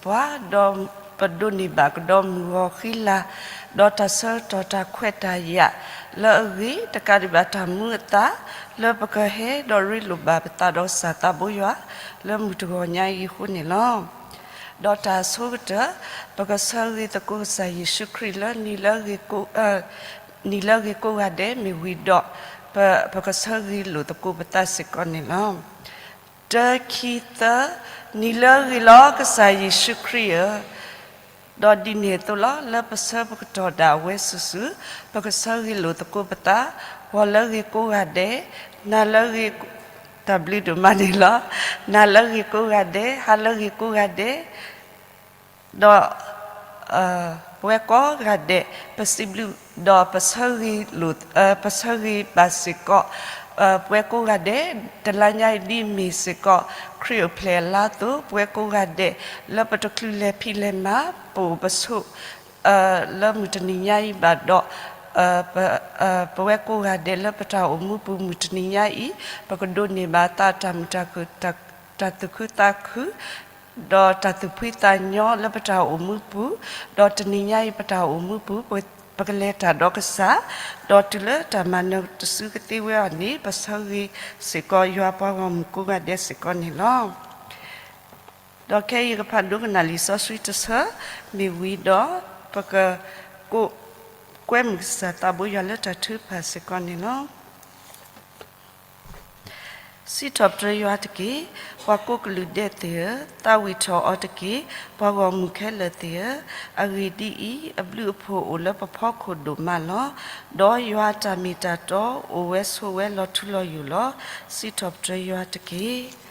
ပှၤ, ဒီးပဒိးန့ၢ်ဘၣ်ကဒီးမုၢ်ဂီၤဃံလၤ, ဒီးတၢ်ဆၢကတီၢ်တၢ်ခွဲးတၢ်ယာ်လၢအဂ့ၤ, တကးဒံးဘၣ်တၢ်မူအသး လၢပကဟဲဒီးရ့လိာ်ဘၣ်ပသးဒီးကစၢ်သးဘိယွၤ လၢမုၢ်တဂီၤညါအံၤအဃိန့ၣ်လီၤ. ဒီးတၢ်အဆိကတၢၢ်, ပကဆၢဂ့ၤသကိးကစၢ်ယ့ၣ်ၡူးခရံာ်လၢ နံၤလၢအဂ့ၤကိးဂၤဒဲးမ့ၢ်ဝံၤဒီး, ပ, ပကဆၢဂ့ၤလိာ်သကိးပသးစ့ၢ်ကီးန့ၣ်လီၤ. တၢ ခံ သၢ, နံၤလၢအဂ့ၤလီၤကစၢ်ယ့ၣ်ၡူးခရံာ်ဧၢ, ဒီးဒ်န့ၣ်အသိးလီၤ လၢပဆၢပကတီၢ်ဒၣ်ဝဲစုာ်စုာ်, ပကဆၢဂ့ၤလိာ်သကိးပသး, ဂီၤလၢအဂ့ၤကိးဂၤဒဲး, နၤလၢအဂ့ၤ, တၢ်ဘျုးဒိၣ်မးန့ၣ်လီၤ. နၤလၢအဂ့ၤကိးဂၤဒဲး, ဟါလၢအဂ့ၤကိးဂၤဒဲး, ဒီး ပဝဲကိးဂၤဒဲး ပစံးဘျုးဒီးပဆၢဂ့ၤလိာ်, ပဆၢဂ့ၤဘၣ်စ့ၢ်ကီး ပဝဲကိးဂၤဒဲး, တလါညါအံၤဒ်အမ့ၢ်စ့ၢ်ကီး ခရံာ်အိၣ်ဖျဲၣ်အလါအသိး, ပဝဲကိးဂၤဒဲး လၢပတချုးလဲၤဖံးလဲၤမၤ ပအိၣ်ပဆိး လၢမုၢ်တနံၤညါအံၤဘၣ်ဒီး, ပဝဲကိးဂၤဒဲးလၢပတၢ်အိၣ်မူပူၤမုၢ်တနံၤညါအံၤ, ပကဒိးန့ၢ်ဘၣ်သးတၢ်မုာ်တၢ်ခုၣ်, တၢ်သူၣ်ခုသးခု ဒီးတၢ်သူၣ်ဖှံသးညီလၢပတၢ်အိၣ်မူပူၤ, ဒီးတနံၤညါအံၤပတၢ်အိၣ်မူပူၤ, ပကလဲၤတၢ်ဒီးကစၢ်, ဒီးတုၤလၢတၢ်မၤနၢၤတစုကသ့ဝဲအီၤန့ၣ်, ပဆၢဂ့ၤစ့ၢ်ကီးယွၤပှၤဂီၢ်မုၢ်ကိးဂၤဒဲးစ့ၢ်ကီးန့ၣ်လီၤ. ဒီးခဲအံၤယကဖးဒိကနၣ်လံာ်စီဆှံတဆၢ, မ့ၢ်ဝံၤဒီး ပက ကွဲမုာ်ကစၢ်သးဘိယွၤလၢတၢ်ထုကဖၣ်စ့ၢ်ကီးန့ၣ်လီၤ. စံးထီၣ်ပတြၢၤယွၤတက့ၢ်, ပှၤကိးကလုာ်ဒဲးသ့ၣ်ဧၢ, သးဝံၣ်ထီၣ်အီၤတက့ၢ်, ပှၤဂီၢ်မုၢ်ခဲလၢာ်သ့ၣ်ဧၢ, အဂ့ၢ်ဒ်အံၤ, အဘျုးအဖှိၣ်အိၣ်လၢပဖီခိၣ်ဒိၣ်မးလီၤ. ဒီးယွၤအတၢ်မ့ၢ်တၢ်တီအိၣ်ဝဲဆိးဝဲလီၤထူလီၤယိာ်လီၤ. စံးထီၣ်ပတြၢၤယွၤတက့ၢ်.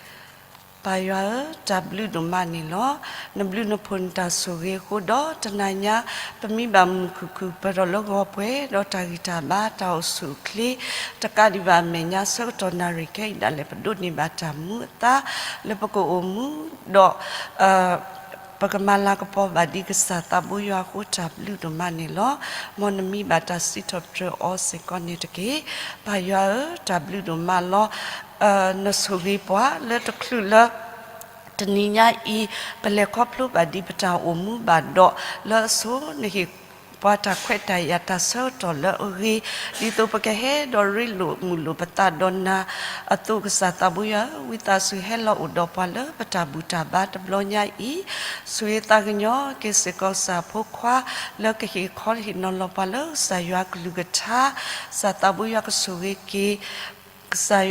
ပၢ်ယွၤဧၢ, တၢ်ဘျုးဒိၣ်မးန့ၣ်လီၤ. နဘျုးနဖှိၣ်နတၢ်ဆိၣ်ဂ့ၤအဃိဒီး တနၤညါ ပမံဘၣ်မုာ်မုာ်ခုၣ်ခုၣ် ပၢၢ်ထီၣ်လၢဂီၤပှဲၤ ဒီးတၢ်ဂံၢ်တၢ်ဘါ တၢ်အိၣ်ဆူၣ်အိၣ်ချ့ တကးဒံးဘၣ်အမဲာ်ညါ ဆၢကတီၢ်နၣ်ရံၣ်ခဲအံၤဒၣ်လဲာ် ပဒိးန့ၢ်ဘၣ်တၢ်မူအသါ လၢပကအိၣ်မူ ဒီး ပကမၤလၤကပီၤဘၣ်ဒ်ကစၢ်သးဘိယွၤအဃိ တၢ်ဘျုးဒိၣ်မးန့ၣ်လီၤ. မ်နမံဘၣ်တၢ်စံးထီၣ်ပတြၢၤအီၤစ့ၢ်ကီးန့ၣ်တက့ၢ်. ပၢ်ယွၤဧၢ, တၢ်ဘျုးဒိၣ်မးလီၤ. နဆိၣ်ဂ့ၤပှၤလၢတချုးလၢ တနံၤညါအံၤ ပလဲၤခီဖျိဘၣ်ဒ်ပတၢ်အိၣ်မူဘၣ်ဒီး လၢအဆိ နဟ့ၣ်ပှၤတၢ်ခွဲးတၢ်ယာ်တၢ်ဆၢကတီၢ်လၢအဂ့ၤ ဒ်သိးပကဟဲဒီးရ့လိာ်မုာ်လိာ်ပသးဒီးနၤအသိး ကစၢ်သးဘိယွၤဧၢ, ဝံသးစူၤဟဲလီၤအိၣ်ဒီးပှၤလၢပတၢ်ဘူၣ်တၢ်ဘါတဘျီညါအံၤ ဆိၣ်ဂ့ၤသးကညီၤက့ၤစ့ၢ်ကီးကစၢ်အဖိခွါ လၢကဟ့ၣ်ခီဟ့ၣ်နီၤလီၤပှၤလၢကစၢ်ယွၤကလုၢ်ကထါ, ကစၢ်သးဘိယွၤကဆိၣ်ဂ့ၤက့ၤ ကစၢ်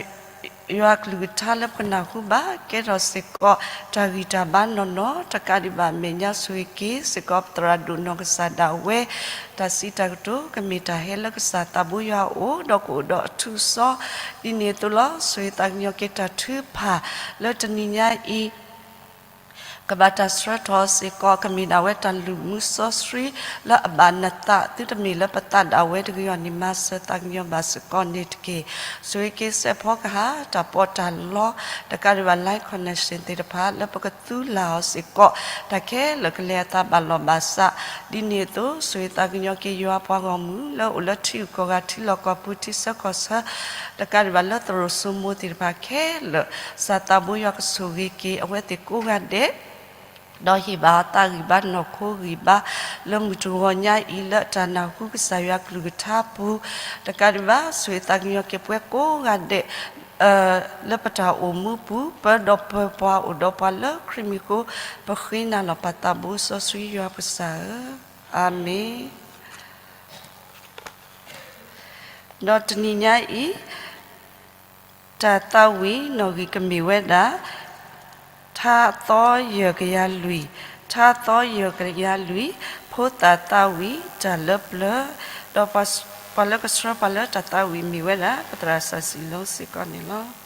ယွၤကလုၢ်ကထါလၢပကနၢ်ဟူဘၣ် ကဲထီၣ်စ့ၢ်ကီးတၢ်ဂံၢ်တၢ်ဘါနီၢ်နီၢ် တကးဒံးဘၣ်အမဲာ်ညါဆိၣ်ဂ့ၤက့ၤစ့ၢ်ကီးပသရၣ်ဒိၣ်နီၢ်ကစၢ်ဒၣ်ဝဲ တၢ်စံးတၢ်ကတိၤကမ့ၢ်တၢ်ဟဲလၢကစၢ်သးဘိယွၤအအိၣ် ဒီးကအိၣ်ဒီးအထူးအစီ ဒ်န့ၣ်အသိးလီၤ. ဆိၣ်ဂ့ၤသးကညီၤက့ၤတၢ်ထုကဖၣ်လၢတနံၤညါအံၤ ကဘၣ်တၢ်ဆှၢထီၣ်စ့ၢ်ကီး ကမ့ၢ်ဒၣ်ဝဲတၢ်လုၢ်မူစီဆှံလၢအဘၣ်နသး သုတမ့ၢ်လၢပသးဒၣ်ဝဲတဂ့ၤအီၤန့ၣ် မၤစၢၤသးကညီၤဘၣ်စ့ၢ်ကီးန့ၣ်တက့ၢ်. ဆိၣ်ဂ့ၤက့ၤစဲးဖီကဟၣ် တၢ်ပီးတၢ်လီ တကးဒံးဘၣ် line connection သ့ၣ်တဖၣ် လၢပကသူလၢ်အီၤစ့ၢ်ကီး တၢ်ခဲလၢာ်ကလဲၤအသးဘၣ်လီၢ်ဘၣ်စး ဒ်န့ၣ်အသိး ဆိၣ်ဂ့ၤသးကညီၤက့ၤယွၤပှၤဂီၢ်မုၢ် လၢအိၣ်လၢထံဂုၤကီၢ်ဂၤ ထံလီၢ်ကီၢ်ပူၤ ထံဆၢကီၢ်ဆၢ တကးဒံးဘၣ်လၢသရိာ်စိမိၤသ့ၣ်တဖၣ်ခဲလၢာ် ကစၢ်သးဘိယွၤကဆိၣ်ဂ့ၤက့ၤအဝဲသ့ၣ်ကိးဂၤဒဲး ဒီးဟ့ၣ်ဘၣ်အသးဂံၢ်ဘါနီၢ်ခိဂံၢ်ဘါ လၢမုၢ်တဂီၤညါအံၤလၢတၢ်နၢ်ဟူကစၢ်ယွၤကလုၢ်ကထါပူၤ တကးဒံးဘၣ် ဆိၣ်ဂ့ၤသးကညီၤက့ၤပဝဲကိးဂၤဒဲး လၢပတၢ်အိၣ်မူပူၤ ပၢၤဒီးပၢၤပှၤအိၣ်ဒီးပှၤလၢခရံာ်မံၤအဃိ ပဃ့နၤလီၤပၢ်သးဘိစီဆှံယွၤပကစၢ်ဧၢ, အၤမ့ၣ်. ဒီးတနံၤညါအံၤ တၢ်သးဝံၣ်နီၣ်ဂံၢ်ကမ့ၢ်ဝဲဒၣ် ထါသီယဲၢ်ကယၤလွံၢ်, ထါသီယဲၢ်ကယၤလွံၢ်, ဖိသၣ်သးဝံၣ်တၢ်လၢပျၢၤ, ဒီးပှၤလၢကဆှၢပှၤလၢတၢ်သးဝံၣ်မ့ၢ်ဝဲဒၣ် ပသရၣ်စီၤစံၤလိစ့ၢ်ကီးန့ၣ်လီၤ.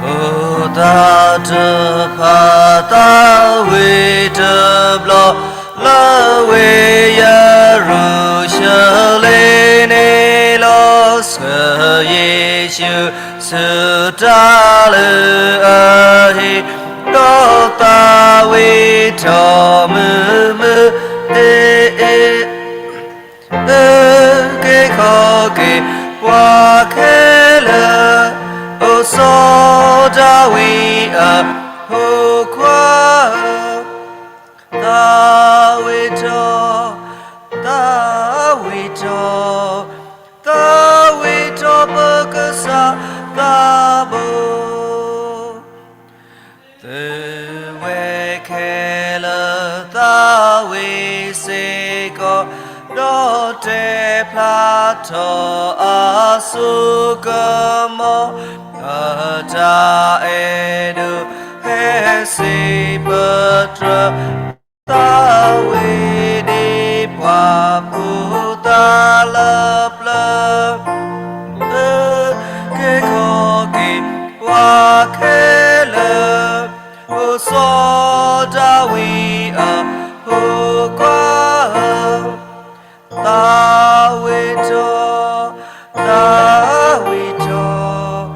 ဖိသၣ်တဖၣ် သးဝံၣ်တဘျီ လၢဝ့ၢ်ယရူၤၡလ့ၣ်န့ၣ်လီၤ. ဆှၢယ့ၤ ယ့ၣ်ၡူးစူၢ်တၢ်လၢအဟ့ၣ်, ဒီးသးဝံၣ်ထီၣ်မုာ်မုာ်, အ့ၣ် အ့ၣ် က့ၤခီက့ၤ ပှၤခဲလၢာ်, အိၣ်စီၤဒၤဝံးအဖိခွါဧၢ, သးဝံၣ်ထီၣ်, သးဝံၣ်ထီၣ်, သးဝံၣ်ထီၣ်ပကစၢ်သးဘိ, သုဝဲခဲလၢာ်သးဝံၣ်စ့ၢ်ကီး, ဒီးတဲဖျါထီၣ်အစိကမီၤ, အတၢ်အဲၣ်ဒိးဟဲစံးပတြၢၤ, သးဝံၣ်ဒံးပှၤဖိသၣ်လၢပျၢၤ, က့ၤခီက့ၤပှၤခဲလၢာ်, အိၣ်စီၤဒၤဝံးအဖိခွါဧၢ, သးဝံၣ်ထီၣ်, သးဝံၣ်ထီၣ်,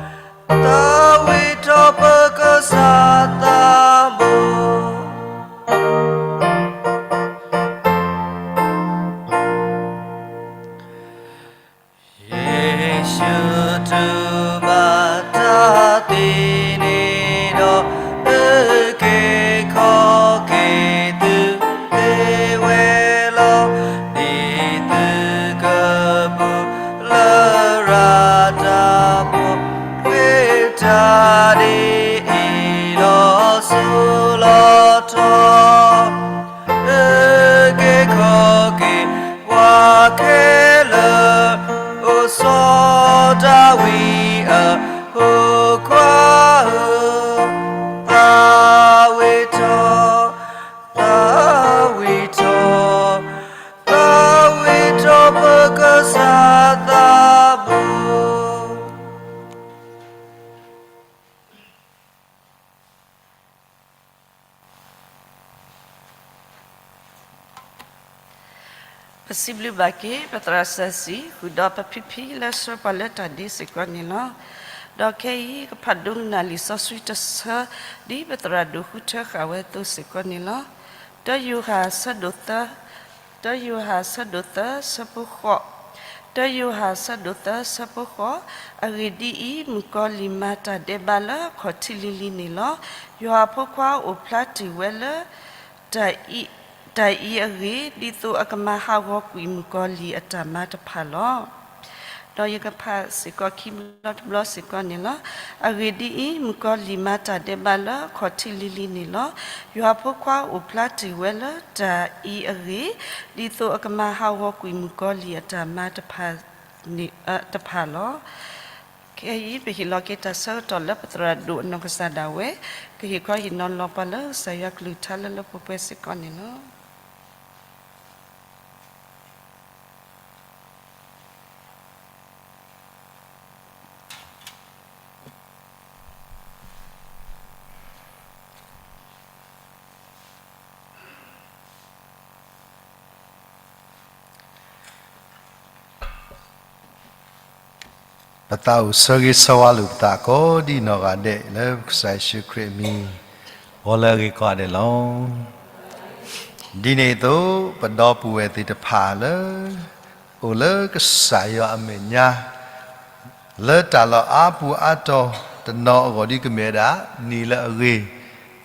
သးဝံၣ်ထီၣ်ပကစၢ်သးဘိ. ယ့ၣ်ၡူးတူၢ်ဘၣ်တၢ်သံန့ၣ်ဒီး, အက့ၤခီက့ၤသုသ့ဝဲလီၤ. ဒ်သုကပူၤလၢရၤတၢ်ဖိ, ဃ့တၢ်ဒ်အံၤလီၤစိၤလီၤထီ, အက့ၤခီက့ၤပှၤခဲလၢာ်, အိၣ်စီၤဒၤဝံးအဖိခွါဧၢ, သးဝံၣ်ထီၣ်, သးဝံၣ်ထီၣ်, သးဝံၣ်ထီၣ်ပကစၢ်သးဘိ. ပစံးဘျုးဘၣ်က့ၤ ပသရၣ်စီဆှံ ဃုာ်ဒီးပဖံဖံလၢဆှၢပှၤလၢတၢ်ဒ့စ့ၢ်ကီးန့ၣ်လီၤ. ဒီးခဲအံၤ ကဖးဒိကနၣ်လံာ်စီဆှံတဆၢ ဒ်ပသရၣ်ဒိၣ်ဃုထၢဃာ်ဝဲအသိးစ့ၢ်ကီးန့ၣ်လီၤ. တၢယိၤဟၣ်ဆၢဒိၣ်သၢ, တၢယိၤဟၣ်ဆၢဒိၣ်သၢဆၢဖိဃိး, တၢယိၤဟၣ်ဆၢဒိၣ်သၢဆၢဖိဃိး, အဂ့ၢ်ဒ်အံၤ, မုၣ်ကီၤလံၢ်မၤတၢ်ဒဲးဘးလၢအခီၣ်ထံးလံၤလံၤန့ၣ်လီၤ. ယွၤအဖိခွါအိၣ်ဖျါတ့ၢ်ဝဲလၢ တၢ်အံၤအဂ့ၢ်, ဒ်သိးအကမၤဟးဂီၤကွံာ်မုၣ်ကီၤလံၢ်အတၢ်မၤတဖၣ်လီၤ. ဒီးယကဖးစ့ၢ်ကီးခံဘျီတဘျီစ့ၢ်ကီးန့ၣ်လီၤ. အဂ့ၢ်ဒ်အံၤ, မုၣ်ကီၤလံၢ်မၤတၢ်ဒဲးဘးလၢအခီၣ်ထံးလံၤလံၤန့ၣ်လီၤ. ယွၤအဖိခွါအိၣ်ဖျါတ့ၢ်ဝဲလၢတၢ်အံၤအဂ့ၢ်, ဒ်သိးအကမၤဟးဂီၤကွံာ်မုၣ်ကီၤလံၢ်အတၢ်မၤတဖၣ်န့ၣ်, တဖၣ်လီၤ. ခဲအံၤပဟ့ၣ်လီၤက့ၤတၢ်ဆၢကတီၢ်လၢပသရၣ်ဒိၣ်အနီၢ်ကစၢ်ဒၣ်ဝဲ, ကဟ့ၣ်ခီဟ့ၣ်နီၤလီၤပှၤလၢကစၢ်ယွၤကလုၢ်ကထါလၢလၢပှဲၤပှဲၤစ့ၢ်ကီးန့ၣ်လီၤ. ပသးအိၣ်ဆၢဂ့ၤဆၢဝါလိာ်ပသးကိးဒ်နီၢ်ဂၤဒဲးလၢပကစၢ်ယ့ၣ်ၡူးခရံာ်အမံၤ, ဂီၤလၢအဂ့ၤကိးဂၤဒဲးလီၤ. ဒ်န့ၣ်အသိး ပဒီပုၢ်ဝဲၢ်သ့ၣ်တဖၣ်လၢ အိၣ်လၢကစၢ်ယွၤအမဲာ်ညါ လၢတၢ်လီၢ်အါပူၤအါတီၤ, တနီၤအဂီၢ်ဒ်ကမ့ၢ်ဝဲဒၣ် နံၤလၢအဂ့ၤ,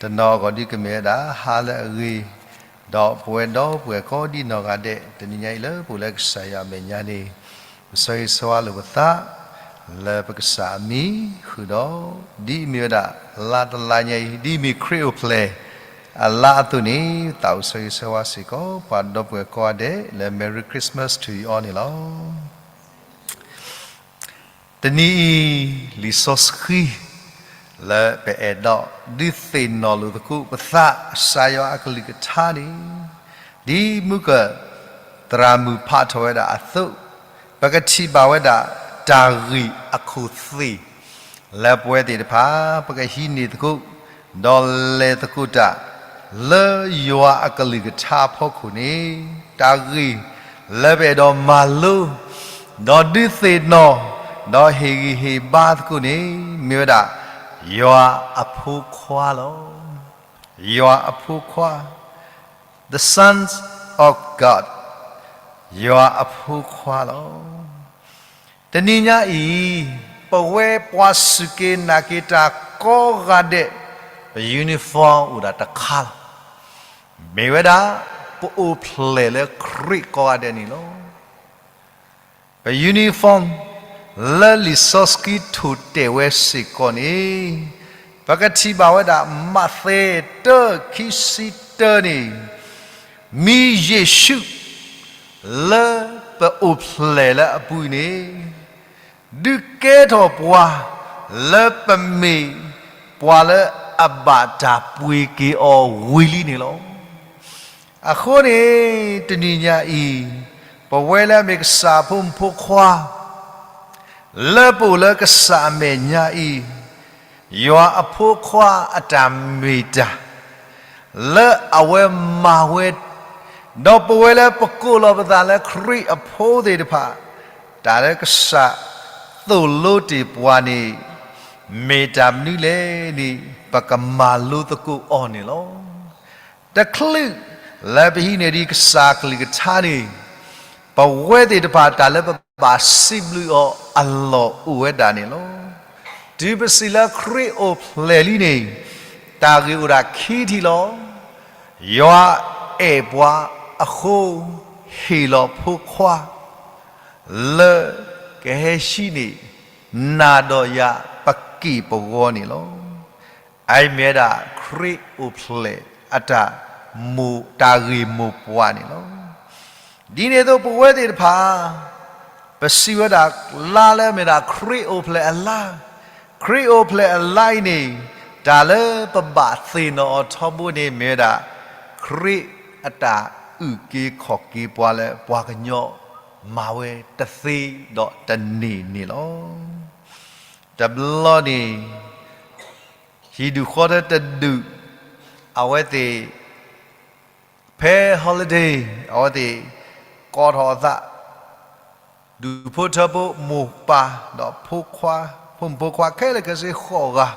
တနီၤအဂီၢ်ဒ်ကမ့ၢ်ဝဲဒၣ် ဟါလၢအဂ့ၤ, ဒီးပဝဲဒီပုၢ်ဝဲၢ်ကိးဒ်နီၢ်ဂၤဒဲး တနံၤညါအံၤလၢပအိၣ်လၢကစၢ်ယွၤအမဲာ်ညါန့ၣ်, ပဆၢဂ့ၤဆၢဝါလိာ်ပသး လၢပကစၢ်အမံၤဃုာ်ဒီး, ဒ်အမ့ၢ်ဝဲဒၣ် လါတလါညါအံၤ ဒ်အမ့ၢ်ခရံာ်အိၣ်ဖျဲၣ်အလါအသိးန့ၣ်, သးအိၣ်ဆၢဂ့ၤဆၢဝါစ့ၢ်ကီး ပှၤဒီပုၢ်ဝဲၢ်ကိးဂၤဒဲးလၢ Merry Christmas to you all န့ၣ်လီၤ. တနံၤအံၤ လံာ်စီဆှံ လၢပအဲၣ်ဒိးဒုးသ့ၣ်နီၣ်လိာ်သကိးပသး ကစၢ်ယွၤအကလုၢ်ကထါန့ၣ်, ဒ်မုၢ်ကသရၣ်မုၣ်ဖးထီၣ်ဝဲဒၣ်အသိး, ပကထံၣ်ဘၣ်ဝဲဒၣ်တၢ်ဂ့ၢ်အခိၣ်သ့ၣ် လၢပဝဲသ့ၣ်တဖၣ် ပကဟံးန့ၢ်သကိး ဒီးလဲၤသကိးတၢ် လၢယွၤအကလုၢ်ကထါအဖီခိၣ်န့ၣ်, တၢ်ဂ့ၢ်လၢပအဲၣ်ဒိးမၤလိ ဒီးဒုးသ့ၣ်နီၣ် ဒီးဟ့ၣ်ဂံၢ်ဟ့ၣ်ဘါသကိးန့ၣ် မ့ၢ်ဝဲဒၣ် ယွၤအဖိခွါလီၤ. ယွၤအဖိခွါ, the sons of God, ယွၤအဖိခွါလီၤ. တနံၤညါအံၤ ပဝဲပှၤစူၢ်က့ၤနာ်က့ၤတၢ်ကိးဂၤဒဲး ပ uniform အိၣ်ဒၣ်တခါလီၤ. မ့ၢ်ဝဲဒၣ် ပအိၣ်ဖျဲၣ်လၢခရံာ်ကိးဂၤဒဲးန့ၣ်လီၤ. ပ uniform လၢလံာ်စီဆှံထိၣ်တဲာ်ဝဲစ့ၢ်ကီးန့ၣ် ပကထံၣ်ဘၣ်ဝဲဒၣ် မးသဲ တၢ ခံဆံတၢန့ၣ်, မံၤယ့ၣ်ၡူး လၢပအိၣ်ဖျဲၣ်လၢအပူၤအံၤန့ၣ် ဒုးကဲထီၣ်ပှၤ လၢပမ့ၢ်ပှၤလၢအဘၣ်တၢ်ပှ့ၤက့ၤအီၤဝံၤလံန့ၣ်လီၤ. အဃိန့ၣ် တနံၤညါအံၤ ပဝဲလၢအမ့ၢ်ကစၢ်အဖိမုၣ်ဖိခွါ လၢပအိၣ်လၢကစၢ်အမဲာ်ညါအံၤ, ယွၤအဖိခွါအတၢ်မ့ၢ်တၢ် လၢအဝဲမၤဝဲ, ဒီးပဝဲလၢပကိးလီၤပသးလၢခရံာ်အဖိသ့ၣ်တဖၣ်, တၢ်လၢကစၢ်သိၣ်လိတ့ၢ်ပှၤန့ၣ် မ့ၢ်တၢ်မနုၤလဲၣ်န့ၣ် ပကမၤလိသကိးအီၤန့ၣ်လီၤ. တချုးလၢပဟံးန့ၢ်ဒံးကစၢ်ကလုၢ်ကထါန့ၣ်, ပဝဲသ့ၣ်တဖၣ်တၢ်လၢပဘၣ်စံးဘျုးအီၤအလီၢ်အိၣ်ဝဲဒၣ်န့ၣ်လီၤ. တုၤပစံးလၢခရံာ်အိၣ်ဖျဲၣ်လံန့ၣ်, တၢ်ဂ့ၢ်အိၣ်ဒၣ်ခံထံၣ်လီၤ. ယွၤအဲၣ်ပှၤအဃိ, ဟ့ၣ်လီၤဖိခွါ လၢကဟဲဟံးန့ၢ် နၤဒီးယၤပက့ၢ်ပဂီၤန့ၣ်လီၤ. အအံၤမ့ၢ်ဝဲဒၣ်ခရံာ်အိၣ်ဖျဲၣ်အတၢ်မိၣ်, တၢ်ဂ့ၢ်မိၢ်ပှၢ်န့ၣ်လီၤ. ဒ်န့ၣ်အသိးပဝဲသ့ၣ်တဖၣ်, ပစံးဝဲဒၣ်လါလၢမ့ၢ်ဒၣ်ခရံာ်အိၣ်ဖျဲၣ်အလါ, ခရံာ်အိၣ်ဖျဲၣ်အလါအံၤန့ၣ်, တၢ်လၢပဘၣ်သ့ၣ်နီၣ်အီၤထီဘိန့ၣ်မ့ၢ်ဝဲဒၣ် ခရံာ်အတၢ်အုၣ်က့ၤခီၣ်က့ၤပှၤလၢပှၤကညီမၤဝဲတသ့ဒီးတန့ၢ်န့ၣ်လီၤ. တဘျီန့ၣ် ဟံၣ်ဒူၣ်ဃီထၢတဒူၣ်, အဝဲသ့ၣ် ဖဲ holiday အဝဲသ့ၣ်ကိးထီၣ်အသး, ဒူၣ်ဖိထၢဖိ မိၢ်ပၢ် ဒီးဖိခွါ, ဖိမုၣ်ဖိခွါခဲလၢာ်ခဲဆ့ဃိးဂၤ,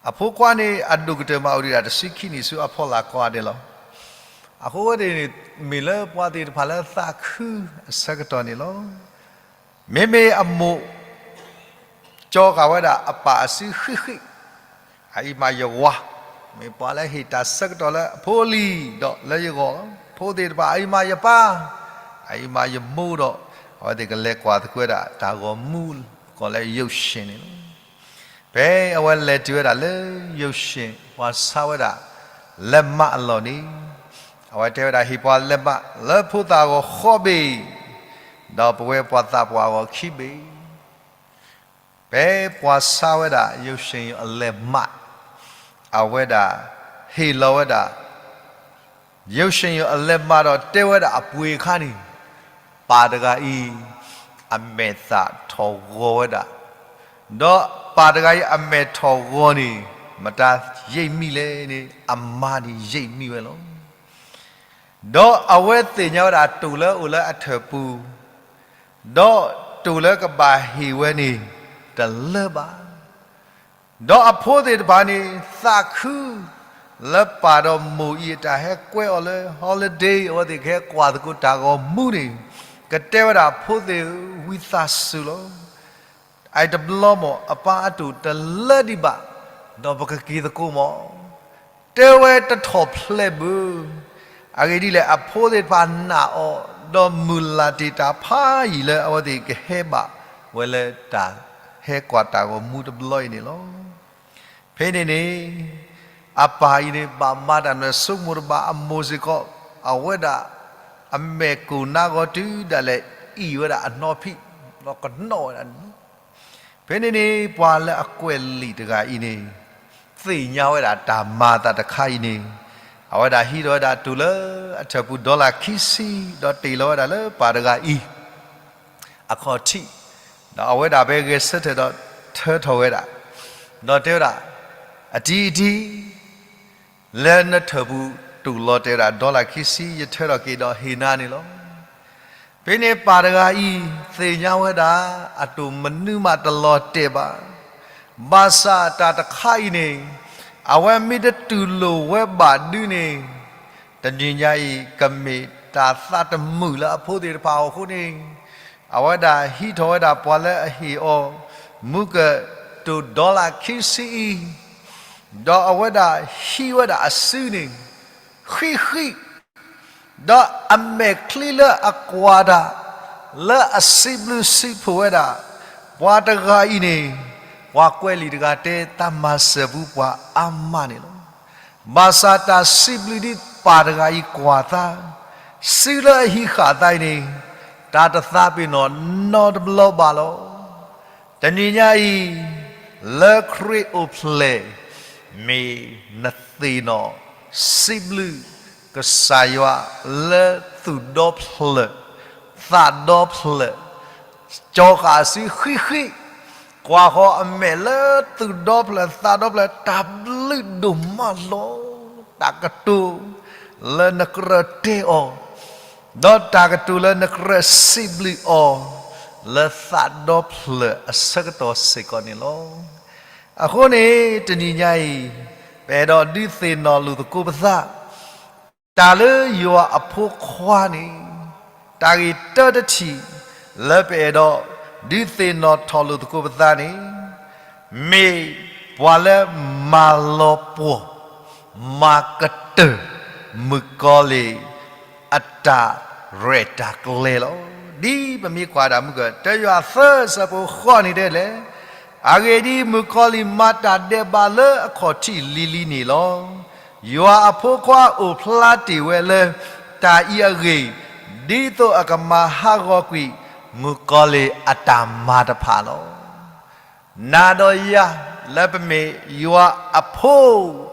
အဖိခွါန့ၣ် အဒိၣ်ကတၢၢ်မးအိၣ်ဒံးဒၣ်တဆံခံနံၣ်ဆူအဖီလာ်ကိးဂၤဒဲးလီၤ. အဃိဝဲသ့ၣ်န့ၣ် မ့ၢ်လၢပှၤသ့ၣ်တဖၣ်လၢသးခုအဆၢကတီၢ်န့ၣ်လီၤ. မ့မ့ၢ်အမိၢ် ကၠီဃာ်ဝဲဒၣ်အပၢ်အစုဃံးဃံး, အအံၤမးယဝၤ, မ့ၢ်ပှၤလၢဟ့ၣ်တၢ်ဆၢကတီၢ်လၢအဖိအလံၤဒီးလၢယဂီၢ်, ဖိသ့ၣ်တဖၣ် အအံၤမးယပၢ်, အအံၤမးယမိၢ်ဒီး အဝဲသ့ၣ်ကလဲၤကွၢ်သကိးဝဲဒၣ်တၢ်ဂီၤမူ ကိးလၢယိၤၡ့န့ၣ်လီၤ. ဖဲအဝဲလဲၤတုၤဝဲဒၣ်လၢယိၤၡ့ ပှၤဆါဝဲဒၣ် လက်မှတ် အလီၢ်န့ၣ်, အဝဲတဲဝဲဒၣ် ဟ့ၣ်ပှၤ လက်မှတ် လၢဖိသၣ်အဂီၢ်ဃိးဘ့ၣ်, ဒီးပဝဲပှၤသးပှၢ်အဂီၢ်ခံဘ့ၣ်. ဖဲပှၤဆါဝဲဒၣ် ရုပ်ရှင်ရုံ အ လက်မှတ်, အဝဲဒၣ်ဟ့ၣ်လီၤဝဲဒၣ် ရုပ်ရှင်ရုံ အ လက်မှတ် ဒီးတဲဝဲဒၣ်အပှ့ၤအခါန့ၣ်, ပၢ်တဂၤအံၤ အမဲာ်သၣ်ထီၣ်ဂီၤဝဲဒၣ်, ဒီးပၢ်တဂၤအံၤအမဲာ်ထီၣ်ဂီၤန့ၣ် မတၤရိပ်မိလဲၣ်န့ၣ် အမါန့ၣ်ရိပ်မိဝဲလီၤ. ဒီးအဝဲသ့ၣ်ညါဝဲဒၣ်တိၢ်လၢအိၣ်လၢအထၢၣ်ပူၤ, ဒီးတိၢ်လၢကဘၣ်ဟ့ၣ်ဝဲန့ၣ်တလၢဘၣ်. ဒီးအဖိသ့ၣ်တဖၣ်န့ၣ် သးခု လၢပၢ်ဒီးမိၢ်အံၤအတၢ်ဟဲကွဲအီၤလၢ holiday အဝဲသ့ၣ်ကဟဲကွၢ်သကိးတၢ်ဂီၤမူန့ၣ်, ကတဲဝဲဒၣ်ဖိသ့ၣ်ဧၢ ဝံသးစူၤလီၤ. အအံၤတဘျီမး အပၢ်အတိၢ်တလၢဒံးဘၣ်, ဒီးပကက့ၤသကိးမး, တဲဝဲတထီၣ်ဖျဲးဘၣ်. အဂ့ၢ်ဒ်လဲၣ် အဖိသ့ၣ်တဖၣ်နာ်အီၤ, ဒီးမုၢ်လၢ်တ့ၢ်တၢ်ဖးယံာ်လၢအဝဲသ့ၣ်ကဟဲဘၣ်ဝဲလၢတၢ်ဟဲကွၢ်တၢ်ဂီၤမူတဘျီအံၤန့ၣ်လီၤ. ဖဲန့ၣ်န့ၣ် အပၢ်အံၤန့ၣ် ဘၣ်မၤတၢ်မနုၤဆိကမိၣ်တဘၣ် အမိၢ်စ့ၢ်ကီး, အဝဲဒၣ်အမဲာ်ကိၢ်နါဂီၤတုၤဒၣ်လဲာ်အံၣ်ဝဲဒၣ်အနီဖံး, ဒီးကနီၣ်ဝဲဒၣ်န့ၣ်လီၤ. ဖဲန့ၣ်န့ၣ် ပှၤလၢအကွဲးလံာ်တဂၤအံၤန့ၣ် သ့ၣ်ညါဝဲဒၣ်တၢ်မၤအသးတခါအံၤန့ၣ်, အဝဲဒၣ်ဟံးထီၣ်ဝဲဒၣ်တုၤလၢအထၢၣ်ပူၤ dollar ခံဆံ, ဒီးတ့ၢ်လီၤဝဲဒၣ်လၢပၢ်တဂၤအံၤ အခီၣ်ထံး, ဒီးအဝဲဒၣ်ဖဲဂဲၤဆၢထၢၣ်ဒီးထၢထီၣ်ဝဲဒၣ်, ဒီးတဲဝဲဒၣ်, အတံၤအတံၤ, လၢနထၢၣ်ပူၤတုၤလီၤတဲဝဲဒၣ် dollar ခံဆံ ယထၢထီၣ်က့ၤဒီးဟ့ၣ်နၤန့ၣ်လီၤ. ဖဲန့ၣ်ပၢ်တဂၤအံၤ သ့ၣ်ညါဝဲဒၣ် အတိၢ်မနုၤမးတလီၤတဲာ်ဘၣ်. ဘၣ်ဆၣ်တၢ်တခါအံၤန့ၣ် အဝဲမ့ၢ်တတူၢ်လိာ်ဝဲဘၣ်ဒုန့ၣ် တနံၤညါအံၤ ကမ့ၢ်တၢ်သးတမုာ်လၢအဖိသ့ၣ်တဖၣ်အဃိန့ၣ် အဝဲဒၣ်ဟံးထီၣ်ဝဲဒၣ်ပှၤလၢအဟ့ၣ်အီၤ မုၢ်ကတိၤ dollar ခံဆံအံၤ, ဒီးအဝဲဒၣ်ဟံးဝဲဒၣ်အစုန့ၣ် ဃံးဃံး, ဒီးအမဲာ်ချံလၢအကွၢ်တၢ် လၢအစံးဘျုးစံးဖှိၣ်ဝဲဒၣ် ပှၤတဂၤအံၤန့ၣ် ပှၤကွဲးလံာ်တဂၤတဲ တၢ်မၤစၢၤပှၤအါမးန့ၣ်လီၤ. ဘၣ်ဆၣ်တၢ်စံးဘျုးဒ်ပၢ်တဂၤအံၤကွၢ်သး, စုလၢအဟံးဃာ်သးအံၤန့ၣ် တၢ်တသးပ့ၤနီၣ်နီတဘျီဘၣ်လီၤ. တနံၤညါအံၤ လၢခရံာ်အိၣ်ဖျဲၣ် မ့ၢ်နသ့ၣ်နီၣ်စံးဘျုးကစၢ်ယွၤလၢသူၣ်ဒီဖျၢၣ် သးဒီဖျၢၣ် ကၠီဃာ်စုဃံးဃံး, ကွၢ်ဃီၤအမဲာ်လၢသူၣ်ဒီဖျၢၣ်သးဒီဖျၢၣ် တၢ်ဘျုးဒိၣ်မးလီၤ. တၢ်ကတိၤလၢနကြၢးတဲအီၤ, ဒီးတၢ်ကတိၤလၢနကြၢးစံးဘျုးအီၤ လၢသးဒီဖျၢၣ်အဆၢကတီၢ်စ့ၢ်ကီးန့ၣ်လီၤ. အဃိန့ၣ် တနံၤညါအံၤ ပအဲၣ်ဒိးဒုးသ့ၣ်နီၣ်လိာ်သကိးပသး တၢ်လၢယွၤအဖိခွါန့ၣ် တၢ်ဂ့ၢ်တၢတထံၣ် လၢပအဲၣ်ဒိးဒုးသ့ၣ်နီၣ်ထီၣ်လိာ်သကိးပသးန့ၣ် မ့ၢ်ပှၤလၢမၤလီၤပှီၢ် မၤကတၢၢ် မုၣ်ကီၤလံၢ် အတၢ်ရဲၣ်တၢ်ကျဲၤလီၤ. ဒ်ပမ့ၢ်ကွၢ်ဒၣ်မုၢ်က တၢယွၤသၢဆၢဖိဃိးန့ၣ်တဲလဲၣ်, အဂ့ၢ်ဒ်အံၤ, မုၣ်ကီၤလံၢ်မၤတၢ်ဒဲးဘးလၢအခီၣ်ထံးလံၤလံၤန့ၣ်လီၤ. ယွၤအဖိခွါအိၣ်ဖျါတ့ၢ်ဝဲလၢတၢ်အံၤအဂ့ၢ်, ဒ်သိးအကမၤဟးဂီၤကွံာ် မုၣ်ကီၤလံၢ်အတၢ်မၤတဖၣ်လီၤ. နၤဒီးယၤလၢပမ့ၢ်ယွၤအဖိ,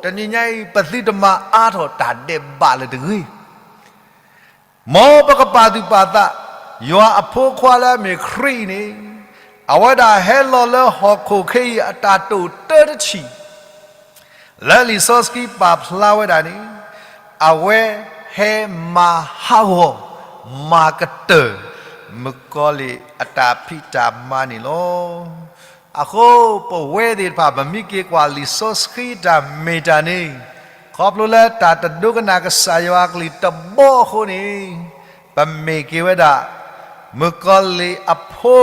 တနံၤညါအံၤ ပသုတမၤအါထီၣ်တၢ်ဒဲးဘးလၢၤတဂ့ၤ. မ်ပကပာ်သူၣ်ပာ်သး, ယွၤအဖိခွါလၢအမ့ၢ်ခရံာ်အံၤန့ၣ်, အဝဲဒၣ်ဟဲလီၤလၢဟီၣ်ခိၣ်ခဲအံၤအတၢ်တိာ်တၢတထံၣ် လၢလံာ်စီဆှံပာ်ဖျါဝဲဒၣ်န့ၣ်, အဝဲဟဲမၤဟးဂီၤ မၤကတၢၢ် မုၣ်ကီၤလံၢ်အတၢ်ဖံးတၢ်မၤန့ၣ်လီၤ. အဃိပဝဲသ့ၣ်တဖၣ် ပမ့ၢ်က့ၤကွၢ်လံာ်စီဆှံတၢ်မ့ၢ်တၢ်န့ၣ်, ခီဖျိလၢတၢ်တဒိကနၣ်ကစၢ်ယွၤအကလုၢ်တဘီအဃိန့ၣ်, ပမ့ၢ်က့ၤဝဲဒၣ် မုၣ်ကီၤလံၢ်အဖိ,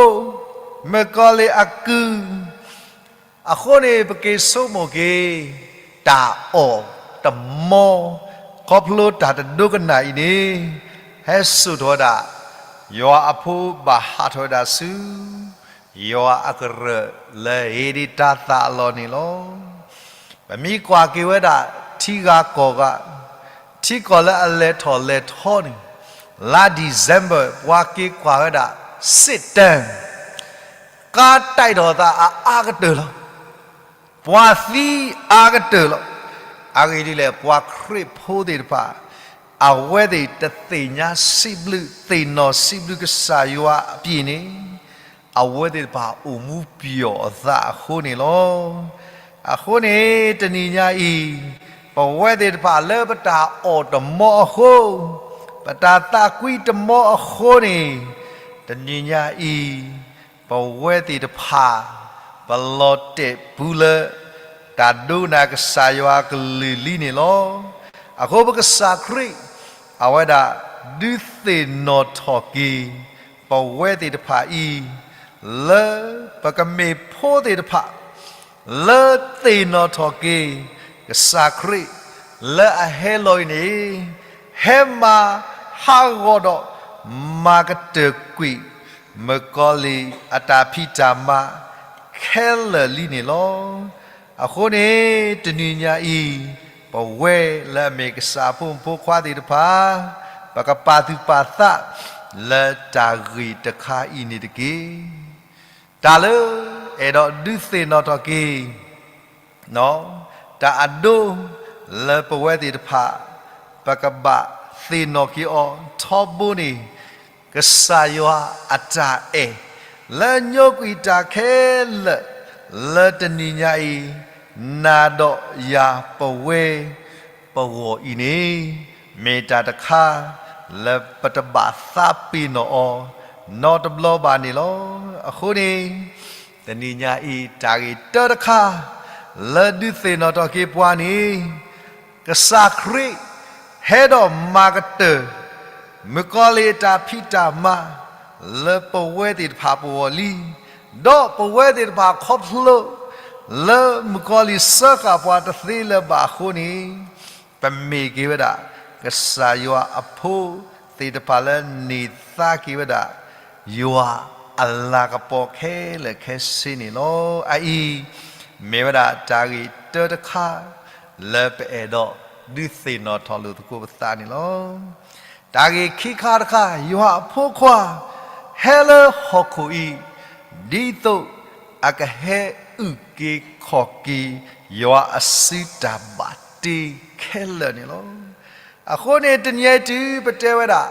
မုၣ်ကီၤလံၢ်အကုၢ်, အဃိန့ၣ် ပက့ၤဆိကမိၣ်က့ၤ တၢ်အီၣ်တမီ, ခီဖျိတၢ်တဒိကနၣ်အံၤန့ၣ် ဟဲစိာ်ထီၣ်ဝဲဒၣ် ယွၤအဖိဘၣ်ဟးထီၣ်ဝဲဒၣ်ဆူ ယွၤအကရၢၢ်လၢဧ့ဒ့ၣ်တၤသၣ်အလီၢ်န့ၣ်လီၤ. ပမ့ၢ်ကွၢ်က့ၤဝဲဒၣ် ထံဂၤကီၢ်ဂၤ, ထံကီၢ်လၢအလဲၤထီၣ်လဲၤထီန့ၣ်, လါ December ပှၤက့ၤကွၢ်ဝဲဒၣ် စစ်တမ်း, ကါတံာ်ထီၣ်သးအအါကတၢၢ်လီၤ. ပှၤသံအါကတၢၢ်လီၤ. အဂ့ၢ်ဒ်လဲၣ်, ပှၤခရံာ်ဖိသ့ၣ်တဖၣ် အဝဲသ့ၣ်တသ့ၣ်ညါစံးဘျုး သ့ၣ်နီၣ်စံးဘျုးကစၢ်ယွၤအပျ့ၤန့ၣ်, အဝဲသ့ၣ်တဖၣ်အိၣ်မူပျီၣ်အသးအဃိန့ၣ်လီၤ. အဃိန့ၣ် တနံၤညါအံၤ ပဝဲသ့ၣ်တဖၣ်လၢပတၢ်အီၣ်တမီအဃိ, ပတၢ်သးကွံတမီအဃိန့ၣ်, တနံၤညါအံၤ ပဝဲသ့ၣ်တဖၣ် ပလီၤတဲာ်ပူၤလၢ တၢ်ဒိကနၣ်ကစၢ်ယွၤအကလုၢ်လံန့ၣ်လီၤ. အဃိပကစၢ်ခရံာ် အဝဲဒၣ်ဒုးသ့ၣ်နီၣ်ထီၣ်က့ၤ ပဝဲသ့ၣ်တဖၣ်အံၤ လၢပကမ့ၢ်ဖိသ့ၣ်တဖၣ် လၢသ့ၣ်နီၣ်ထီၣ်က့ၤ ကစၢ်ခရံာ် လၢအဟဲလီၤအံၤန့ၣ်, ဟဲမၤဟးဂီၤဒီး မၤကတၢၢ်ကွံာ် မုၣ်ကီၤလံၢ်အတၢ်ဖံးတၢ်မၤ ခဲလၢာ်လံန့ၣ်လီၤ. အဃိန့ၣ် တနံၤညါအံၤ ပဝဲလၢအမ့ၢ်ကစၢ်အဖိမုၣ်ဖိခွါသ့ၣ်တဖၣ် ပကပာ်သူၣ်ပာ်သး လၢတၢ်ဂ့ၢ်တခါအံၤန့ၣ်တက့ၢ်. တၢ်လၢအဲၣ်ဒိးဒုးသ့ၣ်နီၣ်ထီၣ်က့ၤ တၢ်အဒိလၢပဝဲသ့ၣ်တဖၣ် ပကဘၣ်သ့ၣ်နီၣ်က့ၤအီၤထီဘိန့ၣ် ကစၢ်ယွၤအတၢ်အဲၣ် လၢညိကွံာ်တၢ်ခဲလၢာ် လၢတနံၤညါအံၤ နၤဒီးယၤပဝဲ ပဂီၢ်အံၤန့ၣ် မ့ၢ်တၢ်တခါ လၢပတဘၣ်သးပ့ၤနီၣ်အီၤ နီတဘျီဘၣ်န့ၣ်လီၤ. အဃိန့ၣ် တနံၤညါအံၤ တၢ်ဂ့ၢ်တၢတခါ လၢဒုးသ့ၣ်နီၣ်ထီၣ်က့ၤပှၤန့ၣ် ကစၢ်ခရံာ် ဟဲဒီးမၤကတၢၢ် မုၣ်ကီၤလံၢ်အတၢ်ဖံးတၢ်မၤ လၢပဝဲသ့ၣ်တဖၣ်ပဂီၢ်လံ, ဒီးပဝဲသ့ၣ်တဖၣ်ခီဖျိ လၢမုၣ်ကီၤလံၢ်စၢဃာ်ပှၤတသ့လၢၤဘၣ်အဃိန့ၣ် ပမ့ၢ်က့ၤဝဲဒၣ် ကစၢ်ယွၤအဖိသ့ၣ်တဖၣ်လၢန့ၢ်သါက့ၤဝဲဒၣ် ယွၤအလၤကပီၤခဲလၢာ်ခဲဆ့န့ၣ်လီၤ. အအံၤ မ့ၢ်ဝဲဒၣ်တၢ်ဂ့ၢ်တၢတခါ လၢပအဲၣ်ဒိးဒုးသ့ၣ်နီၣ်ထီၣ်လိာ်သကိးပသးန့ၣ်လီၤ. တၢ်ဂ့ၢ်ခံခါတခါ ယွၤအဖိခွါ ဟဲလၢဟီၣ်ခိၣ်အံၤ ဒ်သိးအကဟဲအုၣ်က့ၤခီၣ်က့ၤ ယွၤအစုတၢ်ဘၣ်တ့ခဲလၢာ်န့ၣ်လီၤ. အဃိန့ၣ် တနံၤအံၤတုၤပတဲဝဲဒၣ်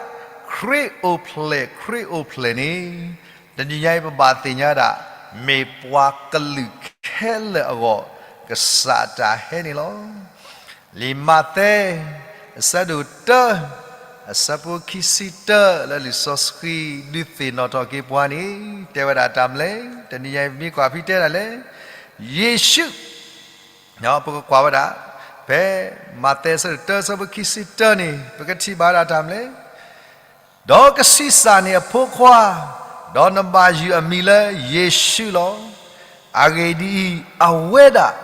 ခရံာ်အိၣ်ဖျဲၣ် ခရံာ်အိၣ်ဖျဲၣ်န့ၣ် တနံၤညါအံၤပဘၣ်သ့ၣ်ညါဝဲဒၣ် မ့ၢ်ပှၤကလုာ်ခဲလၢာ်အဂီၢ် ကစၢ်တၢ်ဟဲန့ၣ်လီၤ. လံာ်မးသဲ အဆၢဒိၣ်တၢ အဆၢဖိခံဆံတၢ လၢလံာ်စီဆှံ ဒုးသ့ၣ်နီၣ်ထီၣ်က့ၤပှၤန့ၣ် တဲဝဲဒၣ်တၢ်မနုၤလဲၣ်, တနံၤညါအံၤပမ့ၢ်ကွၢ်ဖဲတဲဒၣ်လဲၣ်, ယ့ၣ်ၡူး ပကကွၢ်ဝဲဒၣ် ဖဲမးသဲအဆၢဒိၣ်တၢ အဆၢဖိခံဆံတၢန့ၣ် ပကထံၣ်ဘၣ်ဝဲဒၣ်တၢ်မနုၤလဲၣ်, ဒီးကဆံးစၢ်န့ၢ်အဖိခွါ, ဒီးနဘၣ်ယုၢ်အမံၤလၢယ့ၣ်ၡူးလီၤ. အဂ့ၢ်ဒ်အံၤ, အဝဲဒၣ်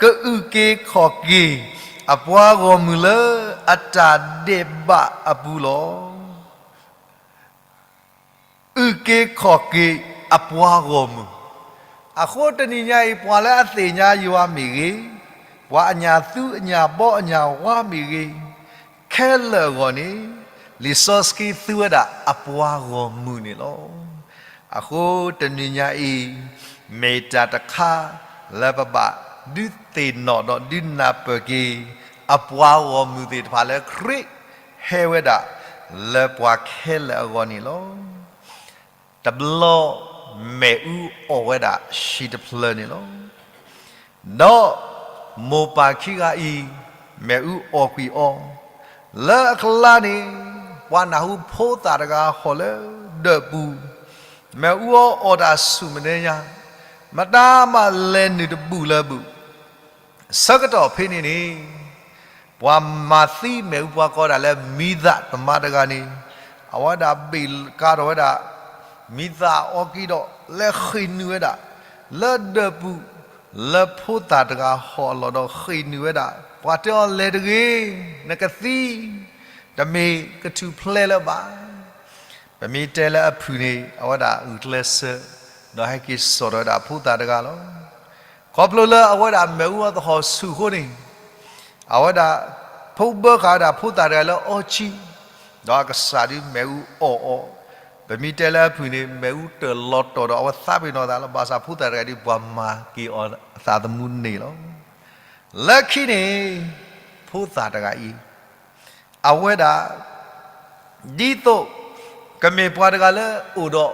ကအုၣ်က့ၤခီၣ်က့ၤ အပှၤဂီၢ်မုၢ်လၢအတၢ်ဒဲးဘးအပူၤလီၤ. အုၣ်က့ၤခီၣ်က့ၤအပှၤဂီၢ်မုၢ်, အဃိတနံၤညါအံၤ ပှၤလၢအသ့ၣ်ညါယွၤမ့ၢ်ဂ့ၤ, ပှၤအညၣ်သူအညၣ်ဘီအညၣ်ဝါမ့ၢ်ဂ့ၤ, ခဲလၢာ်အဂီၢ်န့ၣ် လံာ်စီဆှံသူဝဲဒၣ်အပှၤဂီၢ်မုၢ်န့ၣ်လီၤ. အဃိတနံၤညါအံၤ မ့ၢ်တၢ်တခါ လၢပဘၣ်ဒုးသ့ၣ်နီၣ်ဒီးဒုးနၢ်ပၢၢ်က့ၤ အပှၤဂီၢ်မုၢ်သ့ၣ်တဖၣ်လၢခရံာ်ဟဲဝဲဒၣ် လၢပှၤခဲလၢာ်အဂီၢ်န့ၣ်လီၤ. တဘျီ မ့ၣ်အူအီၣ်ဝဲဒၣ်ဆံးတဖျၢၣ်န့ၣ်လီၤ. ဒီးမိၢ်ပၢ်ခံဂၤအံၤ မ့ၣ်အူအီၣ်ကွံာ်အီၤ, လၢအကျါန့ၣ် ပှၤနၢ်ဟူဖိသၣ်တဂၤဟီၣ်လၢဒၢးပူၤ, မ့ၣ်အူအီၣ်အီၣ်တၢ်ဆူၣ်မနုၤညါ, မတၤမးလဲၤနုာ်တဘူၣ်လၢၤဘူၣ် ဆၢကတီၢ်ဖဲန့ၣ်န့ၣ် ပှၤမၤသံမ့ၣ်အူပှၤကိးဒၣ်လၢမံသးတမါတဂၤန့ၣ် အဝဲဒၣ်ဘ့ၣ်ကၤထီၣ်ဝဲဒၣ် မံသးအီကံဒီး လဲၤဃ့ၢ်နုာ်ဝဲဒၣ် လၢဒၢးပူၤ လၢဖိသၣ်တဂၤဟီၣ်အလီၢ်ဒီးဃ့ၢ်နုာ်ဝဲဒၣ်, ပှၤတဲအီၤလဲၤတဂ့ၤ, နကသံ, တမ့ၢ်ကထူၣ်ဖျဲးလၢၤဘၣ်. ပမ့ၢ်တဲလၢအဖုၣ်န့ၣ် အဝဲဒၣ်ဂုာ်ကျဲးစၢး ဒီးဟဲက့ၤစိာ်ထီၣ်ဝဲဒၣ်ဖိသၣ်တဂၤလီၤ. ခီဖျိလၢအဝဲဒၣ်မ့ၣ်အူအီၣ်သဟီၣ်ဆူၣ်အဃိန့ၣ် အဝဲဒၣ် ဖီၣ်ဘၢဃာ်ဝဲဒၣ်ဖိသၣ်တဂၤလၢအီကံ, ဒီးအကစၢ်ဒုးမ့ၣ်အူအီၣ်အီၤ, ပမ့ၢ်တဲလၢအဖုၣ်န့ၣ် မ့ၣ်အူတၢၢ်လီၤတီၤဒီးအဝဲသးပ့ၤနီၣ်သးလီၤ. ဘၣ်ဆၣ်ဖိသၣ်တဂၤဒ်ပှၤမၤက့ၤအီၤအသးသမူန့ၣ်လီၤ. လၢခံန့ၣ် ဖိသၣ်တဂၤအံၤ အဝဲဒၣ် ဒ်သိး ကမ့ၢ်ပှၤတဂၤလၢအိၣ်ဒီး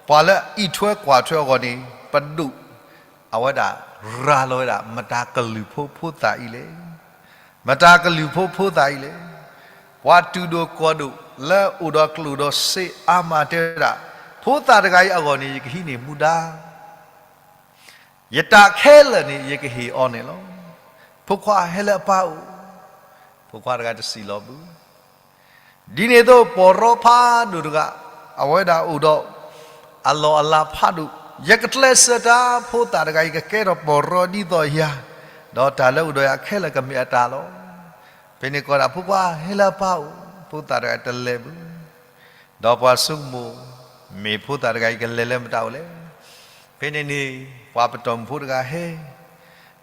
ပှၤလၢအအံးထွဲကွၢ်ထွဲအဂီၢ်န့ၣ် ပဒိၣ် အဝဲဒၣ်ရၤလီၤဝဲဒၣ် မတၤကလုၢ်ဖိဖိသၣ်အံၤလဲၣ်. မတၤကလုၢ်ဖိဖိသၣ်အံၤလဲၣ်. ပှၤတူၢ်ဒိၣ်ကီၢ်ဒိၣ်လၢအိၣ်ဒီးကျိၣ်ဒီးစ့အါမးတဲဝဲဒၣ်, ဖိသၣ်တဂၤအံၤအဂီၢ်န့ၣ် ယကဟံးန့ၢ်မူဒါ ယတၢ်ခဲလၢာ်န့ၣ် ယကဟ့ၣ်အီၤန့ၣ်လီၤ. ဖိခွါဟဲလၢအပၢ်အိၣ်, ဖိခွါတဂၤတစံးလီၤဘၣ်. ဒ်န့ၣ်အသိး ပီၢ်ရီဖးဒိၣ်တဂၤ အဝဲဒၣ်အိၣ်ဒီး အလီၢ်အလၤဖးဒိၣ်, ယကကျဲးစၢးတၢ်ဖိသၣ်တဂၤအံၤ ကကဲထီၣ်ပီၢ်ရီဒ်သိးယၤ, ဒီးတၢ်လၢအိၣ်ဒီးယၤခဲလၢာ်ကမ့ၢ်အတၢ်လီၤ. ဖဲန့ၣ်ကိးဒၣ်ဖိခွါဟဲလၢအပၢ်အိၣ်, ဖိသၣ်တဂၤတလဲၤဘၣ်. ဒီးပှၤဆိကမိၣ် မ့ၢ်ဖိသၣ်တဂၤအံၤကလဲၤလၢမတၤအိၣ်လဲၣ်. ဖဲန့ၣ်န့ၣ် ပှၤပတီၢ်မုၢ်ဖိတဂၤဟဲ,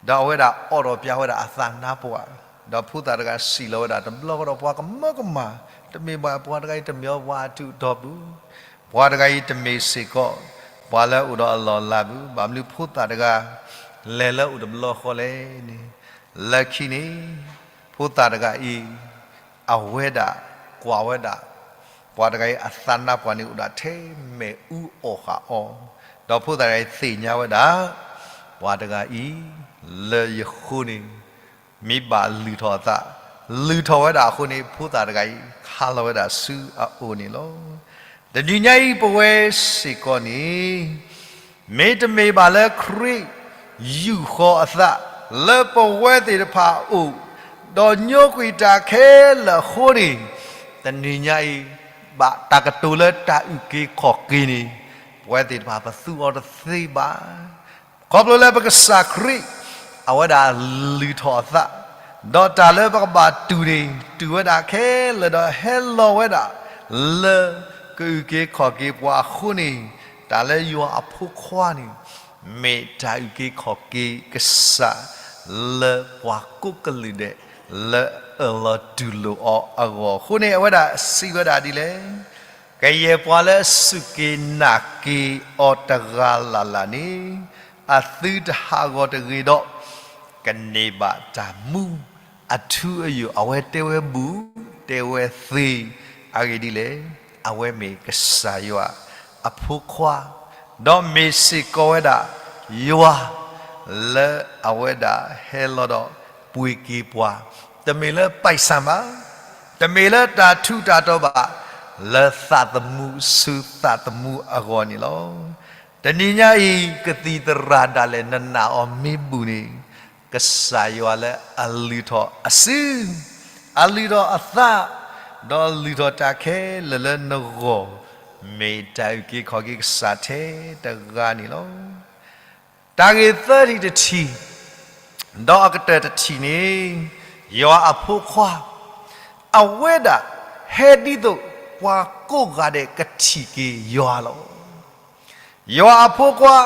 ဒီးအဝဲဒၣ်အိးထီၣ်ပျးဝဲဒၣ်အသးနါပှၢ်, ဒီးဖိသၣ်တဂၤစံးလီၤဝဲဒၣ်တဘျီဃီဒီး ပှၤကမၢကမၣ်, တမ့ၢ်ဘၣ်ပှၤတဂၤအံၤတမ့ၢ်အီၤပှၤအထူးအတီၤဘၣ်, ပှၤတဂၤအံၤတမ့ၢ်စ့ၢ်ကီး ပှၤလၢအအိၣ်ဒီးအလီၢ်အလၤဘၣ်. ဘၣ်မနုၤဖိသၣ်တဂၤ လဲၤလၢအိၣ်တဘျီဃီလဲၣ်န့ၣ်, လၢခံန့ၣ် ဖိသၣ်တဂၤအံၤ အဝဲဒၣ်ကွၢ်ဝဲဒၣ် ပှၤတဂၤအံၤအသးနါပှၢ်န့ၣ်အိၣ်ဒၣ်ထဲမ့ၣ်အူအီၣ်ဃာ်အီၤ, ဒီးဖိသၣ်တဂၤအံၤသ့ၣ်ညါဝဲဒၣ် ပှၤတဂၤအံၤ လၢယဃိန့ၣ် မ့ၢ်ဘၣ်လုၢ်ထီၣ်အသး လုၢ်ထီၣ်ဝဲဒၣ်အဃိန့ၣ် ဖိသၣ်တဂၤအံၤ ခါလီၤဝဲဒၣ်ဆူအအိၣ်န့ၣ်လီၤ. တနံၤညါအံၤ ပဝဲစ့ၢ်ကီးန့ၣ် မ့တမ့ၢ်ဘၣ်လၢခရံာ်ယူာ်ဃီၤအသး လၢပဝဲသ့ၣ်တဖၣ်အအိၣ်, ဒီးညိကွံာ်တၢ်ခဲလၢာ်အဃိန့ၣ်, တနံၤညါအံၤ ဘၣ်တၢ်ကတိၤလၢတၢ်အုၣ်က့ၤခီၣ်က့ၤန့ၣ် ပဝဲသ့ၣ်တဖၣ်ပသူအီၤတသ့ဘၣ်. ခီဖျိလၢပကစၢ်ခရံာ် အဝဲဒၣ်လုၢ်ထီၣ်အသး, ဒီးတၢ်လၢပကဘၣ်တူၢ်န့ၣ် တူၢ်ဝဲဒၣ်ခဲလၢာ်ဒီးဟဲလီၤဝဲဒၣ် လၢကအုၣ်က့ၤခီၣ်က့ၤပှၤအဃိန့ၣ်, တၢ်လၢယွၤအဖိခွါန့ၣ် မ့ၢ်တၢ်အုၣ်က့ၤခီၣ်က့ၤကစၢ် လၢပှၤကိးကလုာ်ဒဲး လၢအအၢၣ်လီၤတူၢ်လိာ်အီၤအဂီၢ်အဃိန့ၣ် အဝဲဒၣ်စံးဝဲဒၣ်ဒ်လဲၣ်. ကယဲၢ်ပှၤလၢအစူၢ်က့ၤနာ်က့ၤအီၤတဂၤလၢ်လၢ်န့ၣ် အသုတဟးဂီၤတဂ့ၤဒီး ကန့ၢ်ဘၣ်တၢ်မူအထူအယိာ် အဝဲတဲဝဲဘူး တဲဝဲသ့ အဂ့ၢ်ဒ်လဲၣ်. အဝဲမ့ၢ်ကစၢ်ယွၤအဖိခွါ, ဒီးမ့ၢ်စ့ၢ်ကီးဝဲဒၣ်ယွၤ လၢအဝဲဒၣ်ဟဲလီၤဒီးပှ့ၤက့ၤပှၤ, တမ့ၢ်လၢပိုက်ဆံဘၣ်, တမ့ၢ်လၢတၢ်ထူးတၢ်တီၤဘၣ်, လၢသးသမူဆူသးသမူအဂီၢ်န့ၣ်လီၤ. တနံၤညါအံၤ ကသံၣ်သရၣ်ဒၣ်လဲာ်နနာ်အီၤမ့ၢ်ဘူးန့ၣ်, ကစၢ်ယွၤလၢအလုၢ်ထီၣ်အစု, အလုၢ်ထီၣ်အသး, ဒီးလုၢ်ထီၣ်တၢ်ခဲလၢာ်လၢနဂီၢ်, မ့ၢ်တၢ်အုၣ်က့ၤခီၣ်က့ၤကစၢ်ထဲတဂၤန့ၣ်လီၤ. တၢ်ဂ့ၢ်သၢထံၣ်တထံၣ်, ဒီးအကတၢၢ်တထံၣ်န့ၣ်, ယွၤအဖိခွါ အဝဲဒၣ်ဟဲဒ်သိးပှၤကိးဂၤဒဲးကထံၣ်က့ၤယွၤလီၤ. ယွၤအဖိခွါ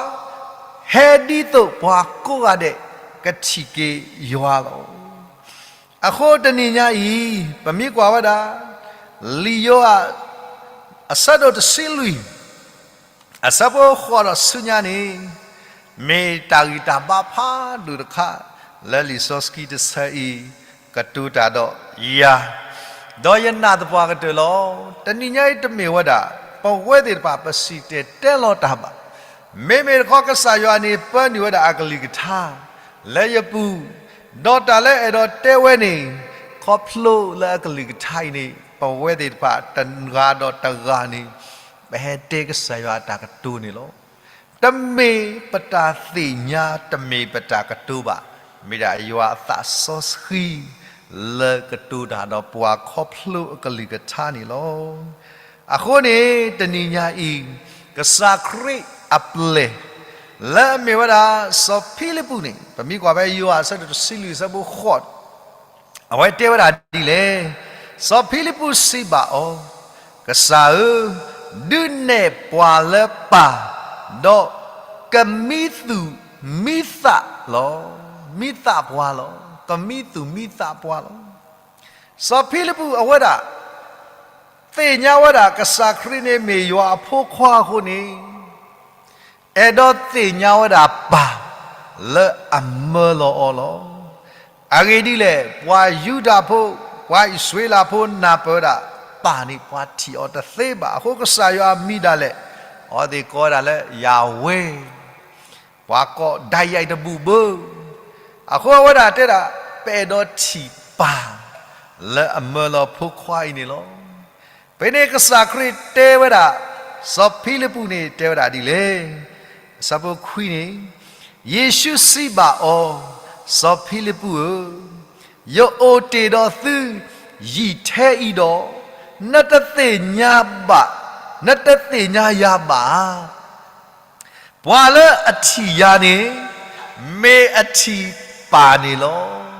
ဟဲဒ်သိးပှၤကိးဂၤဒဲးကထံၣ်က့ၤယွၤလီၤ. အဃိတနံၤညါအံၤ ပမ့ၢ်ကွၢ်ဝဲဒၣ် လံာ်ယိၤဟၣ် အဆၢဒိၣ်တဆံလွံၢ် အဆၢဖိဃိးဒီးဆူညါန့ၣ်, မ့ၢ်တၢ်ဂံၢ်တၢ်ဘါဖးဒိၣ်တခါ လၢလံာ်စီဆှံတဆၢအံၤ ကတိၤတၢ်ဒီးယၤ, ဒီးယနာ်သပှၢ်ကတၢၢ်လီၤ. တနံၤညါအံၤတမ့ၢ်ဝဲဒၣ် ပဝဲသ့ၣ်တဖၣ်ပစံၣ်တဲၤတဲလီၤတၢ်ဘၣ်. မ့မ့ၢ်တခီကစၢ်ယွၤန့ၣ် ပၢနုာ်ဝဲဒၣ်အကလုၢ်ကထါ လၢယပူၤ, ဒီးတၢ်လၢအဲၣ်ဒိးတဲဝဲန့ၣ် ခီဖျိလၢအကလုၢ်ကထါအံၤန့ၣ် ပဝဲသ့ၣ်တဖၣ်တဂၤဒီးတဂၤန့ၣ် ပဟဲတဲကစၢ်ယွၤအတၢ်ကတိၤန့ၣ်လီၤ. တမ့ၢ်ပတၢ်သ့ၣ်ညါ တမ့ၢ်ပတၢ်ကတိၤဘၣ်, မ့ၢ်ဒၣ်ယွၤအသးစီဆှံ လၢကတိၤတၢ်ဒီးပှၤခီဖျိအကလုၢ်ကထါန့ၣ်လီၤ. အဃိန့ၣ် တနံၤညါအံၤ ကစၢ်ခရံာ်အပျဲၢ် လၢအမ့ၢ်ဝဲဒၣ် စီၤဖံလံးပူးန့ၣ် ပမ့ၢ်ကွၢ်ဖဲယိၤဟၣ်အဆၢဒိၣ်တဆံလွံၢ်အဆၢဖိဃိး အဝဲတဲဝဲဒၣ်ဒ်လဲၣ်. စီၤဖံလံးပူးစံးဘၣ်အီၤ, ကစၢ်ဧၢ, ဒုးနဲၣ်ပှၤလၢပၢ်, ဒီးကမံသူၣ်မံသးလီၤ. မံသးပှၤလီၤ. ကမံသူၣ်မံသးပှၤလီၤ. စီၤဖံလံးပူးအဝဲဒၣ် သ့ၣ်ညါဝဲဒၣ် ကစၢ်ခရံာ်န့ၣ်မ့ၢ်ယွၤအဖိခွါအဃိန့ၣ် အဲၣ်ဒိးသ့ၣ်ညါဝဲဒၣ်ပၢ်လၢအမၢလီၤအီၤလီၤ. အဂ့ၢ်ဒ်လဲၣ်, ပှၤယူဒၤဖိ, ပှၤအံၣ်စရ့လးဖိနၢ်ပၢၢ်ဝဲဒၣ် ပၢ်န့ၣ်ပှၤထံၣ်အီၤတသ့ဘၣ်. အဃိကစၢ်ယွၤအမံၤဒၣ်လဲာ် အဝဲသ့ၣ်ကိးဝဲဒၣ်လၢယၤဝဲ, ပှၤကိးဒၣ်ယဲၢ်တဘူၣ်ဘၢ. အဃိအဝဲဒၣ်တဲဒၣ် ပအဲၣ်ဒိးထံၣ်ပၢ်လၢအမၢလီၤဖိခွါအံၤန့ၣ်လီၤ. ဖဲန့ၣ်ကစၢ်ခရံာ်တဲဝဲဒၣ် စီၤဖံလံးပူးန့ၣ် တဲဝဲဒၣ်ဒ်လဲၣ်. အဆၢဖိခွံန့ၣ်, ယ့ၣ်ၡူးစံးဘၣ်အီၤ, စီၤဖံလံးပူးဧၢ, ယအိၣ်တ့ၢ်ဒီးသုယံာ်ထဲအံၤဒီး, နတသ့ၣ်ညါဘၣ်, နတသ့ၣ်ညါယၤဘၣ်ဧါ. ပှၤလၢအထံၣ်ယၤန့ၣ် မ့ၢ်အထံၣ်ပၢ်န့ၣ်လီၤ.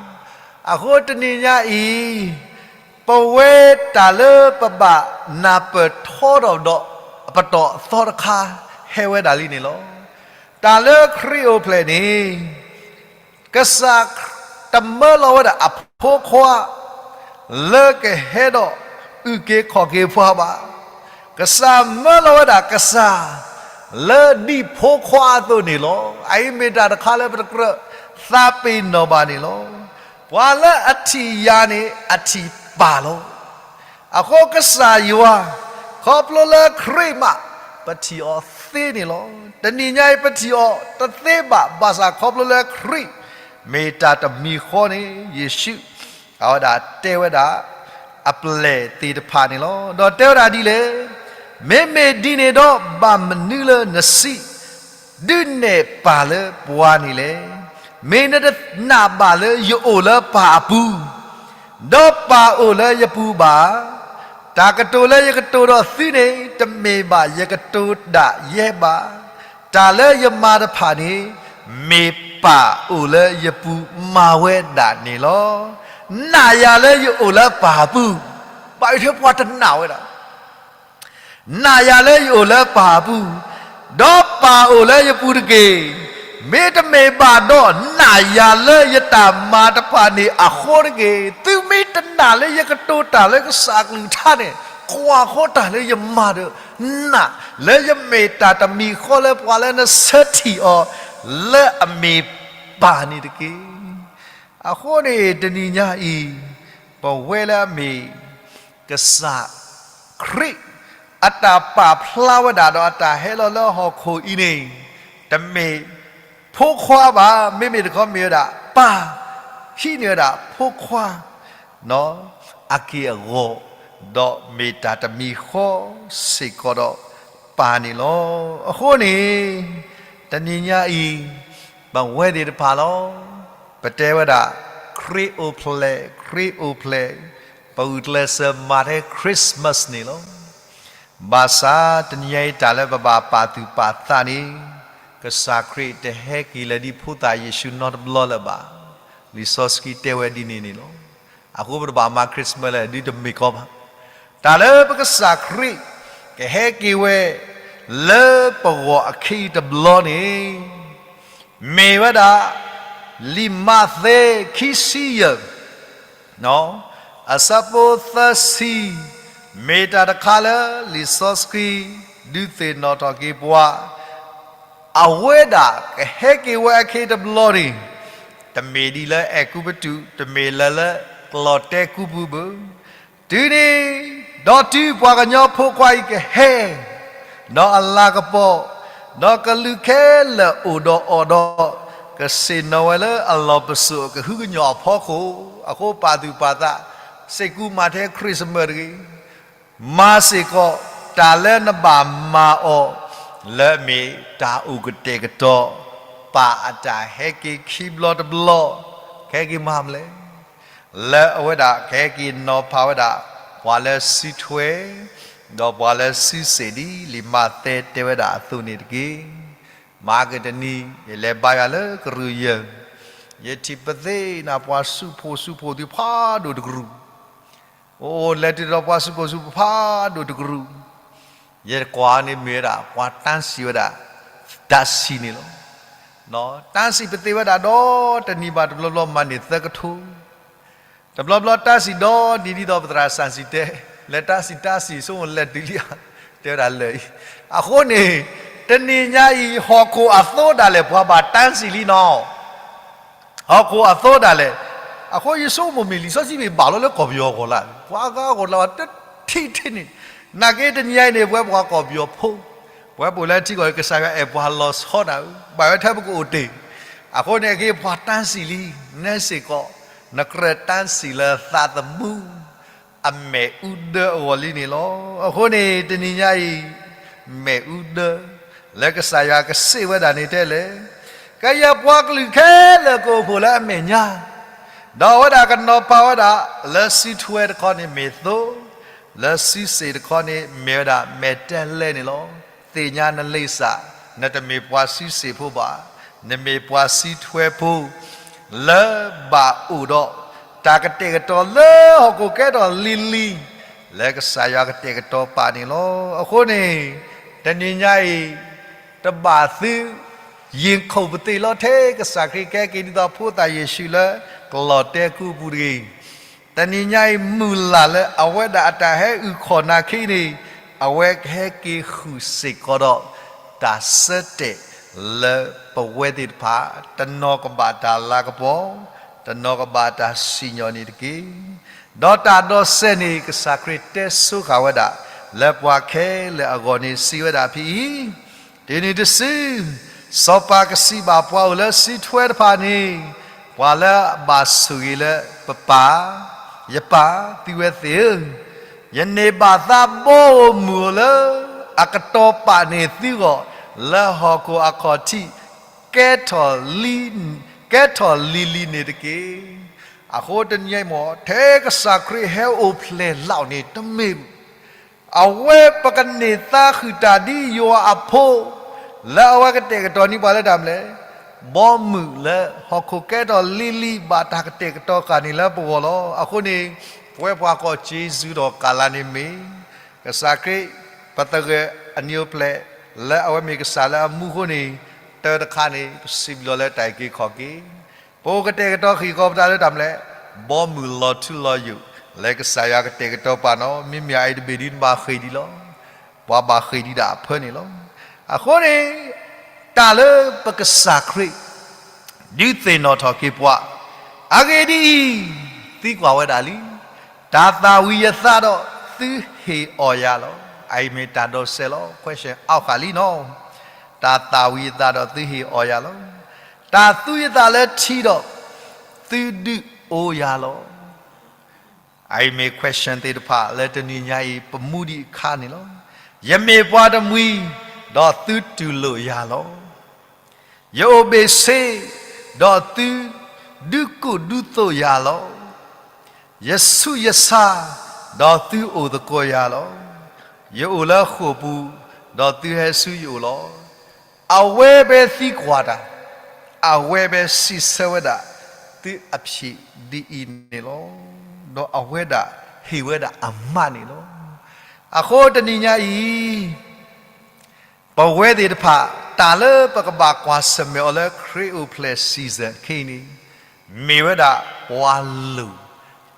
အဃိတနံၤညါအံၤ ပဝဲတၢ်လၢပဘၣ်နၢ်ပၢၢ်ထီထီၣ်ဒီး အပတီၢ်အသီတခါ ဟဲဝဲဒၣ်လံန့ၣ်လီၤ. တၢ်လၢခရံာ်အိၣ်ဖျဲၣ်န့ၣ် ကစၢ်တမၢလီၤဝဲဒၣ်အဖိခွါ လၢကဟဲဒီးအုၣ်က့ၤခီၣ်က့ၤပှၤဘၣ်. ကစၢ်မၢလီၤဝဲဒၣ်ကစၢ် လၢဒ်ဖိခွါအသိးန့ၣ်လီၤ. အအံၤမ့ၢ်တၢ်တခါလၢပတကြၢးသးပ့ၤနီၣ်ဘၣ်န့ၣ်လီၤ. ပှၤလၢအထံၣ်ယၤန့ၣ် အထံၣ်ပၢ်လီၤ. အဃိကစၢ်ယွၤ ခီဖျိလၢခရံာ်မး ပထံၣ်အီၤသ့န့ၣ်လီၤ. တနံၤညါအံၤပထံၣ်အီၤတသ့ဘၣ် ဘၣ်ဆၣ်ခီဖျိလၢခရံာ် မ့ၢ်တၢ်တမံၤဃီန့ၣ် ယ့ၣ်ၡူး အဝဲဒၣ်တဲဝဲဒၣ် အပျဲၢ်သ့ၣ်တဖၣ်န့ၣ်လီၤ. ဒီးတဲဝဲဒၣ်ဒ်လဲၣ်, မ့မ့ၢ်ဒ်န့ၣ်ဒီး ဘၣ်မနုၤလၢနစံး ဒုးနဲၣ်ပၢ်လၢပှၤန့ၣ်လဲၣ်. မ့ၢ်နတနာ်ဘၣ်လၢယအိၣ်လၢပၢ်အပူၤ, ဒီးပၢ်အိၣ်လၢယပူၤဘၣ်. တၢ်ကတိၤလၢယကတိၤဒီးသုန့ၣ် တမ့ၢ်ဘၣ်ယကတိၤဒၣ်ယဲဘၣ်. တၢ်လၢယမၤတဖၣ်န့ၣ် မ့ၢ်ပၢ်အိၣ်လၢယပူၤမၤဝဲဒၣ်န့ၣ်လီၤ. နာ်ယၤလၢယအိၣ်လၢပၢ်အပူၤ, ဘၣ်အံၤထဲပှၤတနာ်ဝဲဒၣ် နာ်ယၤလၢယအိၣ်လၢပၢ်အပူၤ, ဒီးပၢ်အိၣ်လၢယပူၤတက့ၢ်. မ့တမ့ၢ်ဘၣ်ဒီး နာ်ယၤလၢယတၢ်မၤတဖၣ်န့ၣ်အဃိတက့ၢ်. သုမ့ၢ်တနာ်လၢယကတိၤတၢ်လၢကစၢ်အကလုၢ်ကထါန့ၣ်, ကွၢ်ဃီတၢ်လၢယမၤဒီး နာ်လၢယမ့ၢ်တၢ်တမံၤဃီလၢပှၤလၢနဆၢထံၣ်အီၤ လၢအမ့ၢ်ပၢ်န့ၣ်တက့ၢ်. အဃိန့ၣ် တနံၤညါအံၤ ပဝဲလၢအမ့ၢ် ကစၢ်ခရံာ် အတၢ်ပာ်ဖျါဝဲဒၣ်ဒီးအတၢ်ဟဲလီၤလၢဟီၣ်ခိၣ်အံၤန့ၣ် တမ့ၢ်ဖိခွါဘၣ်, မ့မ့ၢ်တခီမ့ၢ်ဝဲဒၣ်ပၢ်, ဟံးန့ၢ်ဝဲဒၣ်ဖိခွါ အက့ၢ်အဂီၤ, ဒီးမ့ၢ်တၢ်တမံၤဃီစ့ၢ်ကီးဒီးပၢ်န့ၣ်လီၤ. အဃိန့ၣ် တနံၤညါအံၤ ပဝဲသ့ၣ်တဖၣ်လီၤ. ပတဲဝဲဒၣ် ခရံာ်အိၣ်ဖျဲၣ်, ခရံာ်အိၣ်ဖျဲၣ်, ပဂုာ်ကျဲးစၢးမၤထဲ Christmas န့ၣ်လီၤ. ဘၣ်ဆၣ်တနံၤညါအံၤတၢ်လၢပဘၣ်ပာ်သူၣ်ပာ်သးန့ၣ် ကစၢ်ခရံာ်တဟဲက့ၤလၢၤဒ်ဖိသၣ်ယ့ၣ်ၡူးနီတဘျီလၢၤဘၣ်. လံာ်စီဆှံတဲဝဲဒ်န့ၣ်န့ၣ်လီၤ. အဃိပတဘၣ်မၤ Christmas လၢဒ်တမ့ၢ်ကီဘၣ်. တၢ်လၢပကစၢ်ခရံာ် ကဟဲက့ၤဝဲ လၢပဂီၢ်အခံတဘျီန့ၣ် မ့ၢ်ဝဲဒၣ် လံာ်မးသဲ ခံဆံယဲၢ် အဆၢဖိသၢဆံ, မ့ၢ်တၢ်တခါလၢလံာ်စီဆှံ ဒုးသ့ၣ်နီၣ်ထီၣ်က့ၤပှၤ အဝဲဒၣ်ကဟဲက့ၤဝဲအခံတဘျီန့ၣ် တမ့ၢ်ဒ်လၢအဲၤကူပတူး, တမ့ၢ်လၢလၢကျီၣ်တဲကူပူၤဘၣ်. တုၤန့ၣ် ဒီးတုၤပှၤကညီဖိခွါအံၤကဟဲ ဒီးအလၤကပီၤ, ဒီးကလူးခဲလၢာ်အိၣ်ဒီးအီၤဒီး ကဆ့ၣ်နီၤဝဲလၢအလီၢ်ပစိာ်ကဟုကညီၢ်အဖီခိၣ်, အဃိပာ်သူၣ်ပာ်သး, စ့ၢ်ကီးမၤထဲ Christmas တဂ့ၤ, မၤစ့ၢ်ကီး တၢ်လၢနဘၣ်မၤအီၤ လၢအမ့ၢ်တၢ်အိၣ်ကတဲာ်ကတီၤ ပၢ်အတၢ်ဟဲက့ၤခံဘျီတဘျီ, ကဟဲက့ၤမၤမနုၤလဲၣ်. လၢအဝဲဒၣ်ကဟဲက့ၤနီၤဖးဝဲဒၣ် ပှၤလၢစုထွဲ ဒီးပှၤလၢစုစ့ၣ် ဒ်လံာ်မးသဲတဲဝဲဒၣ်အသိးန့ၣ်တက့ၢ်. မဟါကတနံၤ ယလဲၤဘါယွၤလၢကရူၢ်ယဲၢ်, ယထံၣ်ပသ့ၣ်နၤ ပှၤစုဖိစုဖိသ့ၣ်ဖးဒိၣ်တကရူၢ်, အိၣ်လဲၤတုၤဒီးပှၤစုဖိစုဖိဖးဒိၣ်တကရူၢ်, ယကွၢ်န့ၣ်မ့ၢ်ဝဲဒၣ် ပှၤတၢ်စံၣ်ဝဲဒၣ် တၢ်စံၣ်န့ၣ်လီၤ. တၢ်စံၣ်ပသ့ၣ်ဝဲဒၣ်ဒီး တနံၤဘၣ်တဘျီဘျီမၤန့ၢ်သၢကထိ, တဘျီဘျီတၢ်စံၣ်ဒီးနံၤ ဒ်သိးပသရၣ်စၢ်စံၣ်တဲ, လဲၤတၢ်စံၣ်တၢ်စံၣ် ဆိကမိၣ်လဲၤတုၤလံဧါ, တဲဝဲဒၣ်လၢာ်အံၤ. အဃိန့ၣ် တနံၤညါအံၤ ဟီၣ်ခိၣ်အသိဒၣ်လဲာ် ပှၤဘၣ်တၢ်စံၣ်လံနီၤ. ဟီၣ်ခိၣ်အသိဒၣ်လဲာ်. အဃိယဆိကမိၣ်မ့ၢ်လံာ်စီဆှံမ့ၢ်ဘၣ်လီၤလၢကီၢ်ပယီၤအဂီၢ်လၢ်, ပှၤအဂၤအဂီၢ်လၢ် တထံၣ်ထဲန့ၣ်, နာ်က့တနံၤညါအံၤန့ၣ် ပဝဲပှၤကီၢ်ပယီၤဖိ, ပဝဲပအိၣ်လၢထံကီၢ် ကစၢ်ယွၤအဲၣ်ပှၤလီၤဆီနၤဧၢ, ဘၣ်ဝဲထဲပကအိၣ်တ့ၢ်. အဃိန့ၣ် အက့ၤပှၤတၢ်စံၣ်လံ, နဲစ့ၢ်ကီး နကြၢးတၢ်စံၣ်လၢသးသမူ အမဲာ်အူဒၢအဂီၢ်လံန့ၣ်လီၤ. အဃိန့ၣ် တနံၤညါအံၤ မဲာ်အူဒၢ လၢကစၢ်ယွၤကစံးဝဲဒၣ်န့ၣ်တဲလဲၣ်, ကယဲၢ်ပှၤကလုာ်ခဲလၢာ်ကအိၣ်ဖှိၣ်လၢအမဲာ်ညါ, ဒီးအဝဲဒၣ်ကနီၤဖးဝဲဒၣ် လၢစုထွဲတခီန့ၣ်မ့ၢ်သိ, လၢစုစ့ၣ်တခီန့ၣ်မ့ၢ်ဝဲဒၣ်မဲာ်တဲးလဲးန့ၣ်လီၤ. သ့ၣ်ညါနလံာ်စၢ်, နတမ့ၢ်ပှၤစုစ့ၣ်ဖိဘၣ်, နမ့ၢ်ပှၤစုထွဲဖိ လၢဘၣ်အိၣ်ဒီး တၢ်ကတဲာ်ကတီၤလၢဟီၣ်ခိၣ်ကဲထီၣ်လံၤလံၤ လၢကစၢ်ယွၤကတဲာ်ကတီၤပာ်န့ၣ်လီၤ. အဃိန့ၣ် တနံၤညါအံၤ တဘၣ်သု ယံာ်ခိၣ်ပသ့ၣ်လီၤထဲ ကစၢ်ခရံာ်ကဟဲက့ၤဒ်သိးဖိသၣ်ယ့ၣ်ၡူးလၢ ကလီၤတဲာ်ကူပူၤတဂ့ၤ. တနံၤညါအံၤ မုၢ်လၢ်လၢအဝဲဒၣ်အတၢ်ဟဲအုၣ်ခီၣ်နၢ်ခံန့ၣ် အဝဲကဟဲက့ၤဃုာ်စ့ၢ်ကီးဒီး တၢ်ဆၢတဲာ်လၢပဝဲသ့ၣ်တဖၣ် တနီၤကဘၣ်တၢ်လၤကပီၤ, တနီၤကဘၣ်တၢ်စံၣ်ညီၣ်န့ၣ်တက့ၢ်. ဒီးတၢ်ဒိးစဲးန့ၣ် ကစၢ်ခရံာ်တဲဆိဃာ်ဝဲဒၣ် လၢပှၤခဲလၢာ်အဂီၢ်န့ၣ် စံးဝဲဒၣ်ဖဲအံၤ, တုၤနုၤတစု စီၤပၤကစံးဘၣ်ပှၤအိၣ်လၢစုထွဲတဖၣ်န့ၣ်, ပှၤလၢအဘၣ်ဆိၣ်ဂ့ၤလၢပပၢ်, ယပၢ်, သုဝဲသ့ၣ်ဧၢ, ယန့ၢ်ဘၣ်သးဘီဧိၤမုၢ်ဧိၤလၢ အကတီၤပာ်န့ၢ်သုဂီၢ် လၢဟီၣ်ခိၣ်အခီၣ်ထံး ကဲထီၣ်လံ, ကဲထီၣ်လံၤလံၤန့ၣ်တက့ၢ်. အဃိတနံၤအံၤမ့ၢ် ထဲကစၢ်ခရံာ်ဟဲအိၣ်ဖျဲၣ်လီၤန့ၣ်တမ့ၢ် အဝဲပကန့ၢ်သါဃုာ်တၢ်ဒ်ယွၤအဖိ လၢအဝဲကတဲာ်ကတီၤန့ၢ်ပှၤလၢတၢ်မနုၤလဲၣ်, ဘီမုၢ်လၢဟီၣ်ခိၣ်ကဲထီၣ်လံၤလံၤ ဘၣ်တၢ်ကတဲာ်ကတီၤဃာ်န့ၣ်လၢပဂီၢ်လီၤ. အဃိန့ၣ် ပဝဲပှၤကိးက့ၤစူၤဒီးကၤလါန့ၣ်မ့ၢ် ကစၢ်ခရံာ် ပသဂၢၢ်အနံၤအိၣ်ဖျဲၣ် လၢအဝဲမ့ၢ်ကစၢ်လၢအမူအဃိန့ၣ် တၢ်တခါန့ၣ် ပစံးဘျုးလၢတၢ်အုၣ်က့ၤခီၣ်က့ၤ ပအိၣ်ကတဲာ်ကတီၤဃံးဃီၤပတၢ်လၢတၢ်မနုၤလဲၣ်, ဘီမုၢ်လီၤထူလီၤယိာ် လၢကစၢ်ယွၤကတဲာ်ကတီၤပာ်နီၣ်, မ့မ့ၢ်အအံၤတဘ့ၣ်ဒ်နဘၣ်ဃ့ၢ်ဒံးလီၤ. ပှၤဘၣ်ဃ့ၢ်ဒံးဒၣ်အဖၢန့ၣ်လီၤ. အဃိန့ၣ် တၢ်လၢပကစၢ်ခရံာ် ဒုးသ့ၣ်နီၣ်ထီၣ်က့ၤပှၤ, အဂ့ၢ်ဒ်အံၤ, သံကွၢ်ဝဲဒၣ်လံ, တၢ်သၣ်ဝံၤယသးဒီးသုဟ့ၣ်အီၣ်ယၤလီၤ. အအံၤမ့ၢ်တၢ်ဒိးစဲးလီၤ, question အီၣ်ဃာ်လံနီၣ်. တၢ်သၣ်ဝံၤယသးဒီးသုဟ့ၣ်အီၣ်ယၤလီၤ. တၢ်သူယသးလၢထံဒီး သုဒုးအိၣ်ယၤလီၤ. အအံၤမ့ၢ် question သ့ၣ်တဖၣ်လၢတနံၤညါအံၤ ပမူဒံးအခါန့ၣ်လီၤ. ယမ့ၢ်ပှၤတမှံၤ, ဒီးသုတူၢ်လိာ်ယၤလီၤ. ယအိၣ်ဘ့ၣ်ဆ့, ဒီးသုဒုးကူၣ်ဒုးသိးယၤလီၤ. ယဆူးယဆါ, ဒီးသုအိၣ်သကိးယၤလီၤ. ယအိၣ်လၢဃိာ်ပူၤ, ဒီးသုဟဲဆူယအိၣ်လီၤ. အဝဲဖဲသံကွၢ်တၢ်, အဝဲဖဲစံးဆၢဝဲဒၣ် သုအဖြေဒ်အံၤန့ၣ်လီၤ. ဒီးအဝဲဒၣ်ဟ့ၣ်ဝဲဒၣ်အမးန့ၣ်လီၤ. အဃိတနံၤညါအံၤ ပဝဲသ့ၣ်တဖၣ် တၢ်လၢပကဘၣ်ကွၢ်ဆၢၣ်မဲာ်အီၤလၢခရံာ်အိၣ်ဖျဲၣ် season ခဲအံၤန့ၣ် မ့ၢ်ဝဲဒၣ်ပှၤလိၣ်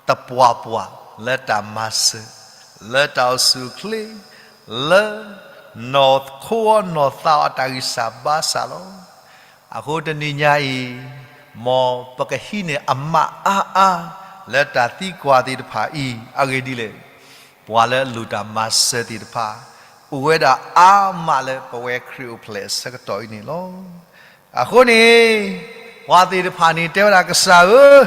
တပှၢ်ပှၢ်လၢတၢ်မၤစၢၤ, လၢတၢ်အိၣ်ဆူၣ်အိၣ်ချ့, လၢနီၢ်ခိအီၤနီၢ်သးအီၤအတၢ်ဂံၢ်စၢ်ဘါစၢ်လီၤ. အဃိတနံၤညါအံၤ မ်ပကဟံးန့ၢ်အမးအါအါ လၢတၢ်သံကွၢ်သ့ၣ်တဖၣ်အံၤ အဂ့ၢ်ဒ်လဲၣ်, ပှၤလၢအလိၣ်တၢ်မၤစၢၤသ့ၣ်တဖၣ် အိၣ်ဝဲဒၣ်အါမးလၢပဝဲခရံာ်အိၣ်ဖျဲၣ်အဆၢကတီၢ်အံၤန့ၣ်လီၤ. အဃိန့ၣ် ပှၤသ့ၣ်တဖၣ်န့ၣ် တဲဝဲဒၣ်ကစၢ်ဧၢ,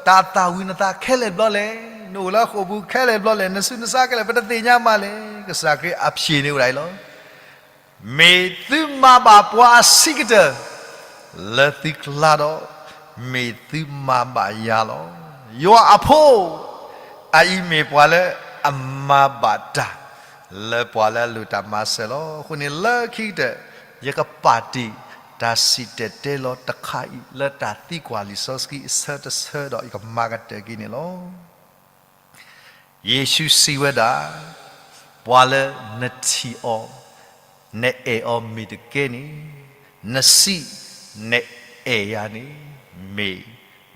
တၢ်သၣ်ဝံၤနသးခဲလၢာ်ဘျီလဲၣ်, နအိၣ်လၢဃိာ်ပူၤခဲလၢာ်ဘျီလဲၣ်, နဆူးနဆါခဲလၢာ် ပတသ့ၣ်ညါမးလဲၣ်. ကစၢ်ခရံာ်အဖြေန့ၣ်အိၣ်ဒၣ်အံၤလီၤ. မ့ၢ်သုမၤဘၣ်ပှၤအဆံးကတၢၢ် လၢသုကျါဒီး မ့ၢ်သုမၤဘၣ်ယၤလီၤ. ယွၤအဖိ အအံၤမ့ၢ်ပှၤလၢအမၤဘၣ်တၢ် လၢပှၤလၢအလိၣ်တၢ်မၤစၢၤလီၤ. အဃိန့ၣ်လၢခံကတၢၢ် ယကပာ်တ့ၢ်တၢ်စံၣ်တဲၤတဲလီၤတခါအံၤ လၢတၢ်သံကွၢ်လံာ်စီဆှံအဆၢတဆၢဒီး ယကမၤကတၢၢ်က့ၤန့ၣ်လီၤ. ယ့ၣ်ၡူးစံးဝဲဒၣ်, ပှၤလၢနထံၣ်အီၤ, နအဲၣ်အီၤမ့ၢ်တကဲန့ၣ်, နစံး, နအဲၣ်ယၤန့ၣ် မ့ၢ်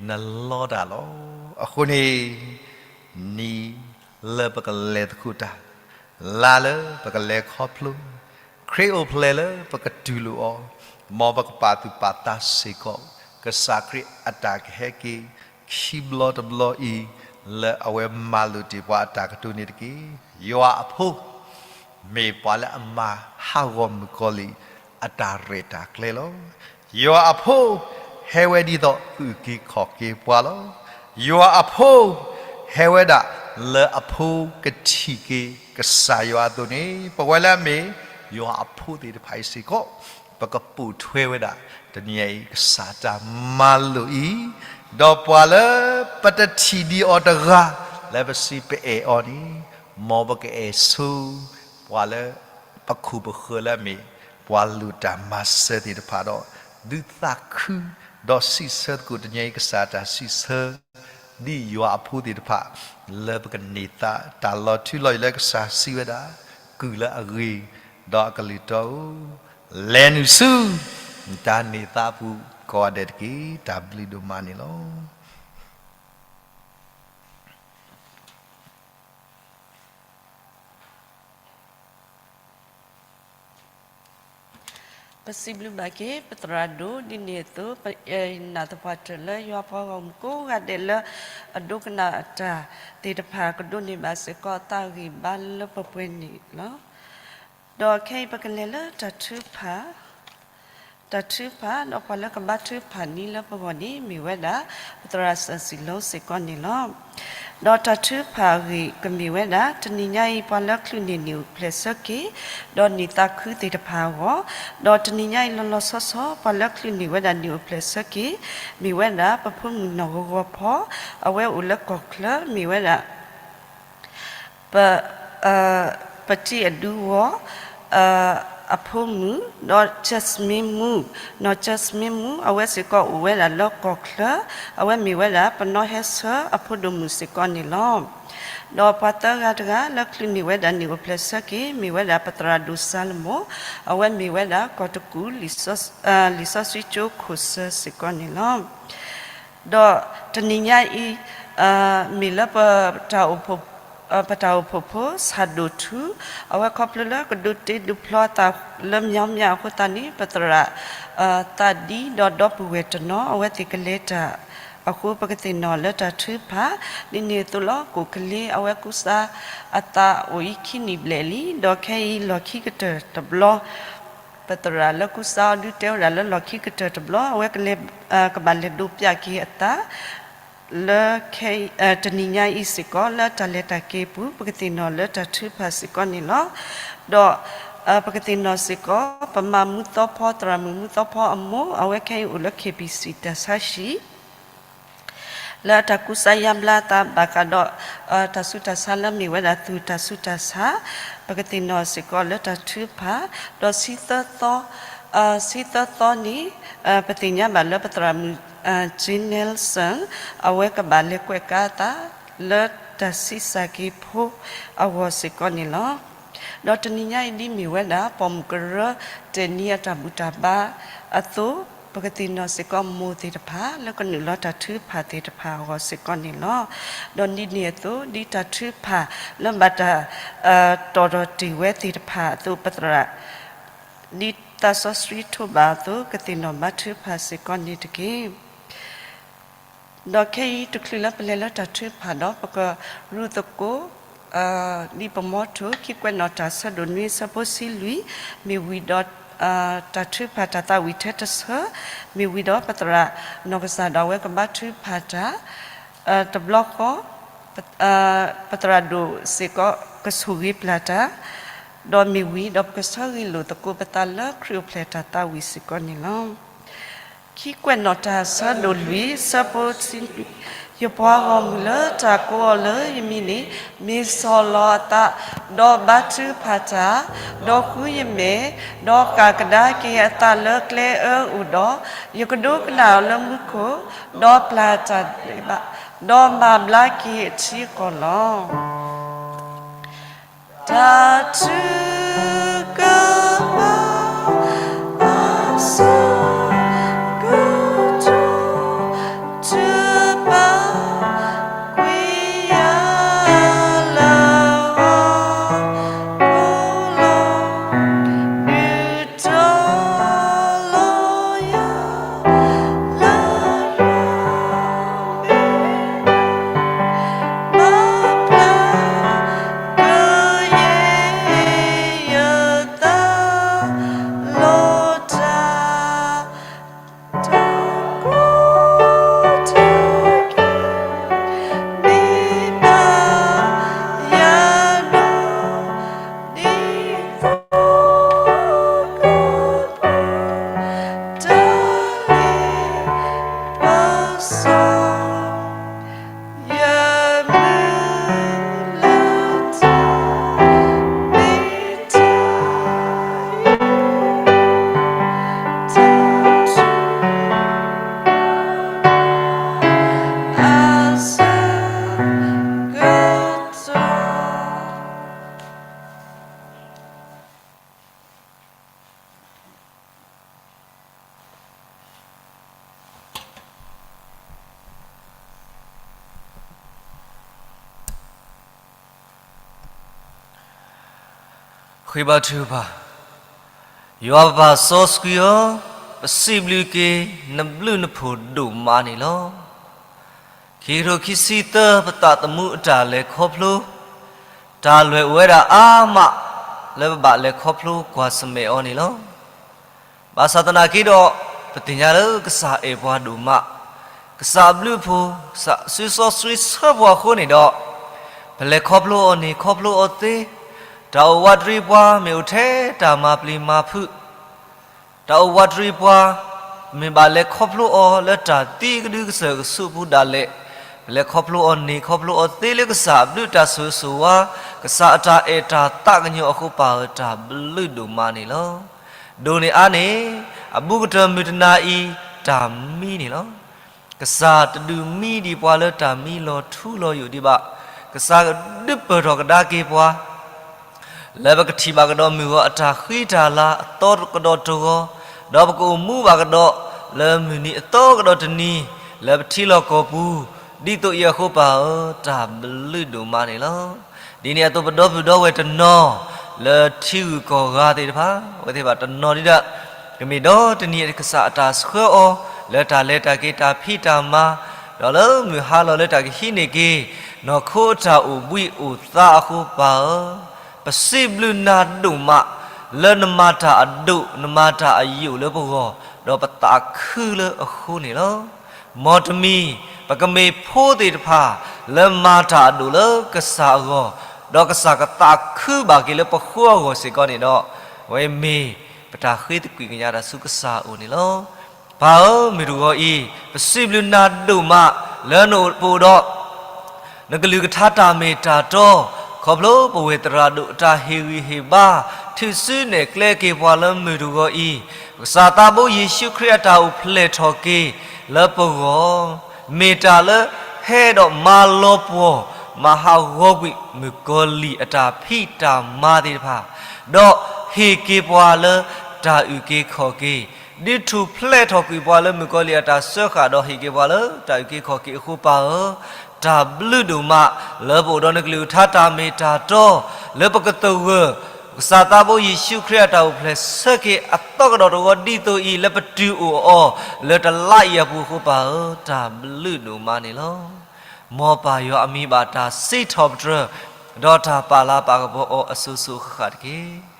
နလီတၢ်လီၤ. အဃိန့ၣ် နံၤလၢပကလဲၤသကိးတၢ်, လါလၢပကလဲၤခီဖျိ, ခရံာ်အိၣ်ဖျဲၣ်လၢပကတူၢ်လိာ်အီၤ, မ်ပကပာ်သူၣ်ပာ်သးစ့ၢ်ကီး ကစၢ်ခရံာ်အတၢ်ကဟဲက့ၤ ခံဘျီတဘျီအံၤ လၢအဝဲမၤလိာ်တ့ၢ်ပှၤအတၢ်ကတိၤန့ၣ်တက့ၢ်. ယွၤအဖိ မ့ၢ်ပှၤလၢအမၤဟးဂီၤမုၣ်ကီၤလံၢ်အတၢ်ရဲၣ်တၢ်ကျဲၤလီၤ. ယွၤအဖိ ဟဲဝဲဒ်သိးအုၣ်က့ၤခီၣ်က့ၤပှၤလီၤ. ယွၤအဖိ ဟဲဝဲဒၣ်လၢအဖိကထံၣ်က့ၤကစၢ်ယွၤအသိးန့ၣ် ပဝဲလၢအမ့ၢ်ယွၤအဖိသ့ၣ်တဖၣ်အံၤစ့ၢ်ကီး ပကပိာ်ထွဲဝဲဒၣ် တနံၤအံၤ ကစၢ်တၢ်မၤလိာ်အံၤ, ဒီးပှၤလၢပတထံၣ်ဒံးအီၤတဂၤ လၢပစံးပအဲၣ်အီၤန့ၣ် မ်ပကအဲၣ်ဆိ ပှၤလၢပခိၣ်ပဃၢၤလၢအမ့ၢ် ပှၤလိၣ်တၢ်မၤစၢၤသ့ၣ်တဖၣ်ဒီး ဒုးသးခု ဒီးစံးဆၢသကိးတနံၤအံၤ ကစၢ်တၢ်စံးဆၢ ဒ်ယွၤအဖိသ့ၣ်တဖၣ် လၢပကန့ၢ်သါတၢ်လီၤထူလီၤယိာ်လၢကစၢ်စံးဝဲဒၣ် ကုၢ်လၢအဂ့ၤ ဒီးအကလုၢ်တီဧၢ, လဲၤနုာ်ဆူ တၢ်န့ၢ်သါပူၤကိးဂၤဒဲးတက့ၢ်. တၢ်ဘျုးဒိၣ်မးန့ၣ်လီၤ. ပစံးဘျုးဘၣ်က့ၤ ပသရၣ်ဒိၣ် ဒ်န့ၣ်အသိး ပနာ်သပှၢ်တၢၢ်လၢယွၤပှၤဂီၢ်မုၢ်ကိးဂၤဒဲးလၢ အဒိကနၣ်အတၢ်သ့ၣ်တဖၣ် ကဒိးန့ၢ်ဘၣ်စ့ၢ်ကီးသးဂံၢ်ဘါလၢပပှဲၤန့ၣ်လီၤ. ဒီးခဲအံၤပကလဲၤလၢတၢ်ထုကဖၣ် တၢ်ထုကဖၣ် ဒီးပှၤလၢကဘါထုကဖၣ်န့ၣ်လၢပဂီၢ်န့ၣ် မ့ၢ်ဝဲဒၣ် ပသရၣ်စၢၣ်စံၣ်လိစ့ၢ်ကီးန့ၣ်လီၤ. ဒီးတၢ်ထုကဖၣ်အဂ့ၢ်ကမ့ၢ်ဝဲဒၣ် တနံၤညါအံၤ ပှၤလၢကချုးန့ၢ်နံၣ်အိၣ်ဖျဲၣ်ဆၢက့ၤ ဒီးနံၣ်သးခုသ့ၣ်တဖၣ်အဂီၢ်, ဒီးတနံၤညါအံၤလီၤလီၤဆီဆီ ပှၤလၢကချုးန့ၢ်ဝဲဒၣ်နံၣ်အိၣ်ဖျဲၣ်ဆၢက့ၤ မ့ၢ်ဝဲဒၣ်ပဖိမုၣ်နီၢ်ဂီၤဂီၤဖီ, အဝဲအိၣ်လၢကီၢ်ချၢ မ့ၢ်ဝဲဒၣ် ပ ပတံၢ်အဒူဝီ အဖိမုၣ်, ဒီး Jasmine မူ, နီၢ် Jasmine မူ, အဝဲစ့ၢ်ကီးအိၣ်ဝဲဒၣ်လၢကီၢ်ချၢ, အဝဲမ့ၢ်ဝဲဒၣ်ပနီၢ်ဟဲဆၢအဖိဒိၣ်မုၣ်စ့ၢ်ကီးန့ၣ်လီၤ. ဒီးပှၤသၢဂၤတဂၤလၢကချုးန့ၢ်ဝဲဒၣ်နံၣ်အိၣ်ဖျဲၣ်ဆၢက့ၤ မ့ၢ်ဝဲဒၣ်ပသရၣ်ဒိၣ်စၤလမိၣ်, အဝဲမ့ၢ်ဝဲဒၣ်ကီၢ်တကူၣ် လံာ်စီဆှံကၠိခိၣ်စၢစ့ၢ်ကီးန့ၣ်လီၤ. ဒီးတနံၤညါအံၤ မ့ၢ်လၢပ ပတၢ်အိၣ်ဖှိၣ်ဖိ ဆၣ်ဒိၣ်ထူ, အဝဲခီဖျိလၢကဒိးတ့ဒိးဖျီအသးလၢ မြောင်းမြ အဃိသတးန့ၣ် ပသရၣ် သးဒံဒီးဒီပုၢ်ဝဲၢ်တနီၤ အဝဲသ့ၣ်ကလဲၤတၢ်အဃိ ပကသ့ၣ်နီၣ်လၢတၢ်ထုကဖၣ်, ဒ်န့ၣ်အသိးလီၤ ကိၣ်ကလ့ အဝဲကူစါအသးအိၣ်အံၤခံနံၣ်ဘျဲၣ်လံ, ဒီးခဲအံၤလီၢ်ခံကတၢၢ်တဘျီ ပသရၣ်လၢကူစါအီၤဒုတဲဝဲဒၣ်လၢလီၢ်ခံကတၢၢ်တဘျီ အဝဲကလဲၤ ကဘၣ်လဲၤဒိးပၠးက့ၤအသး လၢ တနံၤညါအံၤစ့ၢ်ကီး လၢတၢ်လဲၤတၢ်က့ၤအပူၤ ပကသ့ၣ်နီၣ်လၢတၢ်ထုကဖၣ်စ့ၢ်ကီးန့ၣ်လီၤ. ဒီး ပကသ့ၣ်နီၣ်စ့ၢ်ကီး ပမၤမူသီဖီ သရၣ်မုၣ်မူသီဖီအမိၢ် အဝဲခဲအံၤအိၣ်လၢ KBC တၢ်ဆါဟံၣ် လၢအတၢ်ကူစါယါဘျါအသးဘၣ်ဃးဒီး တၢ်ဆူးတၢ်ဆါလၢမ့ၢ်ဝဲဒၣ်သူၣ်တၢ်ဆူးတၢ်ဆါ, ပကသ့ၣ်နီၣ်စ့ၢ်ကီးလၢတၢ်ထုကဖၣ်, ဒီးဆံသၢသီ, ဆံသၢသီန့ၣ် ပသ့ၣ်ညါဘၣ်လၢပသရၣ်မုၣ် Jean Nelson အဝဲကဘၣ်လဲၤကွဲးကါအသး လၢတၢ်ဆံးစၢ်က့ၤဖိအဂီၢ်စ့ၢ်ကီးန့ၣ်လီၤ. ဒီးတနံၤညါအံၤဒ်မ့ၢ်ဝဲဒၣ် ပိာ်မုၣ်ကရၢ တ့ၢ်နံၤအတၢ်ဘူၣ်တၢ်ဘါအသိး, ပကသ့ၣ်နီၣ်စ့ၢ်ကီးမိၢ်သ့ၣ်တဖၣ် လၢကနုာ်လီၤတၢ်ထုကဖၣ်သ့ၣ်တဖၣ်အဂီၢ်စ့ၢ်ကီးန့ၣ်လီၤ. ဒီးဒ်န့ၣ်အသိး ဒ်တၢ်ထုကဖၣ်လၢဘၣ်တၢ် တီၣ်ထီၣ်တ့ၢ်ဝဲသ့ၣ်တဖၣ်အသိး ပသရၣ် ဒ်သးစီဆှံထိးဘၣ်အသိး ကသ့ၣ်နီၣ်ဘါထုကဖၣ်စ့ၢ်ကီးန့ၣ်တက့ၢ်. ဒီးခဲအံၤတချုးလၢပလဲၤလၢတၢ်ထုကဖၣ်ဒီး ပကရူၢ်သကိး ဒ်ပမီထိၣ် ခံကွဲးနီၣ်တၢ်ဆၢဒိၣ်နွံဆၢဖိဆံလွံၢ် မ့ၢ်ဝံၤဒီး တၢ်ထုကဖၣ်တၢ်သးဝံၣ်ထဲတဆၢ မ့ၢ်ဝံၤဒီးပသရၣ်နီၢ်ကစၢ်ဒၣ်ဝဲကဘါထုကဖၣ်တၢ် တဘျီဃီ ပသရၣ်ဒိၣ်စ့ၢ်ကီး ကဆိၣ်ဂ့ၤပျၢ်တၢ်, ဒီးမ့ၢ်ဝံၤဒီးပကဆၢဂ့ၤလိာ်သကိးပသးလၢခရံာ်အိၣ်ဖျဲၣ်တၢ်သးဝံၣ်စ့ၢ်ကီးန့ၣ်လီၤ. ခံကွဲးနီၣ်တၢ်ဆၢဒိၣ်လွံၢ်ဆၢဖိဆံနွံ, ယပှၤဂီၢ်မုၢ်လၢတၢ်ကိးအီၤလၢယမံၤန့ၣ် မ့ၢ်ဆီၣ်လီၤအသး, ဒီးဘါထုကဖၣ်တၢ်, ဒီးဃုယမဲာ်, ဒီးဃၣ်ကဒါက့ၤအသးလၢကျဲအၢအိၣ်ဒီး, ယကဒိကနၣ်အီၤလၢမူခိၣ်, ဒီးပျၢ်တၢ်ဒဲးဘး, ဒီးမၤဘျါက့ၤအထံအကီၢ်လီၤ. တၢ်ထုကဖၣ် အဆိကတၢၢ် ထုကဖၣ်ကွံာ်ယၤလၢဟီၣ်ခိၣ်လီၤ. နုာ်ထီၣ်လီၤယၤလၢယွၤ ဃ့ဘါထုကဖၣ်, ယွၤပၢ်စီဆှံဧၢ, ပစံးဘျုးက့ၤ နဘျုးနဖှိၣ်ဒိၣ်မးန့ၣ်လီၤ. ခံကထိခံဆံသၢ ပသးသမူအတၢ်လဲၤခီဖျိ, တၢ်လဲၤဝဲဒၣ်အါမး လၢပဘၣ်လဲၤခီဖျိကွၢ်ဆၢၣ်မဲာ်အီၤန့ၣ်လီၤ. ဘၣ်ဆၣ်သနာ်က့ဒီး, ပသ့ၣ်ညါလၢကစၢ်အဲၣ်ပှၤဒိၣ်မး, ကစၢ်အဘျုးအဖှိၣ်, ကစၢ်စုစီဆှံဆှၢပှၤအဃိန့ၣ်ဒီး, ပလဲၤခီဖျိအီၤန့ၢ်ခီဖျိအီၤသ့, တၢ်အိၣ်ဝးတရံးပှၤ မ့ၢ်အိၣ်ထဲတၢ်မၤပျံၤမၤဖုး တၢ်အိၣ်ဝးတရံးပှၤ, မ့ၢ်ဘၣ်လဲၤခီဖျိအီၤလၢတၢ်သံကဒုကစၢၢ်ကဆူးပူၤဒၣ်လဲာ်, ပလဲၤခီဖျိအီၤန့ၢ်ခီဖျိအီၤသ့လၢကစၢ်အဘျုးတၢ်ဆိၣ်ဂ့ၤဆိၣ်ဝါ, ကစၢ်အတၢ်အဲၣ်တၢ်သးကညီၤအဃိပၢ်ဧၢ, တၢ်ဘျုးဒိၣ်မးန့ၣ်လီၤ. ဒိၣ်န့ၢ်အါန့ၣ်, အဘူးကတၢၢ်မုၢ်တနၤအံၤ, တၢ်မံန့ၣ်လီၤ. ကစၢ်တဒုးမံဒံးပှၤလၢတၢ်မံလီၤထူလီၤယိာ်ဒံးဘၣ်. ကစၢ်ဒုးပၢၢ်ထီၣ်ကဒါက့ၤပှၤ လၢပကထံၣ်ဘၣ်ကဒီးမုၢ်ဂီၤအတၢ်ဃံတၢ်လၤအသီကဒီးတဂီၤ, ဒီးပကအိၣ်မူဘၣ်ကဒီးလၢမုၢ်နံၤအသီကဒီးတနံၤ, လၢပထံလီၢ်ကီၢ်ပူၤ, ဒ်သိးအံၤအဃိပၢ်ဧၢ, တၢ်ဘျုးဒိၣ်မးန့ၣ်လီၤ. ဒ်န့ၣ်အသိးပဒီပုၢ်ဒီဝဲၢ်တနီၤ, လၢထံဂုၤကီၢ်ဂၤသ့ၣ်တဖၣ်, အဝဲသ့ၣ်ဘၣ်တနီၤဒ်ဒီး, ကမ့ၢ်ဒီတနံၤကစၢ်အတၢ်ဆှၢအီၤ, လၢတၢ်လဲၤတၢ်က့ၤတၢ်ဖံးတၢ်မၤ, ဒီးလၢမုၢ်ဟါလီၤလၢတၢ်ကဟံးန့ၢ်က့ၤ, နီၢ်ခိအတၢ်အိၣ်ဘှံးအိၣ်သါအဃိပၢ်ဧၢ, ပစံးဘျုးနၤဒိၣ်မး, လၢနမၤတၢ်အဒိၣ်, နမၤတၢ်အယိာ်လၢပဂီၢ်, ဒီးပသးခုလၢအဃိန့ၣ်လီၤ. မ်တမံၤ, ပကမ့ၢ်ဖိသ့ၣ်တဖၣ်, လၢမၤတၢ်အဒိၣ်လၢကစၢ်အဂီၢ်, ဒီးကစၢ်ကသးခုဘၣ်က့ၤလၢပဃိအဂီၢ်စ့ၢ်ကီးန့ၣ်ဒီး, အဝဲမ့ၢ်ပတၢ်ဃ့သကွံာ်ကညးတၢ်ဆူကစၢ်အအိၣ်န့ၣ်လီၤ. ပၢ်ဧၢ, မုၢ်တဂီၤအံၤ, ပစံးဘျုးနၤဒိၣ်မး, လၢနအိၣ်ပအိၣ်ဒီး နကလုၢ်ကထါတၢ်မ့ၢ်တၢ်တီ, ခီဖျိပဝဲၢ်သရၣ်ဒိၣ်အတၢ်ဟ့ၣ်ဂံၢ်ဟ့ၣ်ဘါ, ထုးစုနဲၣ်ကျဲက့ၤပှၤလၢမုၢ်တဂီၤအံၤ, ပကစၢ်သးဘိယ့ၣ်ၡူးခရံာ်အတၢ်အိၣ်ဖျဲၣ်ထီၣ်က့ၤလၢပဂီၢ်, မ့ၢ်တၢ်လၢဟဲဒီးမၤလီၤပှီၢ်, မၤဟးဂီၤကွံာ်မုၣ်ကီၤလံၢ်အတၢ်ဖံးတၢ်မၤသ့ၣ်တဖၣ်, ဒီးဟ့ၣ်က့ၤပှၤလၢတၢ်အုၣ်က့ၤခီၣ်က့ၤ ဒုးထူၣ်ဖျဲးထီၣ်ကွံာ်ပှၤလၢမုၣ်ကီၤလံၢ်အတၢ်စၢဃာ်ဒီးဟ့ၣ်က့ၤပှၤလၢတၢ်အုၣ်က့ၤခီၣ်က့ၤအဃိပၢ်ဧၢ, တၢ်ဘျုးဒိၣ်မး, လၢပအိၣ်ဒီးနကလုၢ်ကထါတၢ်မ့ၢ်တၢ်တီ, လၢပကသဂၢၢ်, ပကစၢ်သးဘိယ့ၣ်ၡူးခရံာ်အတၢ်အိၣ်ဖျဲၣ်ဆၢက့ၤအသီကဒီးတဂီၤဒ်သိးအံၤ လၢပတုၤအိၣ်အီၤလၢတလါအံၤအပူၤအဃိပၢ်ဧၢ, တၢ်ဘျုးဒိၣ်မးန့ၣ်လီၤ. မ်ပၢ်ယွၤအမံၤဘၣ်တၢ်စံးထီၣ်ပတြၢၤ, ဒီးတၢ်ပာ်လၤပာ်ကပီၤအီၤအစိၤစိၤအဃၣ်ဃၣ်တက့ၢ်.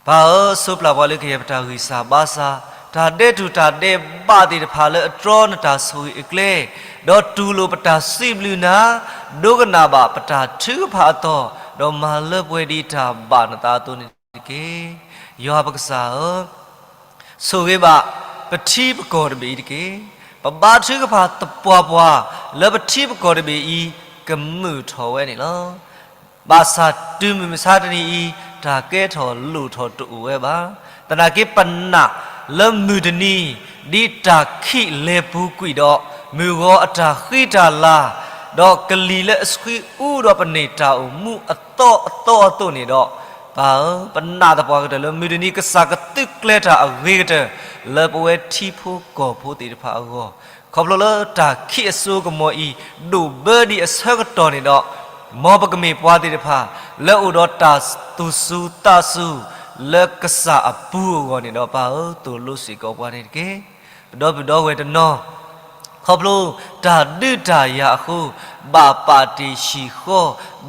ပၢ်ဧၢ, ဆိပျၢ်ပှၤလၢကယဲၢ်ပတၢ်ဂံၢ်စၢ်ဘါစၢ်, တၢ်ဒဲးတူၢ်တၢ်ဒဲးဘးသ့ၣ်တဖၣ်လၢအတြီနတၢ်ဆိၣ်ဂ့ၤအကျဲ, ဒီးတူၢ်လိာ်ပတၢ်စံးဘျုးနၤ, ဒိကနၣ်ဘၣ်ပတၢ်ထုကဖၣ်အသီၣ်, ဒီးမၤလၢပှဲၤဒ်တၢ်ဘၣ်နသးအသိးန့ၣ်တက့ၢ်. ယွၤပကစၢ်ဧၢ, ဆိၣ်ဂ့ၤဘၣ်ပထံပကီၢ်တဘ့ၣ်အံၤတက့ၢ်. ပဘါထုကဖၣ်သပှၢ်ပှၢ်လၢပထံပကီၢ်တဘ့ၣ်အံၤ ကမုာ်ထီၣ်ဝဲန့ၣ်လီၤ. ဘၣ်ဆၣ်တုၤမုၢ်မဆါတနံၤအံၤ တၢ်ကဲထီၣ်လိၣ်ထီၣ်တအိၣ်ဝဲဘၣ်. သနာ်က့ပနာ်လၢမုၢ်တနံၤ ဒ်တၢ်ခံးလဲၤပူၤကွံာ်ဒီး မုၢ်ဂီၤအတၢ်ဃံတၢ်လၤ, ဒီးကလံၤလၢအဆှံအူဒီးပန့ၢ်တၢ်အိၣ်မူအသီအသီအသိးန့ၣ်ဒီး, ပၢ်ဧၢ, ပနာ်သပှၢ်ကတၢၢ်လၢမုၢ်တနံၤကစၢ်ကသုးကျဲၤတၢ်အဂ့ၤကတၢၢ် လၢပဝဲထံဖိကီၢ်ဖိသ့ၣ်တဖၣ်အဂီၢ်, ခီဖျိလၢတၢ်ခံးအစိကမီၤအံၤ ဒိၣ်ဘၢဒံးအဆၢကတီၢ်န့ၣ်ဒီး, မ်ပကမ့ၢ်ပှၤသ့ၣ်တဖၣ် လၢအိၣ်ဒီးတၢ်သူၣ်စူၤသးစူၤ လၢကစၢ်အပူၤအဂီၢ်န့ၣ်ဒီး ပၢ်ဧၢ, သိၣ်လိစ့ၢ်ကီးပှၤန့ၣ်တက့ၢ်. ပဒီပုၢ်ဒီဝဲၢ်တနီၤ, ခီဖျိတၢ်ဒုးတၢ်ယၤအဃိ, ဘၣ်ပာ်တ့ၢ်ဆံၣ်ဃီ,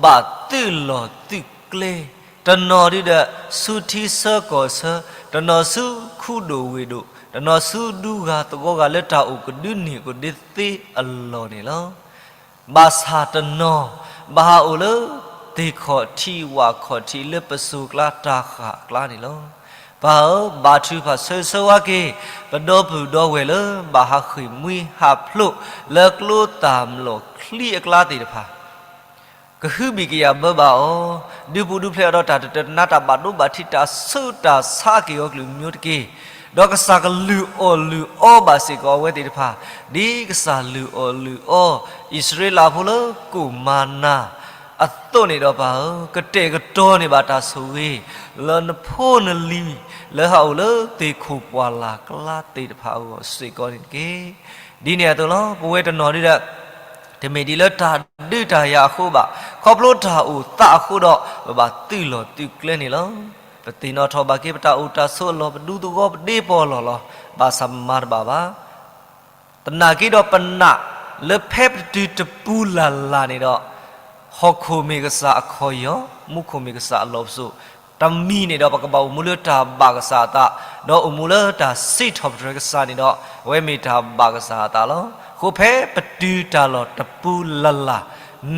ဘၣ်သုးလီၢ်သုးကျဲ, တနီၤဒုဒီးဆူထံဆၢကီၢ်ဆၢ, တနီၤဆူခူဒိၣ်ဝ့ၢ်ဒိၣ်, တနီၤဆူဒူဂၤသဝီဂၤလၢတၢ်အိၣ်ကဒုန့ၢ်ကဒုသ့အလီၢ်န့ၣ်လီၤ. ဘၣ်ဆၣ်တနီၤ ဘၣ်ဟးအိၣ်လၢသ့ၣ်ခီၣ်ထံးဝၣ်ခီၣ်ထံးလၢပစိၤကျါတၢ်ဃၣ်အကျါန့ၣ်လီၤ. ပၢ်ဧၢ, ဘါထုကဖၣ်ဆၢဂ့ၤဆၢဝါက့ၤ ပဒီပုၢ်ဒီဝဲၢ်လၢဘၣ်ဟးဃ့ၢ်မှံဟးဖျိးလၢကျိသၣ်မျိာ်ချံအကျါသ့ၣ်တဖၣ် ကဟုဘံၣ်ကယာ်ဘၢဘၣ်အီၤ, ဒုးပူၤဒုးဖျဲးအီၤဒီးတၢ်တတၢာ်တနါတၢ်ဘၣ်ဒိဘၣ်ထံးတၢ်ဆူးတၢ်ဆါက့ၤအီၤကလုာ်မံၤတက့ၢ်. ဒီးကစၢ်ကလုၢ်အီၣ်လုၢ်အီဘၣ်စ့ၢ်ကီးအဝဲသ့ၣ်တဖၣ်, ဒ်ကစၢ်လုၢ်အီၣ်လုၢ်အီ အံၣ်စရ့လးဖိလၢကိၣ်မၤနၤအသိးန့ၣ်ဒီးပၢ်ဧၢ, ကတဲာ်ကတီၤန့ၢ်ဘၣ်တၢ်ဆိၣ်ဂ့ၤ လၢနဖိနလံၤ လၢဟးအိၣ်လၢသ့ၣ်ခိၣ်ပှၢ်လၢ်ကျါသ့ၣ်တဖၣ်အဂီၢ်စ့ၢ်ကီးန့ၣ်တက့ၢ်. ဒ်န့ၣ်အသိးလီၤ. ပဝဲတနီၤဒုဒီး တမ့ၢ်ဒ်လၢတၢ်ဒုးတၢ်ယၤအဃိဘၣ်, ခီဖျိတၢ်အိၣ်သးအဃိဒီး ပဘၣ်သုးလီၢ်သုးကျဲန့ၣ်လီၤ. ပသ့ၣ်နီၣ်ထီၣ်ဘၣ်က့ၤပတၢ်အိၣ်တၢ်ဆိးအလီၢ် ပဒူသဝီပဒ့ပီၢ်လီၢ်လီၤ. ဘၣ်ဆၣ်ပမၤတဘၣ်ဘၣ်. သနာ်က့ဒီးပနာ်လၢဖဲပတတုၤတပူၤလၢ်လၢ်န့ၣ်ဒီး, ဟီၣ်ခိၣ်မ့ၢ်ကစၢ်အခီၣ်ယီၢ်, မူခိၣ်မ့ၢ်ကစၢ်အလီၢ်ပစိာ်, တမံၤန့ၣ်ဒီး ပကဘၣ်အိၣ်မူလၢတၢ်ဘၣ်ကစၢ်အသး, ဒီးအိၣ်မူလၢတၢ်စံးထီၣ်ပတြၢၤကစၢ်န့ၣ်ဒီး အဝဲမ့ၢ်တၢ်ဘၣ်ကစၢ်အသးလီၤ. အဃိဖဲပတုၤတၢ်လီၢ်တပူၤလၢ်လၢ်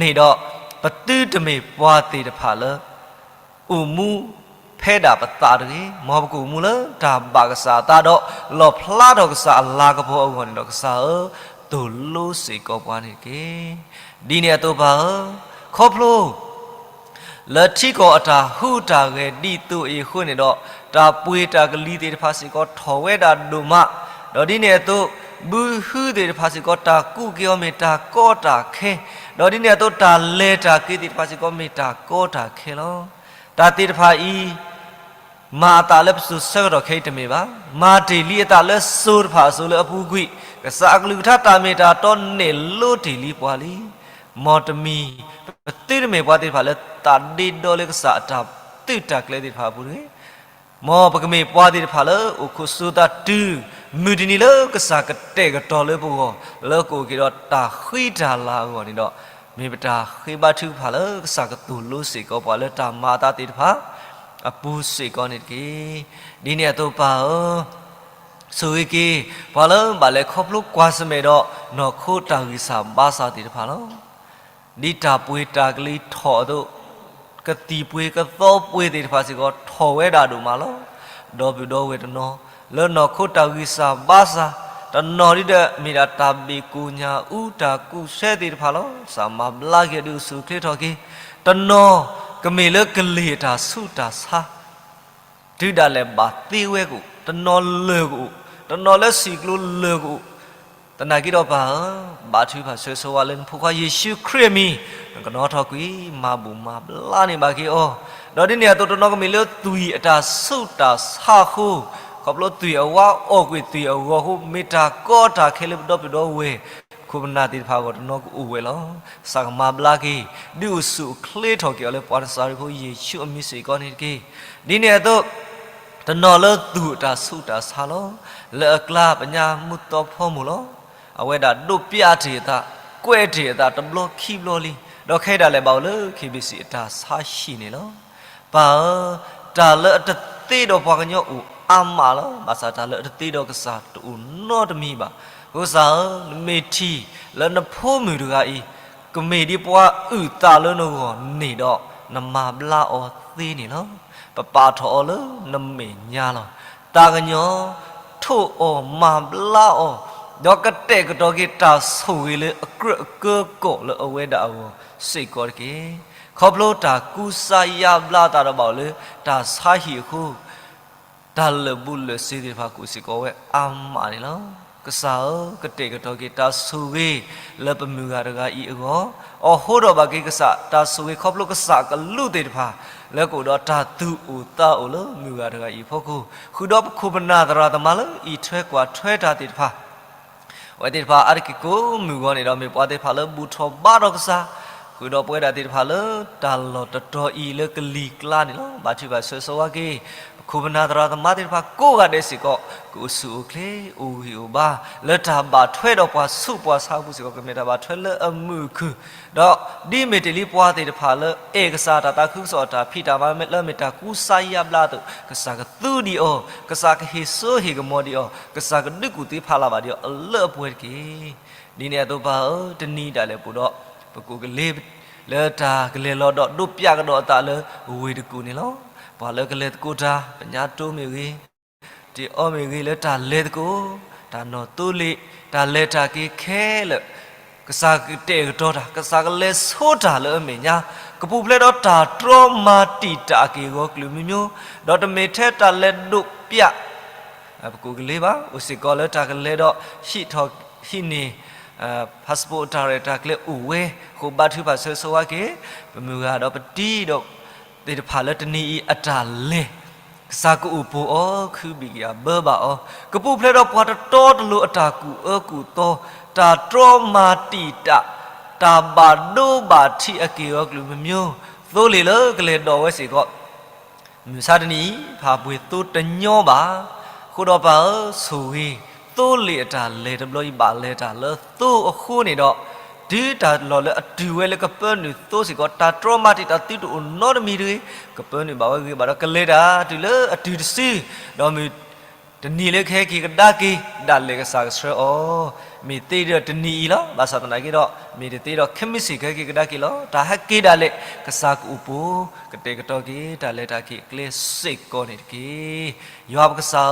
န့ၣ်ဒီး ပသုတမ့ၢ်ပှၤသ့ၣ်တဖၣ်လၢ အိၣ်မူဖဲဒၣ်ပသးတဂ့ၤ, မ်ပကအိၣ်မူလၢတၢ်ဘၣ်ကစၢ်အသးဒီး လီၣ်ဖျါထီၣ်ကစၢ်အလၤကပီၤအဂီၢ်န့ၣ်ဒီး ကစၢ်ဧၢ, သိၣ်လိစ့ၢ်ကီးပှၤန့ၣ်တက့ၢ်. ဒ်န့ၣ်အသိးပၢ်ဧၢ, ခီဖျိ လၢထံကီၢ်အတၢ်ဟူးတၢ်ဂဲၤဒ်သိးအံၤအဃိန့ၣ်ဒီး တၢ်ပှ့ၤတၢ်ကလံၤသ့ၣ်တဖၣ်စ့ၢ်ကီးထီၣ်ဝဲဒၣ်ဒိၣ်မး, ဒီးဒ်န့ၣ်အသိး ဘုဟုသ့ၣ်တဖၣ်စ့ၢ်ကီး တၢ်ကူးက့ၤအီၤမ့ၢ်တၢ်ကီတၢ်ခဲ, ဒီးဒ်န့ၣ်အသိး တၢ်လဲၤတၢ်က့ၤသ့ၣ်တဖၣ်စ့ၢ်ကီးမ့ၢ်တၢ်ကီတၢ်ခဲလီၤ. တၢ်သ့ၣ်တဖၣ်အံၤ မၤအသးလၢပစိၤဆၢကတီၢ်ခဲအံၤတမ့ၢ်ဘၣ်. မၤတ့ၢ်လံအသးလၢစိၤတဖၣ်အစိၤလၢအပူၤကွံာ်, ကစၢ်အကလုၢ်ကထါတၢ်မ့ၢ်တၢ်တီနဲၣ်လိတ့ၢ်လံပှၤလံ. မ်တမံၤ ပသုတမ့ၢ်ပှၤသ့ၣ်တဖၣ်လၢသးဒ့ဒီလၢကစၢ်အတၢ် သုးတၢ်ကျဲၤသ့ၣ်တဖၣ်အပူၤတဂ့ၤ. မ်ပကမ့ၢ်ပှၤသ့ၣ်တဖၣ်လၢအိၣ်ခိးစိသးတုၤ မုၢ်တနံၤလၢကစၢ်ကတဲာ်ကတီၤလၢပဂီၢ် လၢကအိၣ်က့ၤဒီးတၢ်ဃံတၢ်လၤအဂီၢ်န့ၣ်ဒီး မ့ၢ်ပတၢ်ဃ့ဘါထုကဖၣ်လၢကစၢ်ကသိၣ်လိစ့ၢ်ကီးပှၤလၢတၢ်မၤအသးသ့ၣ်တဖၣ် အပူၤစ့ၢ်ကီးန့ၣ်တက့ၢ်. ဒ်န့ၣ်အသိးပၢ်ဧၢ, ဆိၣ်ဂ့ၤက့ၤ ပှၤလၢဘၣ်လဲၤခီဖျိကွၢ်ဆၢၣ်မဲာ်ဒီး နီၢ်ခိတၢ်ဂံၢ်စၢ်ဘါစၢ်သ့ၣ်တဖၣ်လီၤ. ဒ်တၢ်ပှ့ၤတၢ်ကလံၤထီၣ်အသိး, ကသံၣ်ပှ့ၤကသီပှ့ၤသ့ၣ်တဖၣ်စ့ၢ်ကီးထီၣ်ဝဲဒၣ်ဒိၣ်မးလီၤ. ဒီပုၢ်ဒီဝဲၢ်တနီၤ လၢနီၢ်ခိတၢ်ဂံၢ်စၢ်ဘါစၢ်, တနီၤဒ်ဒီးမ့ၢ်ဒၣ်တၢ်ဘ့ၣ်ကိၣ်ညၣ်အူ တၢ်ကူးဆှဲသ့ၣ်တဖၣ်လီၤ. ကစၢ်မၤဘျါက့ၤဒုးအိၣ်ဆူၣ်အိၣ်ချ့ထီၣ်က့ၤ, တနီၤကမ့ၢ်လၢကလ့ၢ်အတၢ်ဆူးတၢ်ဆါ တုၤဒၣ်လဲာ်ဘၣ်သ့ဝဲကအိၣ်, တနီၤလၢၢ်ကအိၣ်, တနီၤလၢစံာ်ကျိလၢၢ်ကအိၣ်, သနာ်က့ဒီးပၢ်ဧၢ, ဘါထုကဖၣ်ဆၢဂ့ၤဆၢဝါလၢနဖိခွါယ့ၣ်ၡူးခရံာ်အမံၤ, နကနီၣ်ထီၣ်ကွံာ် မၤဘူၣ်မၤဘျါန့ၢ်ဘၣ်က့ၤအီၤ, ဒီးဒ်န့ၣ်အသိးတနီၤကမ့ၢ်လၢသွံၣ်အတၢ်ဆူးတၢ်ဆါအဃိ, ခီဖျိသွံၣ်အဝါအီၣ်ကွံာ်သွံၣ်အဂီၤအဃိ မ့ၢ်တၢ်ကီတၢ်ခဲလၢပဒီပုၢ်ဒီဝဲၢ် ပခိၣ်ပနၢ်သ့ၣ်တဖၣ်အဂီၢ်တနီၤကအိၣ်ဝဲလီၤ. ကစၢ်ကမၤဘျါက့ၤ ဒုးအိၣ်ဆူၣ်အိၣ်ချ့ထီၣ်က့ၤအီၤလၢပှၤနစၤရ့းဖိယ့ၣ်ၡူးအမံၤစ့ၢ်ကီးန့ၣ်တက့ၢ်. ဒ်န့ၣ်အသိး တနီၤလၢသူၣ်အတၢ်ဆူးတၢ်ဆါလီၤ. လၢအကျါပညါမုၢ်သီဖီမိၢ်လီၤ. အဝဲဒၣ်ဒိးပျးတ့ၢ်အသး, ကွဲးတ့ၢ်အသးတဘျီခံဘျီလံ, ဒီးခဲအံၤဒၣ်လဲာ်ဘၣ်အိၣ်လၢ ခ့ဘ့ၣ်စံၣ် အတၢ်ဆါဟံၣ်န့ၣ်လီၤ. ပၢ်ဧၢ, တၢ်လၢအတသ့ဒီးပှၤကညီအိၣ်အါမးလီၤ. ဘၣ်ဆၣ်တၢ်လၢအတသ့ဒီးကစၢ်တအိၣ်နီတမံၤဘၣ်. အဃိကစၢ်ဧၢ, နမ့ၢ်ထံၣ်လၢနဖိမုၣ်တဂၤအံၤ ကမ့ၢ်ဒ်ပှၤအုၣ်သးလၢနဂီၢ်န့ၣ်ဒီး နမၤဘျါအီၤသ့န့ၣ်လီၤ. ပပာ်ထီၣ်အီၤလၢနမဲာ်ညါလီၤ. သးကညီၤ ထိၣ်အီၤမၤဘျါအီၤ, ဒီးကတဲာ်ကတီၤက့ၤတၢ်ဆိၣ်ဂ့ၤလၢအကြၢးအကၢကီၢ်လၢအဝဲဒၣ်အဂီၢ်စ့ၢ်ကီးတက့ၢ်. ခီဖျိတၢ်ကူစါယါဘျါအသးဒီးဘၣ်အိၣ်လၢတၢ်ဆါဟံၣ်အဃိ တၢ်လၢာ်ဘူၣ်လၢာ်စ့ၤသ့ၣ်တဖၣ်ကအိၣ်စ့ၢ်ကီးဝဲအါမးန့ၣ်လီၤ. ကစၢ်ဧၢ, ကတဲာ်ကတီၤက့ၤတၢ်ဆိၣ်ဂ့ၤလၢပမုၢ်ဂၤတဂၤအံၤအဂီၢ်, အီၤဟိဒီးဘၣ်က့ၤကစၢ်တၢ်ဆိၣ်ဂ့ၤခီဖျိကစၢ်အကလူးသ့ၣ်တဖၣ် လၢကအိၣ်ဒီးတၢ်သူၣ်အိၣ်သးအိၣ်လၢမုၢ်ဂၤတဂၤအံၤအဖီခိၣ်, ဃုာ်ဒီးပခိၣ်ပနၢ်သရၣ်သမါလၢအံးထွဲကွၢ်ထွဲတၢ်သ့ၣ်တဖၣ် အဝဲသ့ၣ်တဖၣ်အါတက့ၢ်ကိးမုၢ်ဂီၤန့ၣ်ဒီး မ့ၢ်ပှၤသ့ၣ်တဖၣ်လၢဘူၣ်ထီၣ်ဘါထီၣ်ကစၢ်, ဃုာ်ဒီးပဝဲဒၣ်သ့ၣ်တဖၣ်လၢတၢ်လီၢ်တတီၤအံၤလၢကလံၤကျါန့ၣ်လီၤ. ဘါထုကဖၣ်ဆၢဂ့ၤဆၢဝါက့ၤ ပခိၣ်ပနၢ်သရၣ်သမါသ့ၣ်တဖၣ်ကိးဂၤဒဲးစ့ၢ်ကီး ကအိၣ်ဆူၣ်အိၣ်ချ့ အိၣ်ဂံၢ်အိၣ်ဘါ လၢတၢ်ဘၣ်ထွဲဒီးပှၤဆူးပှၤဆါအပူၤစ့ၢ်ကီး ကမ့ၢ်တၢ်ဘၣ်ထွဲလၢအမုာ်ခုၣ်, ဒီးဒ်မ့ၢ်တ့ၢ်လံပှၤသ့ၣ်တဖၣ်လၢအဲၣ်ကစၢ်တၢ်သးခုကစီၣ်အတၢ်ဖံးတၢ်မၤလၢမ့ၢ်တၢ်ကူစါယါဘျါအသိး ကစၢ်ကသူဒံးအီၤ, ကစၢ်ကဟ့ၣ်စိဟ့ၣ်ကမီၤဒံးအီၤ, ကစၢ်ကဒုးကူၣ်သ့ဖးလၢ်ဘၣ်ဒံးအီၤအလၢအပှဲၤတက့ၢ်. ဒ်န့ၣ်အသိးပၢ်ဧၢ, တနံၤဒၣ်လဲာ်ပူၤဒီး ပကအိၣ်ကလ့ လၢတၢ်ကလဲၤလီၤဒီးဒိးပျးကဒီးအသးလၢဝ့ၢ်တကူၣ်န့ၣ်လီၤ. ပှၤလၢကလဲၤသကိးတၢ် ပညါတိမ့ၢ်ဂ့ၤ, တ့အီမ့ၢ်ဂ့ၤ လၢတၢ်လဲၤသကိး, တၢ်နီၢ်သိလ့ၣ်, တၢ်လဲၤတၢ်က့ၤခဲလၢာ်, ကစၢ်ကတဲာ်ကတီၤတၢ်, ကစၢ်ကလဲၤဆိတၢ်လၢအမဲာ်ညါ, ကပူၤဖျဲးဒီးတၢ်တြီမၤတံာ်တာ်အက့ၢ်အဂီၤကလုာ်မံၤမံၤ, ဒီးတမ့ၢ်ထဲတၢ်လဲၤဒိးပျး ပကအိၣ်ကလ့ဘၣ်, အိၣ်စ့ၢ်ကီးလၢတၢ်ကလဲၤဒီးဟံးထီၣ်ဟံးန့ၢ် passport တၢ်ရဲၣ်တၢ်ကျဲၤအိၣ်ဝဲ, အဃိဘါထုကဖၣ်ဆၢဂ့ၤဆၢဝါက့ၤ ပမုၢ်ဂၤဒီးပတံၤဒီး သ့ၣ်တဖၣ်လၢတနံၤအံၤအတၢ်လဲၤ, ကစၢ်ကအိၣ်ပိာ်အီၤ ခုဘံၣ်က့ၤအဘၢဘၣ်အီၤ, ကပူၤဖျဲးဒီးပှၤတတီတလိၤအတၢ်ကူၣ်အၢကူၣ်သီ, တၢ်တြီမၤတံာ်တာ်, တၢ်ဘၣ်ဒိဘၣ်ထံးအက့ၢ်အဂီၤကလုာ်မံၤမံၤ, သိလ့ၣ်လၢကလဲၤဒိးဝဲစ့ၢ်ကီး မုၢ်ဆါတနံၤအံၤ ဖးပှ့ၤသိတညီဘၣ်. အဃိဒီးပၢ်ဧၢ, ဆိၣ်ဂ့ၤ သိလ့ၣ်အတၢ်လဲၤတဘျီအံၤ ဘၣ်လဲၤတၢ်လၢသိအဃိန့ၣ်ဒီး တုၤတၢ်လီၢ်လၢအတုၤဝဲလၢကပၢနုာ်သိစ့ၢ်ကီး တၢ်တြီမၤတံာ်တာ်သုတအိၣ်နီတမံၤတဂ့ၤ, ကပၢနုာ်ဘၣ်ဝဲဂ့ၤဘၣ်ဒီး ကလဲၤတၢ်တုၤလၢအတုၤတစု, ဒီးမုၢ်တနံၤလၢကဟဲက့ၤကဒါက့ၤ ဒၣ်လဲာ်ကစၢ်ကဆှၢအီၤ, မ့ၢ်သ့ဒီးတနံၤအံၤလီၤ. ဘၣ်ဆၣ်သနာ်က့ဒီး မ့ၢ်တသ့ဒီး ခဲမုၢ်ဆ့ၣ်ကဟဲက့ၤကဒါက့ၤလီၤ. တၢ်ဟဲက့ၤဒၣ်လဲာ် ကစၢ်ကအိၣ်ပိၤ ကတဲာ်ကတီၤက့ၤ တၢ်လဲၤတၢ်က့ၤအကျဲစ့ၢ်ကီးန့ၣ်တက့ၢ်. ယွၤပကစၢ်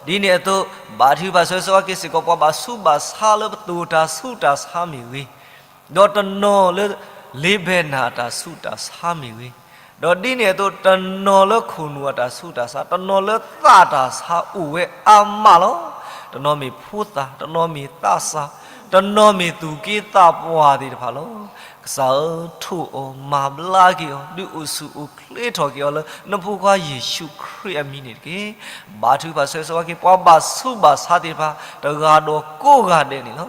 ဧၢ, ဒ်န့ၣ်အသိး ဘါထုကဖၣ်ဆၢဂ့ၤဆၢဝါက့ၤစ့ၢ်ကီး ပှၤဘၣ်ဆူးဘၣ်ဆါလၢပသိၣ်တၢ်ဆူးတၢ်ဆါမ့ၢ်ဂ့ၤ, ဒီးတနီၤလၢ လ့ဘဲနၢ်အတၢ်ဆူးတၢ်ဆါမ့ၢ်ဂ့ၤ, ဒီးဒ်န့ၣ်အသိး တနီၤလၢခိၣ်နူာ်အတၢ်ဆူးတၢ်ဆါ, တနီၤလၢသးတၢ်ဆါအိၣ်ဝဲအါမးလီၤ. တနီၤမ့ၢ်ဖိသၣ်, တနီၤမ့ၢ်သးစၢ်, တနီၤမ့ၢ်သူၣ်က့သးပှၢ်သ့ၣ်တဖၣ်လီၤ. ကစၢ်ဧၢ, ထိၣ်အီၤ, မၤဘျါက့ၤအီၤ, ဒုးအိၣ်ဆူၣ်အိၣ်ချ့ထီၣ်က့ၤအီၤလၢ နဖိခွါယ့ၣ်ၡူးခရံာ်အမံၤန့ၣ်တက့ၢ်. ဘါထုကဖၣ်ဆၢဂ့ၤဆၢဝါက့ၤ ပှၤဘၣ်ဆူးဘၣ်ဆါသ့ၣ်တဖၣ် တဂၤဒီးကိးဂၤဒဲးန့ၣ်လီၤ.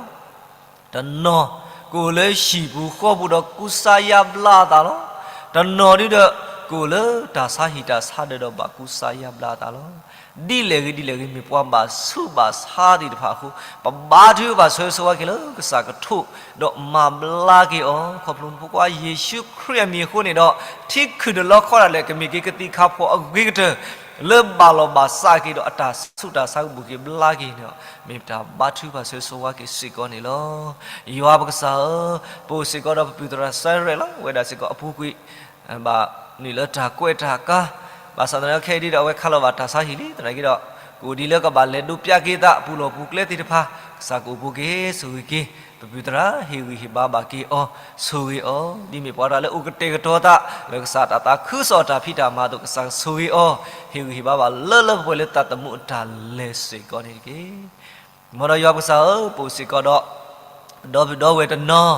တနီၤ ကအိၣ်လၢဟံၣ်ပူၤဃီပူၤဒီးကူစါယါဘျါအသးလီၤ. တနီၤဒုဒီး ကအိၣ်လၢတၢ်ဆါဟံၣ်တၢ်ဆါဒၢးဒီးဘၣ်ကူစါယါဘျါအသးလီၤ. ဒ်လဲၣ်ဂ့ၤဒ်လဲၣ်ဂ့ၤ မ့ၢ်ပှၤဘၣ်ဆူးဘၣ်ဆါသ့ၣ်တဖၣ်အဃိ ပဘါထုကဖၣ်ဆၢဂ့ၤဆၢဝါက့ၤလၢကစၢ်ကထိၣ် ဒီးမၤဘျါက့ၤအီၤ ခီဖျိနဖိခွါယ့ၣ်ၡူးခရံာ်အမံၤအဃိန့ၣ်ဒီး ထံခုၣ်တလီခီဒၣ်လဲာ် ကမ့ၢ်က့ၤကသံၣ်ခါဖှီၣ်အဂ့ၤကတၢၢ် လၢဘၣ်လီၤဘၣ်စးက့ၤဒီးအတၢ်ဆူးတၢ်ဆါကဘူၣ်က့ၤဘျါက့ၤန့ၣ် မ့ၢ်ပတၢ်ဘါထုကဖၣ်ဆၢဂ့ၤဆၢဝါက့ၤစ့ၢ်ကီးန့ၣ်လီၤ. ယွၤပကစၢ်ဧၢ, ပအိၣ်စ့ၢ်ကီးဒီးပပုၢ်သရၣ်စဲရဲၣ်လီၤ. ဝဲဒၣ်စ့ၢ်ကီးအပူၤကွံာ် ဘၣ်နုာ်လၢတၢ်ကွဲးတၢ်ကါ, ဘၣ်ဆၣ်သနာ်က့ခဲအံၤဒ်ဒီးအဝဲခါလီၤဘၣ်တၢ်ဆါဟံၣ်လံ. သနာ်က့ဒီး ကအိၣ်ဒ်လၢကဘၣ်လဲၤဒိးပျးက့ၤသး ပူၤလီၢ်ပူၤကျဲသ့ၣ်တဖၣ်, ကစၢ်ကအိၣ်ဘူးက့ၤ ဆိၣ်ဂ့ၤက့ၤ ပပုၢ်သရၣ် ဟ့ၣ်ဂံၢ်ဟ့ၣ်ဘါဘၣ်က့ၤအီၤ ဆိၣ်ဂ့ၤအီၤ, ဒ်မ့ၢ်ပှၤတဂၤလၢအိၣ်ကတဲာ်ကတီၤသး လၢကစၢ်တၢ်သးခုကစီၣ်အတၢ်ဖံးတၢ်မၤအသိး ကစၢ်ကဆိၣ်ဂ့ၤအီၤ, ဟ့ၣ်ဂံၢ်ဟ့ၣ်ဘါဘၣ်လၢလၢပှဲၤပှဲၤလၢသးသမူအတၢ်လဲၤစ့ၢ်ကီးန့ၣ်တက့ၢ်. မ်ဒီးယွၤပကစၢ်ဧၢ, ပအိၣ်စ့ၢ်ကီးဒီး ဒီပုၢ်ဒီဝဲၢ်တနီၤ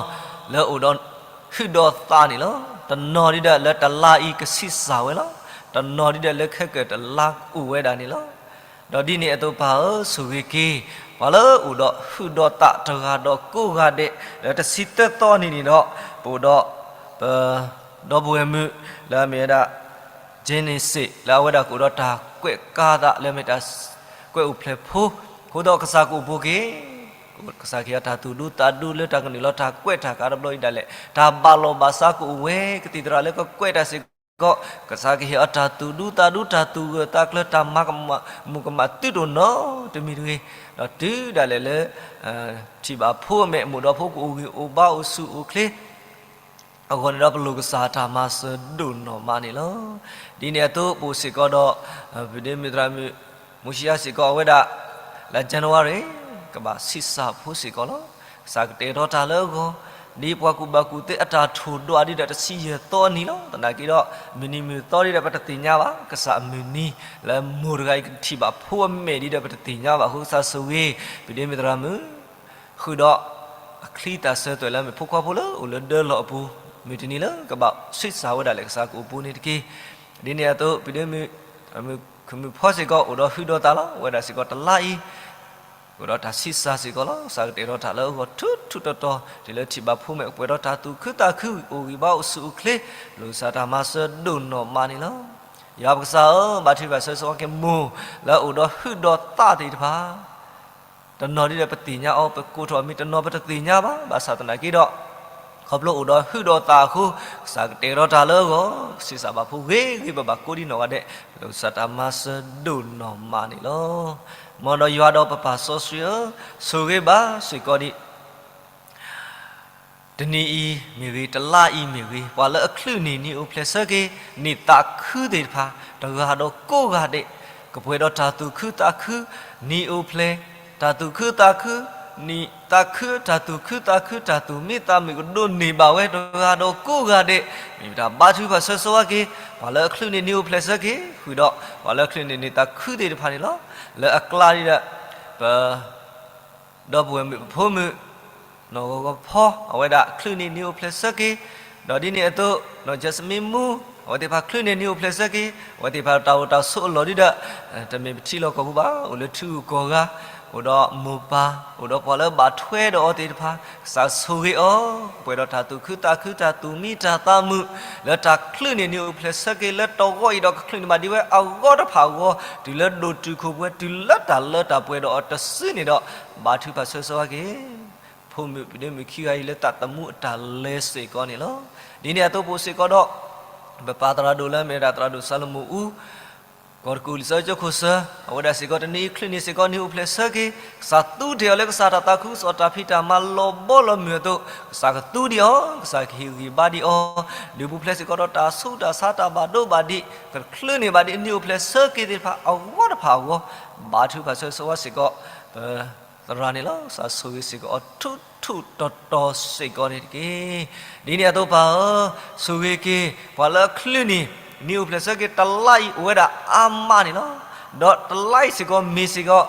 လၢအိၣ်ဒီးဟုၣ်ဒီးသးန့ၣ်လီၤ. တနီၤဒ်ဒီးလၢတလါအံၤကဆံးစၢ်ဝဲလီၤ. တနီၤဒ်ဒီးလၢခဲကၢၣ်တလါအိၣ်ဝဲဒၣ်န့ၣ်လီၤ. ဒီးဒ်န့ၣ်အသိးပၢ်ဧၢ, ဆိၣ်ဂ့ၤက့ၤ ပှၤလၢအိၣ်ဒီးဟုၣ်ဒီးသးတဂၤဒီးကိးဂၤဒဲး လၢတဆံသၢသီနံၤန့ၣ်ဒီး ပအိၣ်ဒီး ပ ဒီပုၢ်ဝဲၢ်မုၣ်လၢအမ့ၢ်ဝဲဒၣ် Genesis လၢအဝဲဒၣ်ကအိၣ်ဒီးတၢ်ကွဲးကါသးလၢအမ့ၢ်တၢ်ကွဲးအိၣ်ဖျဲၣ်ဖိ, အဃိဒီးကစၢ်ကအိၣ်ဘူးက့ၤ, ကစၢ်ကဟ့ၣ်အီၤတၢ်သူၣ်ဒူသးဒူလၢတၢ်ကနုာ်လီၤတၢ်ကွဲးတၢ်ကါတဘျီအံၤဒၣ်လဲာ်, တၢ်ဘၣ်လီၤဘၣ်စးကအိၣ်ဝဲ, ကသံၣ်သရၣ်လၢကကွဲးတၢ်စ့ၢ်ကီး, ကစၢ်ကဟ့ၣ်အီၤတၢ်သူၣ်ဒူသးဒူ တၢ်သူၣ်ဂၢၢ်သးကျၢၤ တၢ်မၤကမၣ်မုၣ်ကမၣ်သုတအိၣ်နီတမံၤတဂ့ၤ, ဒီးတုၤဒၣ်လဲာ်လၢ ထံၣ်ဘၣ်ဖိအမဲာ် မိၢ်ဒီးဖိကအိၣ်ဂံၢ်အိၣ်ဘါအိၣ်ဆူၣ်အိၣ်ချ့ အဂီၢ်န့ၣ်ဒီး ပလိၣ်ကစၢ်တၢ်မၤစၢၤဒိၣ်နီၢ်မးန့ၣ်လီၤ. ဒ်န့ၣ်အသိး ပအိၣ်စ့ၢ်ကီးဒီး ပဒ့မုၣ်သရၣ်မုၣ် မူစံယါစ့ၢ်ကီးအဝဲဒၣ် လၢ January ကဘၣ်ဆံးစၢ်ဖိစ့ၢ်ကီးလီၤ. ကစၢ်ကတဲာ်ထီၣ်တၢ်လၢအဂီၢ်, ဒ်ပှၤကူၣ်ဘၣ်ကူၣ်သ့အတၢ်ထိၣ်ဒွးဒ်ဒီးတဆံယဲၢ်သီနံၤလီၤ. သနာ်က့ဒီး မုၢ်နံၤမုၢ်သီဒ်ဒီးပတသ့ၣ်ညါဘၣ်. ကစၢ်အမုၢ်နံၤ လၢမိၢ်တဂၤအံၤကထံၣ်ဘၣ်ဖိအမဲာ်ဒ်ဒီး ပတသ့ၣ်ညါဘၣ်အဃိ ကစၢ်ဆိၣ်ဂ့ၤ ပဒ့မုၣ်သရၣ်မုၣ် ဃုာ်ဒီးအချံတၢ်ဆၢသွဲၣ်လၢအမ့ၢ်ဖိခွါဖိလၢအိၣ်လၢဒၢလီၢ်အပူၤ, မုၢ်တနံၤလၢကဘၣ်ဆံးစၢ်ဝဲဒၣ်လဲာ် ကစၢ်ကအိၣ်ဘူးန့ၣ်တက့ၢ်. ဒ်န့ၣ်အသိး ပဒ့မုၣ် မုၣ်ခုၣ်မုၣ်ဖီစ့ၢ်ကီး အိၣ်ဒီးဟုၣ်ဒီးသးလီၤ. အဝဲဒၣ်စ့ၢ်ကီးတလါအံၤ အိၣ်ဒီးတၢ်ဆံးစၢ်စ့ၢ်ကီးလီၤ. ကစၢ်ကတဲာ်ထီၣ်တၢ်လၢအဂီၢ်ထူထူတီတီ တုၤလၢထံၣ်ဘၣ်ဖိမဲာ် ပှဲၤဒီးတၢ်သူၣ်ခုသးခု အိၣ်ဂံၢ်ဘါအိၣ်ဆူၣ်အိၣ်ချ့, ပလိၣ်ကစၢ်တၢ်မၤစၢၤဒိၣ်နီၢ်မးန့ၣ်လီၤ. ယွၤပကစၢ်ဧၢ, ဘါထုကဖၣ်ဆၢဂ့ၤဆၢဝါက့ၤမိၢ် လၢအအိၣ်ဒီးဟုၣ်ဒီးသးသ့ၣ်တဖၣ် တနီၤဒ်ဒီးပသ့ၣ်ညါအီၤ, ပကိးထီၣ်အမံၤ, တနီၤပတသ့ၣ်ညါဘၣ်. ဘၣ်ဆၣ်သနာ်က့ဒီး ခီဖျိအိၣ်ဒီးဟုၣ်ဒီးသးအဃိ ကစၢ်ကတဲာ်ထီၣ်တၢ်လၢအဂီၢ်, ကဆံးစၢ်ဘၣ်ဖိဂ့ၤဂ့ၤဘၣ်ဘၣ်ကိးဒံနီၢ်ဂၤဒဲး, ပလိၣ်ကစၢ်တၢ်မၤစၢၤဒိၣ်နီၢ်မးန့ၣ်လီၤ. မ်ဒီးယွၤဒီးပပၢ်စီဆှံဧၢ, ဆိၣ်ဂ့ၤဘၣ်စ့ၢ်ကီးဒံး တနံၤအံၤမ့ၢ်ဂ့ၤ, တလါအံၤမ့ၢ်ဂ့ၤ, ပှၤလၢအချုးန့ၢ်နံၤအိၣ်ဖျဲၣ်ဆၢက့ၤ နံၣ်သးခုသ့ၣ်တဖၣ် တဂၤဒီးကိးဂၤဒဲး ကပှဲၤဒီးတၢ်သူၣ်ခုသးခု, နံၤအိၣ်ဖျဲၣ်, တၢ်သူၣ်ခုသးခု, နံၣ်သးခု, တၢ်သူၣ်ခုသးခု, တၢ်သူၣ်မံသးမုာ်ကဒိးန့ၢ်ဘၣ်ဝဲတဂၤဒီးကိးဂၤဒဲး, မ့ၢ်ပတၢ်ဘါထုကဖၣ်ဆၢဂ့ၤဆၢဝါက့ၤ, ပှၤလၢအချုးန့ၢ်နံၤအိၣ်ဖျဲၣ်ဆၢက့ၤ, ဃုာ်ဒီး ပှၤလၢအချုးန့ၢ်နံၣ်သးခုသ့ၣ်တဖၣ်န့ၣ်လီၤ. လၢအကျါဒ်ဒီး ပ ဒီပုၢ်ဝဲၢ်မုၣ်ဖိမုၣ် နီၢ်ဂီၤဂီၤဖီ အဝဲဒၣ်ချုးန့ၢ်နံၤအိၣ်ဖျဲၣ်ဆၢက့ၤ, ဒီးဒ်န့ၣ်အသိး နီၢ် Jasmine မူ အဝဲသ့ၣ်တဖၣ်ချုးန့ၢ်နံၤအိၣ်ဖျဲၣ်ဆၢက့ၤ, အဝဲသ့ၣ်တဖၣ်တၢ်အိၣ်တၢ်ဆိးအလီၢ်ဒ်ဒီး တမ့ၢ်ပထံလီၢ်ကီၢ်ပူၤဘၣ်, အိၣ်လၢထံဂုၤကီၢ်ဂၤ, အိၣ်ဒီးမိၢ်ပၢ်, အိၣ်ဒီးပှၤလၢဘၣ်ထွဲဒီးအီၤသ့ၣ်တဖၣ်, ကစၢ်ဆိၣ်ဂ့ၤအီၤ, ပှဲၤဒီးတၢ်သူၣ်ခုသးခု တၢ်သူၣ်မံတၢ်သးမုာ်, လၢတၢ်ချုးန့ၢ်နံၤအိၣ်ဖျဲၣ်ဆၢက့ၤ လၢတဂီၢ်အံၤဒီးကချုးန့ၢ်ဘၣ်ဒ်ဝဲအဂီၢ်တဖၣ်အဂီၢ်, တုၤလၢဒိၣ်တုာ်ခိၣ်ပှဲၤ, တုၤလၢတၢ်လၢတၢ်ပှဲၤဒီးအီၤတစုန့ၣ်ဒီး, ဘါထုကဖၣ်ဆၢဂ့ၤဆၢဝါက့ၤ ဖိမုၣ်ဖံးဒ့မုၣ်ခံဂၤအံၤလၢသးသမူအတၢ်လဲၤစ့ၢ်ကီးန့ၣ်လီၤ. ဒ်န့ၣ်အသိးပအိၣ်စ့ၢ်ကီးဒီး ပပၢ်သရၣ်ဒိၣ်လၢအမ့ၢ်ဝဲဒၣ်သရၣ်ဒိၣ်စၤလမိၣ်အူ ကီၢ်တကူၣ်လံာ်စီဆှံကၠိခိၣ်စၢၤ အဝဲဒၣ်စ့ၢ်ကီးတနံၤအံၤချုးန့ၢ်စ့ၢ်ကီးနံၤအိၣ်ဖျဲၣ်ဆၢက့ၤ ကစၢ်သူတ့ၢ်အီၤလၢကစၢ်တၢ်သးခုကစီၣ်တၢ်ဖံးတၢ်မၤလီၤဘီလီၤမုၢ်အသိး ကစၢ်ကသူဒံးအီၤ ကစၢ်ကဟ့ၣ်ဂံၢ်ဘါဒံးအီၤ ဒုးပူၤဖျဲးစ့ၢ်ကီးဒီးတၢ်ဆူးတၢ်ဆါတၢ်ဘၣ်ဒိဘၣ်ဒံး ကချုးန့ၢ်ဘၣ်ဒံးနံၤအိၣ်ဖျဲၣ်ဆၢက့ၤသ့ၣ်တဖၣ်အဂီၢ်တဖၣ်အဂီၢ် ဘါထုကဖၣ်ဆၢဂ့ၤဆၢဝါစ့ၢ်ကီး ပသရၣ်န့ၣ်လီၤ. ကစၢ်ဆိၣ်ဂ့ၤစ့ၢ်ကီးအီၤထူထူတီတီစ့ၢ်ကီးန့ၣ်တက့ၢ်. ဒ်န့ၣ်အသိးပၢ်ဧၢ, ဆိၣ်ဂ့ၤက့ၤ ပှၤလၢအချုးန့ၢ် နံၤအိၣ်ဖျဲၣ်ဆၢက့ၤတလါအံၤအိၣ်ဝဲဒၣ်အါမးန့ၣ်လီၤ. ဒီးတလါအံၤစ့ၢ်ကီးမ့ၢ်စ့ၢ်ကီး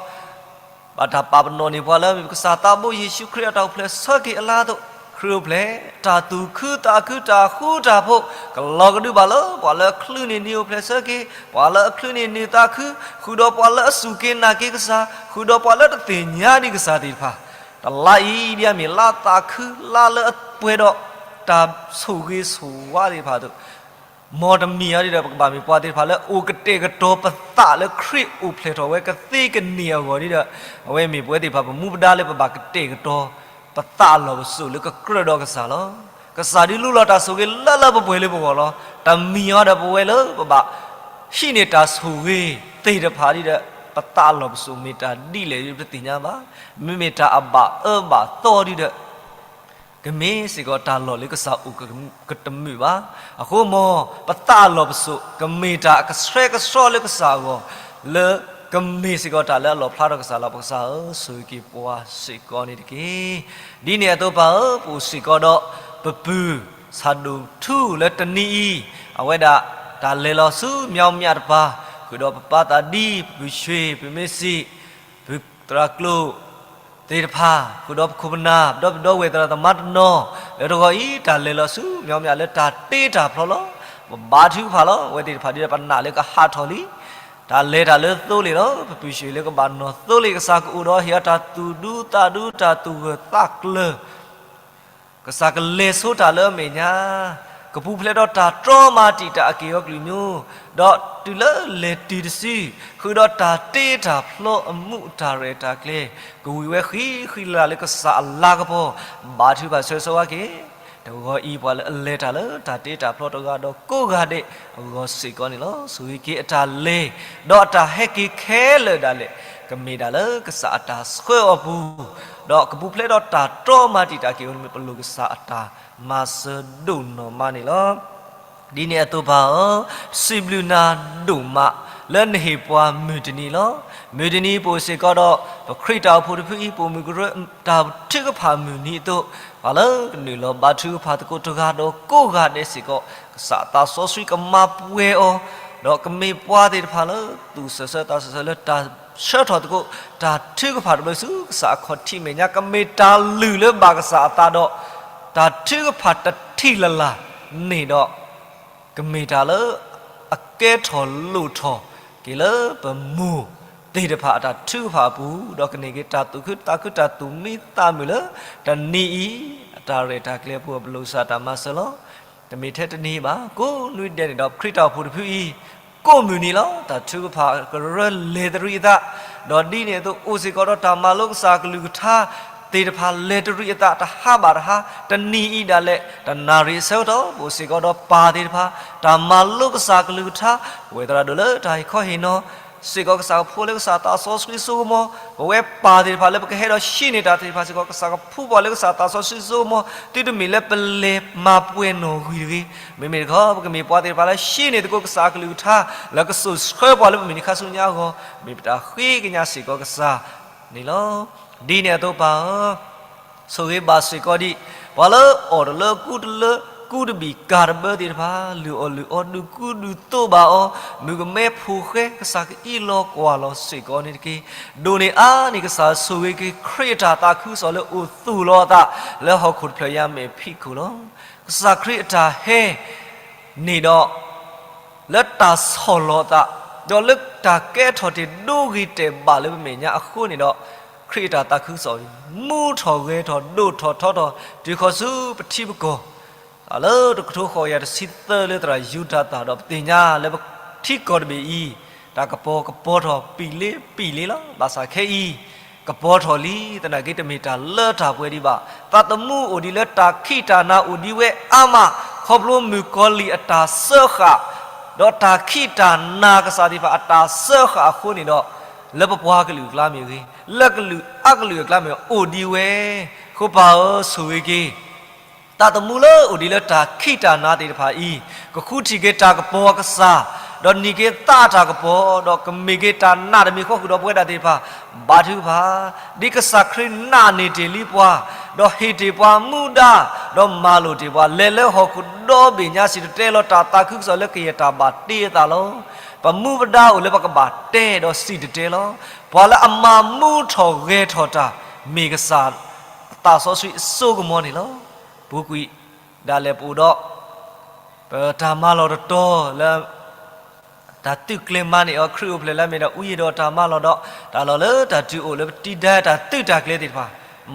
ဘၣ်တၢ်ပာ်ပနီၣ်န့ၢ်ပှၤလၢမ့ၢ်ပကစၢ်သးဘိယ့ၣ်ၡူးခရံာ်အတၢ်အိၣ်ဖျဲၣ်ဆၢက့ၤအလါအသိး, ခရံာ်အိၣ်ဖျဲၣ်, တၢ်သူၣ်ခုသးခုတၢ်ဃူတၢ်ဖိး ကလီၤကဒုဘၣ်လၢ ပှၤလၢအချုးန့ၢ်နံၤအိၣ်ဖျဲၣ်ဆၢက့ၤ, ပှၤလၢအချုးန့ၢ်နံၤသးခု, ဃုာ်ဒီးပှၤလၢအစူၢ်က့ၤနာ်က့ၤကစၢ်, ဃုာ်ဒီးပှၤလၢတသ့ၣ်ညါဒံးကစၢ်သ့ၣ်တဖၣ်, တလါအံၤဒ်အမ့ၢ်လါသးခု လါလၢအပှဲၤဒီး တၢ်ဆိၣ်ဂ့ၤဆိၣ်ဝါသ့ၣ်တဖၣ်အသိး မ်တမံၤအံၤဒီး ပကဘၣ်မ့ၢ်ပှၤသ့ၣ်တဖၣ်လၢ အိၣ်ကတဲာ်ကတီၤပသးလၢခရံာ်အိၣ်ဖျဲၣ်ထီၣ်ဝဲကသ့ကန့ၢ်အဂီၢ်ဒီး, အဝဲမ့ၢ်ပဝဲသ့ၣ်တဖၣ်ပမူပဒါလၢပဘၣ်ကတဲာ်ကတီၤ ပသးအလီၢ်ပစိာ်လၢကကြၢးဒီးကစၢ်လီၤ. ကစၢ်ဒုးလူလီၤတၢ်ဆိၣ်ဂ့ၤလၢလၢပှဲၤပှဲၤလၢပဂီၢ်လီၤ. တမံၤအံၤဒီးပဝဲလၢပဘၣ် ဟံးန့ၢ်တၢ်ဆိၣ်ဂ့ၤသ့ၣ်တဖၣ်ဒီး ပသးအလီၢ်ပစိာ်မ့ၢ်တၢ်ဒ်လဲၣ်ဒီးပတသ့ၣ်ညါဘၣ်. မ့မ့ၢ်တၢ်အဘၣ်အၢဘၣ်သီဒီး ကမ့ၢ်စ့ၢ်ကီးတၢ်လီၢ်လၢကစၢ်အိၣ်ကတမုာ်ဘၣ်. အဃိမ် ပသးအလီၢ်ပစိာ် ကမ့ၢ်တၢ်အကဆှဲကဆှီလၢကစၢ်အဂီၢ်, လၢကမ့ၢ်စ့ၢ်ကီးတၢ်လၢအလီၣ်ဖျါထီၣ်ကစၢ်လီၤ. ပကစၢ်ဧၢ, ဆိၣ်ဂ့ၤက့ၤပှၤစ့ၢ်ကီးန့ၣ်တက့ၢ်. ဒ်န့ၣ်အသိးပၢ်ဧၢ, ပအိၣ်စ့ၢ်ကီးဒီး ပပုၢ်ဆၣ်ဒိၣ်ထူလၢတနံၤအံၤ, အဝဲဒၣ်တၢ်လဲၤလီၤဆူ မျီမၠးတပၤ, ဃုာ်ဒီးပပၢ်သးဒံ, ပပုၢ်ဆှ့, ပမ့ၢ်စံး, ပသရၣ်ကျိၤ သ့ၣ်တဖၣ်, ဃုာ်ဒီးပခိၣ်ပနၢ်, ဒီပုၢ်ဒီဝဲၢ်သရၣ်သမါတနီၤ, လၢတဂီၤအံၤ တၢ်လဲၤလီၤဆူ မျီမၠးလၢတၢ်တ့တၢ်ဖျီလီၤ. ပဘါထုကဖၣ်လီၤ. အဝဲသ့ၣ်တဖၣ်ဒ်ဒီးပနာ်လၢကဟးထီၣ်လံ. တၢ်လဲၤတၢ်လၢသိလ့ၣ်လီၤ. ပပုၢ်ဆှ့လၢကဘၣ်နီၢ်သိလ့ၣ် ကစၢ်ကအိၣ်ဒီးဟ့ၣ်အီၤတၢ်သူၣ်ဒူသးဒူတၢ်သူၣ်ဂၢၢ်သးကျၢၤ ကစၢ်ကလဲၤဆိတၢ်လၢအမဲာ်ညါ, ကပူၤဖျဲးဒီးတၢ်တြီမၤတံာ်တာ်အက့ၢ်အဂီၤကလုာ်မံၤ, ဒီးတုၤလၢလဲၤတုၤတစု, ဃုာ်ဒီးတၢ်တ့တၢ်ဖျီအမူးအတၢ်ရဲၣ်တၢ်ကျဲၤ, ကဝံၤဝဲဃံးဃံးလၤလၤလၢကစၢ်အလၤကပီၤ, ဘါထုကဖၣ်ဆၢဂ့ၤဆၢဝါက့ၤ တဂီၤအံၤပှၤလၢအလဲၤတၢ်လၢတၢ်တ့တၢ်ဖျီတဂၤဒီးကိးဂၤဒဲးအဂီၢ်စ့ၢ်ကီးန့ၣ်လီၤ. ဆိၣ်ဂ့ၤက့ၤအတၢ်လဲၤ ဒီးအတၢ်ဟဲက့ၤခဲလၢာ်ဒၣ်လဲာ် ကမ့ၢ်ဒၣ်လၢကစၢ်အတၢ်ဆှၢအီၤပူၤ, ဒီးကပူၤဖျဲးဒီးတၢ်တြီမၤတံာ်တာ်က့ၤအဂီၢ်န့ၣ် ပလိၣ်ကစၢ်အတၢ်မၤစၢၤဒိၣ်နီၢ်မးန့ၣ်လီၤ. ဒ်န့ၣ်အသိးပၢ်ဧၢ, စံးဘျုးနၤဒိၣ်မး လၢနဟ့ၣ်ပှၤမုၢ်တနံၤလီၤ. မုၢ်တနံၤပအိၣ်စ့ၢ်ကီးဒီး ပခရံာ်တၢ်အိၣ်ဖှိၣ်တဖုအံၤ ပိာ်မုၣ်ကရၢတၢ်ထုကဖၣ်မုၢ်နံၤအသိး, ပှၤလၢကနုာ်လီၤဘါထုကဖၣ်သကိးတဂၤဒီးကိးဂၤဒဲးစ့ၢ်ကီး ကစၢ်သးစီဆှံကမၤပှဲၤအီၤ, ဒီးကမ့ၢ်ပှၤသ့ၣ်တဖၣ်လၢ သူၣ်စၢၤဆၢတၢ်စၢၤဆၢလၢတၢ်ဆှၢထီၣ်သကိး တၢ်ထုကဖၣ်တဘျီဆူကစၢ်အခီၣ်ထံးမဲာ်ညါ ကမ့ၢ်တၢ်လုၢ်လၢဘၣ်ကစၢ်အသးဒီး တၢ်ထုကဖၣ်တထံၣ်လၢ်လၢ်န့ၣ်ဒီး ကမ့ၢ်တၢ်လၢအကဲထီၣ်လိၣ်ထီၣ်က့ၤလၢပမိၢ်သ့ၣ်တဖၣ်အတၢ်ထုကဖၣ်အပူၤ, ဒီးကန့ၢ်က့ၤတၢ်သူၣ်ခုသးခုတၢ်သူၣ်မံသးမုာ်လၢ တနံၤအံၤ အတၢ်ရဲၣ်တၢ်ကျဲၤအပူၤ ပလိၣ်ကစၢ်တၢ်မၤစၢၤလီၤ. တမ့ၢ်ထဲတနံၤဘၣ်, ကိးနွံဒဲးန့ၣ်ဒီး ပခရံာ်တၢ်အိၣ်ဖှိၣ်တဖုအံၤ ကိးမုၢ်နံၤလီၤ. တၢ်ထုကဖၣ်ကရၢလဲၤတရံးအသး, ဒီးဒ်န့ၣ်အသိးအိၣ်စ့ၢ်ကီးဒီးတၢ်မၤလိကစၢ်အကလုၢ်ကထါသ့ၣ်တဖၣ်လဲၤတရံးအသး တဟါဘၣ်တဟါ, တနံၤအံၤဒၣ်လဲာ် တနၣ်ရံၣ်အဆၢကတီၢ် ပအိၣ်စ့ၢ်ကီးဒီးပၢ်သ့ၣ်တဖၣ် တၢ်မၤလိကစၢ်အကလုၢ်ကထါ, ပဝဲသရၣ်ဒိၣ်လၢတၢ်ဟ့ၣ်ခီဟ့ၣ်နီၤ စ့ၢ်ကီးကစၢ်ကဖိလၢကစၢ်သးစီဆှံစိကမီၤ, ပဝဲပၢ်သ့ၣ်တဖၣ်လၢပကဟဲဒီးဟံးန့ၢ်တၢ်သ့ၣ်တဖၣ်စ့ၢ်ကီး ကစၢ်ကဖှူပှၤလၢကစၢ်သးစီဆှံစိကမီၤ, သုတမ့ၢ်လၢပလဲၤမၤပှဲၤနီၣ်ဂံၢ်တဂ့ၤ, မ့မ့ၢ်တခီ ပကမ့ၢ်ပှၤသ့ၣ်တဖၣ်လၢဟံးန့ၢ်သကိးကစၢ်အကလုၢ်ကထါ လၢကစိာ်ဆှၢပှၤလၢပမုၢ်နံၤခါဆူညါအဂီၢ်, မ့ၢ်ပတၢ်ဃ့ကညးစ့ၢ်ကီးကစၢ်န့ၣ်လီၤ. ဒ်န့ၣ်အသိးပၢ်ဧၢ ဆိၣ်ဂ့ၤဘၣ်စ့ၢ်ကီးဒံး ပှၤလၢအအိၣ်တလၢ ကူတလၢ ကူတဘံၣ် ကၤတဘၢသ့ၣ်တဖၣ် လုၢ်အီၣ်လုၢ်အီ ဒုးကူဒုးသိးဘၣ်အီၤ, မုၣ်ကမဲဖိဃဲ ကစၢ်ကအံးလီၤကွၢ်လီၤစ့ၢ်ကီးန့ၣ်တက့ၢ်. ဒိၣ်န့ၢ်အါန့ၢ်ကစၢ် ဆိၣ်ဂ့ၤက့ၤခရံာ်အတၢ်သးခုကစီၣ်လၢအိၣ်သူၣ်လီၤအသး လၢဟီၣ်ခိၣ်တဖျၢၣ်ညါမဲာ်ဖံးခိၣ်လီၤ. ကစၢ်ခရံာ်အတၢ်ဟဲန့ၣ်ဒီး လၢတၢ်ဆီၣ်လီၤအသး, ဒီးလၢတၢ်ကဲထီၣ်တ့ၢ်ဒိဂ့ၤတဲာ်ဘၣ်လၢပမဲာ်ညါအဃိန့ၣ်ဒီး, ခရံာ်အတၢ်သးခုကစီၣ် မူထီၣ်ဂဲၤထီၣ်ဒိၣ်ထီၣ်ထီထီၣ် တုၤဃီၤဆူပထံပကီၢ်, လၢတကထိဃိးကယၤတဆံသၢလၢသရၣ်ယူဒၤသၢ်ဒီး ပသ့ၣ်ညါလၢပထံကီၢ်တဘ့ၣ်အံၤ တၢ်ကပီၤကပီၤထီၣ်ပံာ်လ့ပံာ်လ့လီၤ. ဘၣ်ဆၣ်ခဲအံၤ ကပီၤထီၣ်လံ, သနာ်က့တမ့ၢ်တၢ်လၢတၢ်ပှဲၤဒံးဘၣ်. သးသမူအိၣ်ဒံးလၢတၢ်ခံးတၢ်နၤအိၣ်ဒံးဝဲအါမး, ခီဖျိမုၣ်ကီၤလံၢ်အတၢ်စၢဃာ်, ဒီးတၢ်ခံးတၢ်နၤကစၢ်သ့ၣ်တဖၣ်အတၢ်စၢဃာ်အဃိန့ၣ်ဒီး, လၢပပှၤကလုာ်အကျါမ့ၢ်ဂ့ၤ, လၢကလုာ်အကလုာ်အကျါမ့ၢ်အိၣ်ဒံးဝဲ, ဃိပၢ်ဧၢ ဆိၣ်ဂ့ၤက့ၤ သးသမူလၢအိၣ်ဒံးလၢတၢ်ခံးတၢ်နၤသ့ၣ်တဖၣ်အံၤ, ကဃုထံၣ်က့ၤတၢ်ကပီၤအကစၢ်, ဒီးနံၤက့ၤသးတၢ်ကပီၤ, ဒီးကမ့ၢ်က့ၤတၢ်နာ်တမံၤဃီဃုာ်ဒီးပဝဲဒၣ်သ့ၣ်တဖၣ်, ဘါထုကဖၣ်, ဒ်ကစၢ်ခရံာ်နာ်န့ၢ်တ့ၢ်လံပှၤ, ဒီးဟ့ၣ်တ့ၢ်ပှၤမူဒါ, ဒီးမၤလိာ်တ့ၢ်ပှၤ, လဲၤလၢဟီၣ်ခိၣ်ဒီဘ့ၣ်ညါစံၣ်တဲၤတဲလီၤ တၢ်သးခုကစီၣ်လၢကယဲၢ်တၢ်ဘၣ်တ့အသးလီၤ. ပမူပဒါအိၣ်လၢပကဘၣ်တဲဒီးစံၣ်တဲၤတဲလီၤ. ပှၤလၢအမၤမူထီၣ်ဂဲၤထီၣ်တၢ် မ့ၢ်ကစၢ်သးစီဆှံအစိကမီၤန့ၣ်လီၤ. ပူၤကွံာ်ဒၣ်လဲာ်ပအိၣ်ဒီး ပတၢ်မၤလီၢ်တတီၤလၢ တၢ်သုးကျဲၤမၤန့ၢ်အီၤ ခရံာ်အိၣ်ဖျဲၣ်လၢအမ့ၢ်ဒၣ် အူယံၤဒီးတၢ်မၤလီၢ်ဒီး တၢ်လီၢ်လၢတၢ်ဒုးအိၣ်လၢပတံၤဒါတၢ်သုးတၢ်ကျဲၤသ့ၣ်တဖၣ်,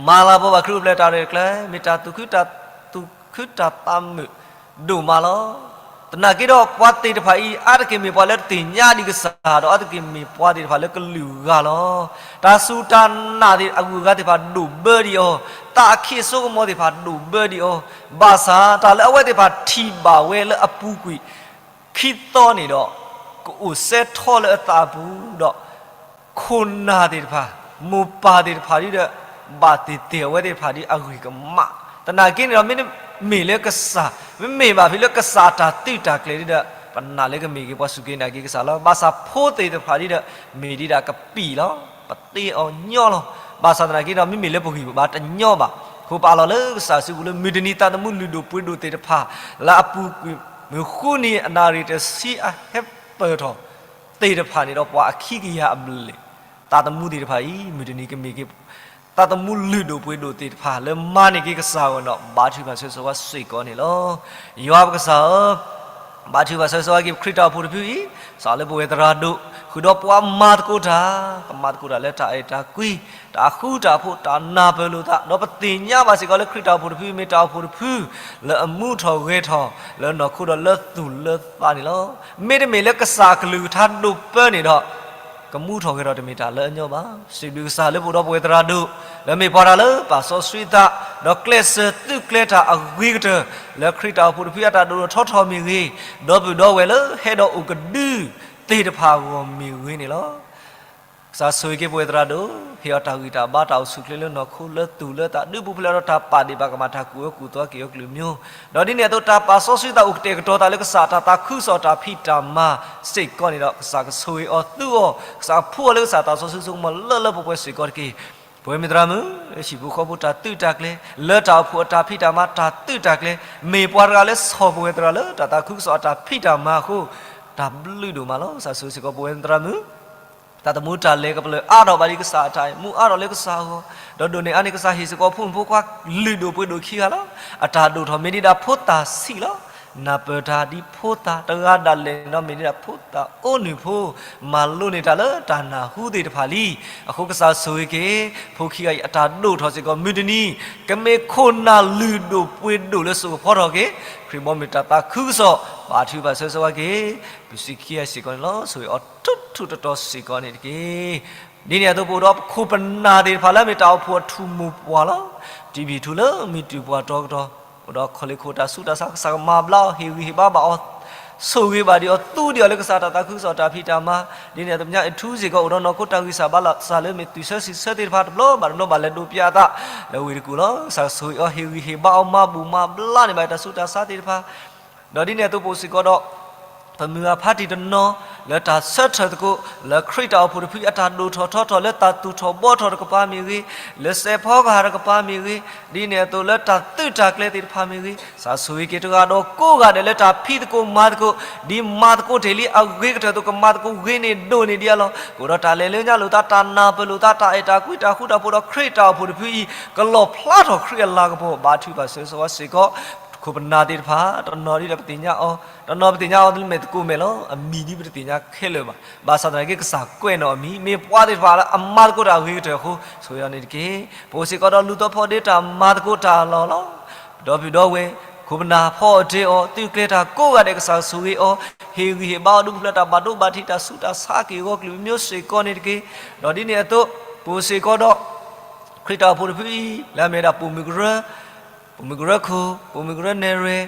မၤလၤပှၤဘၣ်ခရံာ်အိၣ်ဖျဲၣ်တၢ်ရဲၣ်တၢ်ကျဲၤ မ့ၢ်တၢ်သူၣ်ခုတၢ်သူၣ်ခုတၢ်သးမုာ်ဒိၣ်မးလီၤ. သနာ်က့ဒီးပှၤသ့ၣ်တဖၣ်အံၤ အါတက့ၢ်မ့ၢ်ပှၤလၢတသ့ၣ်ညါဒံးကစၢ် ဒီးအါတက့ၢ်မ့ၢ်ပှၤသ့ၣ်တဖၣ်လၢကလုာ်ဂၤလီၤ. တၢ်စူၢ်တၢ်နာ်အဂုၤအဂၤသ့ၣ်တဖၣ်ဒိၣ်ဘၢဒံးအီၤ, သးအခံအစိကမီၤသ့ၣ်တဖၣ်ဒိၣ်ဘၢဒံးအီၤ, ဘၣ်ဆၣ်တၢ်လၢအဝဲသ့ၣ်တဖၣ်ထံၣ်ဘၣ်ဝဲလၢအပူၤကွံာ် ခံသီန့ၣ်ဒီး ကအိၣ်စဲထီလၢအသးအပူၤဒီး ခိၣ်နၢ်သ့ၣ်တဖၣ်, မိၢ်ပၢ်သ့ၣ်တဖၣ်ဒ်ဒီး ဘၣ်သ့ၣ်သ့ၣ်အဝဲသ့ၣ်တဖၣ်ဒ်အဂ့ၤကမၣ်, သနာ်က့န့ၣ်ဒီး မ့တမ့ၢ်လၢကစၢ်, မ့မ့ၢ်ဘၣ်ဖဲလၢကစၢ်အတၢ်သုးတၢ်ကျဲၤဒ်ဒီး ပနာ်လၢကမ့ၢ်က့ၤပှၤစူၢ်က့ၤနာ်က့ၤကစၢ်လီၤ. ဘၣ်ဆၣ်ဖိသ့ၣ်တဖၣ်ဒ်ဒီး မ့ၢ်ဒ်ဒၣ်ကပံာ်လီၤ, ပသ့အီၤညီလီၤ. ဘၣ်ဆၣ်သနာ်က့ဒီး မ့မ့ၢ်လၢပဂံၢ်ပဘါတညီဘၣ်, ဃိပာ်လီၤလၢကစၢ်စုပူၤလၢမုၢ်တနံၤသးသမူလုၢ်ဒိၣ်ပှ့ၤဒိၣ်သ့ၣ်တဖၣ် လၢအပူၤကွံာ်မုၢ်ဃုနံၤအနၣ်ရံၣ်တဆံအဟဲပၢၢ်ထီၣ် သ့ၣ်တဖၣ်န့ၣ်ဒီးပှၤအခံကယၤအဘျဲၣ်, သးသမူသ့ၣ်တဖၣ်အံၤ မုၢ်တနံၤကမ့ၢ်က့ၤ သးသမူလုၢ်ဒိၣ်ပှ့ၤဒိၣ်သ့ၣ်တဖၣ် လၢမၤန့ၢ်က့ၤကစၢ်အဂီၢ်ဒီး ဘါထုကဖၣ်ဆၢဂ့ၤဆၢဝါစ့ၢ်ကီးန့ၣ်လီၤ. ယွၤပကစၢ်ဧၢ, ဘါထုကဖၣ်ဆၢဂ့ၤဆၢဝါက့ၤပခရံာ်တၢ်အိၣ်ဖှိၣ်တဖုအံၤ, စးလၢပဝဲသရၣ်ဒိၣ်, ဃုာ်ဒီးပှၤမၤသကိးတၢ်, ကမၤသကိးတၢ်လၢတၢ်အဲၣ်တၢ်ကွံ, တၢ်ဃူတၢ်ဖိး, တၢ်နၢ်ပၢၢ်လိာ်သး, ဒီးပသ့ၣ်ညါဘၣ်စ့ၢ်ကီးလၢခရံာ်တၢ်အိၣ်ဖှိၣ်တဖုအံၤ မ့ၢ်တၢ်အိၣ်ဖှိၣ်တဖု လၢအမူထီၣ်ဂဲၤထီၣ် လၢနီၢ်ခိဒီးလၢသူၣ်လၢသးန့ၣ်လီၤ. မ့တမ့ၢ်လၢကစၢ်အကလုၢ်ကထါဒိၣ်ပၢန့ၣ်ဒီး ကမူထီၣ်ဂဲၤထီၣ်တမ့ၢ်တၢ်လၢအညီဘၣ်. စံးဘျုးကစၢ်လၢပအိၣ်ဒီးပဝဲသရၣ်ဒိၣ်, လၢမ့ၢ်ပှၤတၢ်လၢပာ်စီဆှံသး, ဒီးကျဲးစၢးသုးကျဲၤတၢ်အဂ့ၤကတၢၢ် လၢခရံာ်တၢ်အိၣ်ဖှိၣ်တဖုအတၢ်ဒိၣ်ထီၣ်ထီထီၣ်မ့ၢ်ဂ့ၤ, ဒီပုၢ်ဒီဝဲၢ်လၢဟဲဒီးအိၣ်ကဒုသ့ၣ်တဖၣ်အဂီၢ်မ့ၢ်ဂ့ၤန့ၣ်လီၤ. ကစၢ်ဆိၣ်ဂ့ၤက့ၤပဝဲသရၣ်ဒိၣ်, ဟ့ၣ်အီၤတၢ်ဂံၢ်တၢ်ဘါ တၢ်အိၣ်ဆူၣ်အိၣ်ချ့လၢနီၢ်ခိလၢသူၣ်လၢသး ဒုးပူၤဖျဲးဒီးတၢ်ပာ်ဒ့ၣ်ပာ်ကမၣ် တၢ်ကူၣ်အၢကူၣ်သီက့ၤအီၤကလုာ်ကမျၢၢ်, ဒီးဒ်န့ၣ်အသိးတၢ်ပာ်စီဆှံသးအိၣ်ကတဲာ်ကတီၤသးလၢကစၢ်အတၢ်သးခုကစီၣ်တၢ်ဖံးတၢ်မၤစ့ၢ်ကီးန့ၣ်ဒီး ကစၢ်ကဆိၣ်ဂ့ၤအီၤသူအီၤ, ကစၢ်ကဖှူအီၤလၢကစၢ်သးစီဆှံစိကမီၤလၢလၢပှဲၤပှဲၤစ့ၢ်ကီးတက့ၢ်. ပဝဲမ့ၢ်သရၣ်မုၣ် ဟံၣ်ဖိဃီဖိတၢ်သုးတၢ်ကျဲၤ, လၢတၢ်အိၣ်ဖှိၣ်အတၢ်ဖံးတၢ်မၤတၢ်သုးတၢ်ကျဲၤ, မ့ၢ်ပှၤတဂၤလၢဆီၣ်ပဝဲသရၣ်လၢတၢ်သးခုကစီၣ်အတၢ်ဖံးတၢ်မၤအဃိ တၢ်ဘျုးဒိၣ်မးလီၤ. ကစၢ်ဆိၣ်ဂ့ၤစ့ၢ်ကီးပဝဲမ့ၢ်သရၣ်မုၣ် သးသမူတၢ်လဲၤကပျၢၢ်အါထီၣ်ဘၣ်ဒံးကစၢ်အတၢ်အိၣ်မူအါထီၣ်လၢကစၢ်အဂီၢ်, ဒီးဒိၣ်န့ၢ်အါန့ၢ်ကစၢ်ဟ့ၣ်စ့ၢ်ကီးဖိမုၣ်ဖိခွါလုၢ်ဒိၣ်ပှ့ၤဒိၣ်ခံဂၤလီၤ. အတၢ်ဒိၣ်ထီၣ်မ့ၢ်ဒံးဒၣ်ဖိသၣ်ဆံးလီၤ. နၢ်ပၢၢ်တၢ်ဒ်ဖိသၣ်တဂၤဒၣ်လဲာ်ဒီးမ့ၢ်ဒံးဒၣ်ဖိသၣ်အိၣ်နုၢ်ဖိ, မၤလိန့ၢ်တၢ်လၢတၢ်နၢ်ဟူသ့ၣ်တဖၣ်လံ. အဃိကစၢ်ဆိၣ်ဂ့ၤက့ၤ ဖိခံဂၤအံၤအတၢ်ဒိၣ်ထီၣ်စ့ၢ်ကီး မုၢ်တနံၤ ကမ့ၢ်ခိၣ်နၢ်လုၢ်ဒိၣ်ပှ့ၤဒိၣ်လၢစိကဖီထီၣ်က့ၤ ခရံာ်ဘီမုၢ်တၢ်သးခုကစီၣ် ဘါထုကဖၣ်ဆၢဂ့ၤဆၢဝါက့ၤ ပစံးခံဂၤစ့ၢ်ကီးန့ၣ်လီၤ. ဆိၣ်ဂ့ၤအီၤထူထူတီတီစ့ၢ်ကီးန့ၣ်တက့ၢ်. ဒ်န့ၣ်အသိးပအိၣ်ဒီးပခိၣ်ပနၢ်သ့ၣ်တဖၣ်လၢအမ့ၢ်တၢ်အိၣ်ဖှိၣ်အထူၣ်မိၢ်ပှၢ်လီၤ. တံၢ်ဘံၣ်ထူၣ်လၢမံၤတုၤပှၤတီကတီၢ်, အိၣ်ဒီးခီၣ်လ့ၢ်ခိၣ်တၢ်ဆူးတၢ်ဆါ ကစၢ်ကမၤဘျါအီၤ ဟ့ၣ်ဂံၢ်ဟ့ၣ်ဘါဘၣ်အီၤ, ဆိၣ်ဂ့ၤဘၣ်ဒံးအီၤ သူဒံးအီၤလၢကစၢ်တၢ်သးခုကစီၣ်တၢ်ဖံးတၢ်မၤ, ဒ်န့ၣ်အသိး ညါအံၤထူစ့ၢ်ကီး အိၣ်ဒီးနီၢ်ခိတၢ်ဂံၢ်စၢ်ဘါစၢ်လၢမ့ၢ်သုးဆၢဆံးဆၢသ့ၣ်တဖၣ်တဘျီဘၣ်တဘျီဘၣ်လဲၤဒိးပျးအသး လၢဝ့ၢ်တကူၣ်လီၤ. ကစၢ်ဆိၣ်ဂ့ၤအီၤ ဟ့ၣ်ဂံၢ်ဟ့ၣ်ဘါအီၤ မၤဘူၣ်မၤဘျါန့ၢ်ဘၣ်တၢ်ဆူးတၢ်ဆါသ့ၣ်တဖၣ် ဒီးဒ်န့ၣ်အသိးပအိၣ်စ့ၢ်ကီးဒီး ပမုၢ်အဖါတံၢ်တနီၤ လၢတၢ်ဆၢထၢၣ်သကိး လၢခရံာ်တၢ်အိၣ်ဖှိၣ်တဖုအတၢ်ဒိၣ်ထီၣ်ထီထီၣ် လၢတၢ်သူၣ်ထီၣ်ဘှီထီၣ်တကပၤမ့ၢ်ဂ့ၤ, လၢစဲးဖီကဟၣ်တကပၤမ့ၢ်ဂ့ၤ, ဒ်န့ၣ်အသိးလၢတၢ်သုးတၢ်ကျဲၤသ့ၣ်တဖၣ်မ့ၢ်ဂ့ၤ, ကစၢ်ဆိၣ်ဂ့ၤက့ၤတဂၤဒီးကိးဂၤဒဲးလၢတၢ်ဖံးသကိးမၤသကိး ဒ်မၤသကိးတ့ၢ်လံအဂ့ၤကတၢၢ်အသိး ကမၤသကိးဂ့ၤန့ၢ်ဒိၣ်န့ၢ်ဒံးအလီၢ် ကအိၣ်ဒီးတၢ်လဲၤလၢညါလိာ်သး တၢ်နၢ်ပၢၢ်လိာ်သး တၢ်အဲၣ်တၢ်ကွံ တၢ်ဃူတၢ်ဖိးဒီးခရံာ်တၢ်အိၣ်ဖှိၣ်တဖုအံၤ ကလီၣ်ဖျါထီၣ်ခရံာ်အလၤကပီၤ ဘါထုကဖၣ်ဆၢဂ့ၤဆၢဝါစ့ၢ်ကီး ခိၣ်ပနၢ်သ့ၣ်တဖၣ် တနီၤဒ်ဒီးပသ့ၣ်ညါအီၤ, တနီၤပသ့ၣ်ညါအီၤလၢမဲာ်သကိးမဲာ်လီၤ. အမံၤဒ်ပတသ့ၣ်ညါခဲလၢာ်ဘၣ်. ဘၣ်ဆၣ်သနာ်က့ ကစၢ်ကွဲးနီၣ်အမံၤ မ့ၢ်ပှၤသ့ၣ်တဖၣ်လၢအမၤသကိးတၢ်အဂ့ၤကတၢၢ်အဃိ ဆိၣ်ဂ့ၤအီၤန့ၣ်တက့ၢ်. ပအိၣ်စ့ၢ်ကီးဒီးလူၤသီဖီဒ့တၢ်မၤသကိးတၢ်အလီၢ်လီၤ. ဒီပုၢ်ဒီဝဲၢ် ခိၣ်ပနၢ်ဖီအီၣ်တ့ၢ်အီၤ သုးကျဲၤတၢ်ကိးဂၤဒဲး ကစၢ်ဆိၣ်ဂ့ၤအီၤ ဟ့ၣ်ဂံၢ်ဟ့ၣ်ဘါအီၤ ဒုးပူၤဖျဲးတၢ်ဘၣ်ဒိဘၣ်ထံး တၢ်ဆူးတၢ်ဆါက့ၤအဂီၢ် ကလုာ်ကမျၢၢ်စ့ၢ်ကီးန့ၣ်တက့ၢ်. ဒီးဒ်န့ၣ်အသိး ပအိၣ်စ့ၢ်ကီးဒီး ခရံာ်တၢ်အိၣ်ဖှိၣ်တဖုအံၤ လၢအမ့ၢ်ဒၣ်ပိာ်မုၣ်ကရၢ, ပိာ်မုၣ်ကရၢခိၣ်, ပိာ်မုၣ်ကရၢနဲၣ်ရွဲၣ်,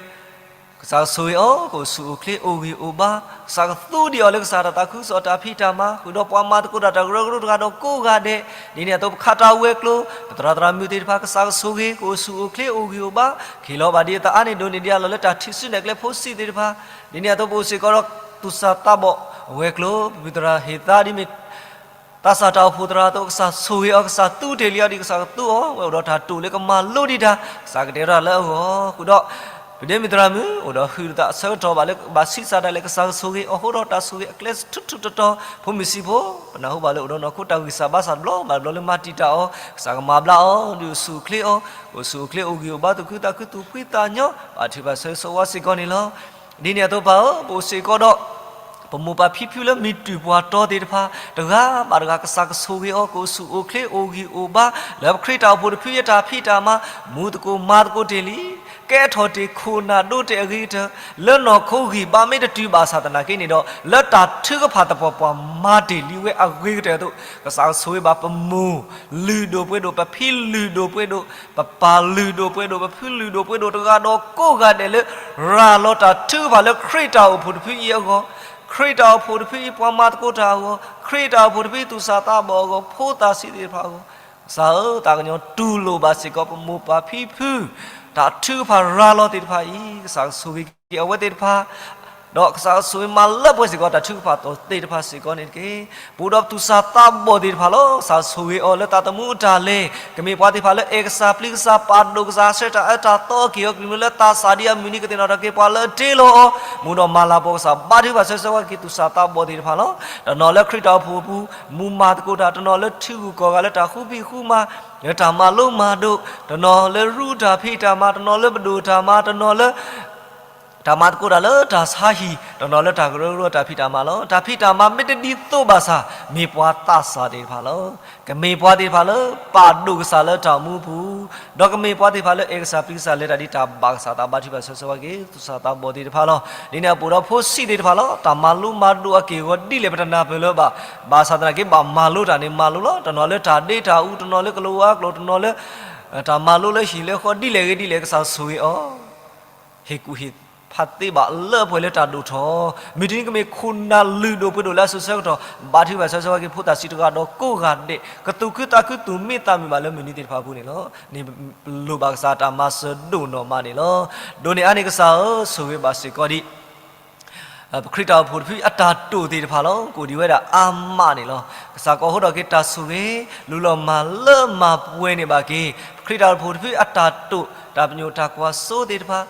ကစၢ်ကဆိၣ်ဂ့ၤအီၤ, ကအိၣ်ဆူၣ်အိၣ်ချ့အိၣ်ဂံၢ်အိၣ်ဘါ, ကစၢ်ကသူဒံးအီၤလၢကစၢ်တၢ်သးခုကစီၣ်တၢ်ဖံးတၢ်မၤ, ဃုာ်ဒီးပှၤမၤသကိးတၢ်တၢ်ကရၢကရိတဂၤဒီးကိးဂၤဒဲး, ဒ်န့ၣ်အသိးပခးတၢ်ဝဲၤကျိၤ, ပသရၣ်သရၣ်မုၣ်သ့ၣ်တဖၣ် ကစၢ်ကဆိၣ်ဂ့ၤ ကအိၣ်ဆူၣ်အိၣ်ချ့အိၣ်ဂံၢ်အိၣ်ဘါ, ကဟ့ၣ်လီၤဘၣ်ဒံးအသးအါန့ၢ်ဒိၣ်န့ၢ်ဒံးအလီၢ်လၢတၢ်ထံၣ်စုနဲၣ်ကျဲဖိဆံးသ့ၣ်တဖၣ်, ဒ်န့ၣ်အသိးပအိၣ်စ့ၢ်ကီးဒီး သူၣ်စၢ်သးဘီၣ်ဝဲၤကျိၤ, ပမုၢ်သရၣ်ဟ့ၣ်သါဒ်မ့ၢ် သးစၢ်တၢ်အိၣ်ဖှိၣ်သရၣ်အသိး ကစၢ်ဆိၣ်ဂ့ၤအီၤ, ကစၢ်သူတ့ၢ်လံအီၤဒ်ကစၢ်ကသူအီၤ, ဝဲအိၣ်ဒီးတၢ်တိာ်လၢကမၤလိဒံးတၢ်, ကစၢ်ကတဲာ်ကတီၤလၢအဂီၢ်, ဃုာ်ဒီး ပဒ့မုၢ်သရၣ်မုၣ် အိၣ်ဒီးဟုးဒီးသးအဆၢကတီၢ်ဘၣ်လၢဘၣ်ဆံးစၢ်တၢ်လဲၣ်, ကစၢ်ကဆိၣ်ဂ့ၤအီၤအဃိဒီး တၢ်ဆိၣ်ဂ့ၤအကျဲထူထူတီတီ, ဖိမုၣ်ဆံးဖိ, ပနၢ်ဟူဘၣ်လၢအိၣ်ဒီးနီၢ်ခိတၢ်ဂံၢ်စၢ်ဘါစၢ်တဘျီဘၣ်တဘျီလၢမၤတံာ်တာ်အီၤ, ကစၢ်ကမၤဘျါအီၤ, ဒုးအိၣ်ဆူၣ်အိၣ်ချ့အီၤ, အိၣ်ဆူၣ်အိၣ်ချ့အိၣ်ဂံၢ်အိၣ်ဘါ သူၣ်ခုသးခုသူၣ်ဖှံသးညီ, ဘၣ်ထုကဖၣ်ဆၢဂ့ၤဆၢဝါစ့ၢ်ကီးန့ၣ်လီၤ. ဒ်န့ၣ်အသိးပၢ်ဧၢ, ပအိၣ်စ့ၢ်ကီးဒီး ပမိၢ်ပၢ်ဖံဖုလၢမ့ၢ်တူၢ်ပှၤတီသ့ၣ်တဖၣ် တဂၤဘၣ်တဂၤ ကစၢ်ကဆိၣ်ဂ့ၤအီၤ ကအိၣ်ဆူၣ်အိၣ်ချ့အိၣ်ဂံၢ်အိၣ်ဘါ, လၢပခရံာ်တၢ်အိၣ်ဖှိၣ်တဖုအတၢ်ဖံးတၢ်မၤ, မူသကိးမၤသကိးတ့ၢ်လံ, ကဲထီၣ်တ့ၢ်ခိၣ်နၢ်ဒိတ့ၢ်အဂ့ၤကတၢၢ်, လၢနီၢ်ခိဂံၢ်ဘါမ့ၢ်တတုၤဘၣ်ဆၣ်သနာ်က့န့ၣ်ဒီး လၢတၢ်ထုကဖၣ်သပှၢ်ပှၢ်မၤတ့ၢ်လံဝဲအဂ့ၤကတၢၢ်အသိး, ကစၢ်ကဆိၣ်ဂ့ၤဘၣ်ပမိၢ်လုၢ်ဒိၣ်ပှ့ၤဒိၣ်, ပဖံလုၢ်ဒိၣ်ပှ့ၤဒိၣ်, ပပၢ်လုၢ်ဒိၣ်ပှ့ၤဒိၣ်, ပဖုလုၢ်ဒိၣ်ပှ့ၤဒိၣ်တဂၤဒီးကိးဂၤဒဲးလၢ ရၤလီၤတၢ်ထုကဖၣ်လၢခရံာ်တၢ်အိၣ်ဖှိၣ်တဖုအံၤအဂီၢ်, ခရံာ်တၢ်အိၣ်ဖှိၣ်တဖုအံၤပှၤမၤသကိးတၢ်အဂီၢ်, ခရံာ်တၢ်အိၣ်ဖှိၣ်တဖုအံၤသူၣ်စၢ်သးဘီၣ်အဂီၢ်, ဖိသၣ်ဆံးသ့ၣ်တဖၣ်အဂီၢ်, ကစၢ်ဧၢ, သးကညီၤတူၢ်လိာ်ဘၣ်စ့ၢ်ကီးပမိၢ်ပၢ်ဖံဖု တၢ်ထုကဖၣ်ရၤလီၤသ့ၣ်တဖၣ်အံၤ, ကစၢ်ကဆိၣ်ဂ့ၤက့ၤအဝဲသ့ၣ်တဖၣ်, ဒီးကစၢ်ကဆိၣ်ဂ့ၤမၤလၢပှဲၤစ့ၢ်ကီးတၢ်ထုကဖၣ်သ့ၣ်တဖၣ်စ့ၢ်ကီးန့ၣ်တက့ၢ်. ပအိၣ်ဒီးပသူၣ်စၢ်သးဘီၣ်သ့ၣ်တဖၣ်လီၤ. ကစၢ်ဆိၣ်ဂ့ၤအီၤလၢသးသမူအတၢ်လဲၤ, ကမ့ၢ်ပှၤသ့ၣ်တဖၣ်လၢအဲၣ်ကစၢ်ပျံၤကစၢ် ပာ်ဒိၣ်ကစၢ် ဆှၢတၢ်အၢတၢ်သီက့ၤအီၤ ကလံၤမုၢ်လၢသးစၢ်ဒ်အမုၢ်နံၤ ကသ့ၣ်နီၣ်ထီၣ်က့ၤပှၤလၢအတ့လီၤအီၤ, မူဒီးမၤလၤကပီၤကစၢ် ဘါထုကဖၣ်ဆၢဂ့ၤဆၢဝါက့ၤသူၣ်စၢ်သးဘီၣ်သ့ၣ်တဖၣ်လီၤ. တနီၤလၢခရံာ်တၢ်အိၣ်ဖှိၣ်အပူၤ မူမၤသကိးတၢ်, တနီၤလၢထံဂုၤကီၢ်ဂၤလၢတၢ်ဃူဖံးဃူမၤ လၢတၢ်မၤလိမၤဒိး, တနီၤလၢရူတၢ်ဖံးတၢ်မၤ, တနီၤလၢပဒိၣ်တၢ်မၤ, တနီၤလၢ တၢ်မၤသကိးတၢ်လၢတၢ်ဆါဟံၣ်, တနီၤလၢတၢ်ကရၢကရိတၢ်ဖံးတၢ်မၤလီၤ. တၢ်ဖံးတၢ်မၤမ့ၢ်တဒ်သိးဘၣ်ဆၣ် မ့ၢ်ပှၤသးစၢ်သ့ၣ်တဖၣ်လီၤ. ကမ့ၢ်ပှၤသ့ၣ်တဖၣ်လၢပာ်ဒိၣ်ကစၢ်လၢတၢ်အိၣ်မူအပူၤ, ဒီးကမ့ၢ်ပှၤသ့ၣ်တဖၣ်လၢအဲၣ်ကစၢ်ပျံၤကစၢ် လဲၤတၢ်ဒ်တၢ်ဘၣ်ကစၢ်သး ဘါထုကဖၣ်ဆၢဂ့ၤဆၢဝါက့ၤသူၣ်စၢ်သးဘီၣ်သ့ၣ်တဖၣ်လီၤ. ဒ်န့ၣ်အပူၤဒီးဖိဆံးသ့ၣ်တဖၣ်လီၤ. တၢ်မၤလိမၤဒိးအက့ၢ်အဂီၤဒ်လဲၣ်ပတနၢ်ပၢၢ်လၢၤဘၣ်, ဘၣ်ဆၣ်သနာ်က့ ဘၣ်မၤလိတၢ်န့ၣ်မၤလိလီၤ. တနီၤလၢတၢ်ဒ့တၢ်အူ, တနီၤလၢကလံၤဝါကျိာ်, တနီၤလၢ တၢ်မၤလိလၢဟံၣ်လၢဃီ ဒ်လဲၣ်ဂ့ၤဒ်လဲၣ် ကစၢ်ဆိၣ်ဂ့ၤအီၤ, ဟ့ၣ်ကူၣ်ဟ့ၣ်ဖးသ့ဘၣ်လၢပှဲၤလၢတၢ်ဒိၣ်ထီၣ်, မုၢ်တနံၤကမ့ၢ်ခိၣ်နၢ်လုၢ်ဒိၣ်ပှ့ၤဒိၣ်လၢအစိၤဆၢကတီၢ်, ဘါထုကဖၣ်ဆၢဂ့ၤဆၢဝါက့ၤဖိသၣ်ဆံးတဂၤဒီးကိးဂၤဒဲး, ကသူၣ်ခုသးခုသူၣ်မံသးမုာ်ဘၣ်လၢမုၢ်နံၤသ့ၣ်တဖၣ်အပူၤန့ၣ်လီၤ. န့ၣ်လိၣ်ဘၣ်ကစၢ်တၢ်မၤစၢၤဒိၣ်နီၢ်မးန့ၣ်လီၤ. ဒိၣ်န့ၢ်အါန့ၢ်ကစၢ်ဧၢ, ဆိၣ်ဂ့ၤဘၣ်စ့ၢ်ကီးဒ် ပခရံာ်တၢ်အိၣ်ဖှိၣ်တဖုအတၢ်တိာ်သ့ၣ်တဖၣ်လီၤ. ကအိၣ်ဒံးဝဲဒၣ်အါမးန့ၣ်လီၤ. ကစၢ်ကအိးထီၣ်က့ၤတၢ်ဆိၣ်ဂ့ၤ, လူလီၤမၤလၢမၤပှဲၤန့ၢ်ဘၣ်က့ၤ ပခရံာ်တၢ်အိၣ်ဖှိၣ်တဖုအတၢ်တိာ်, တၢ်ပညိၣ်တၢ်ကွၢ်စိသ့ၣ်တဖၣ်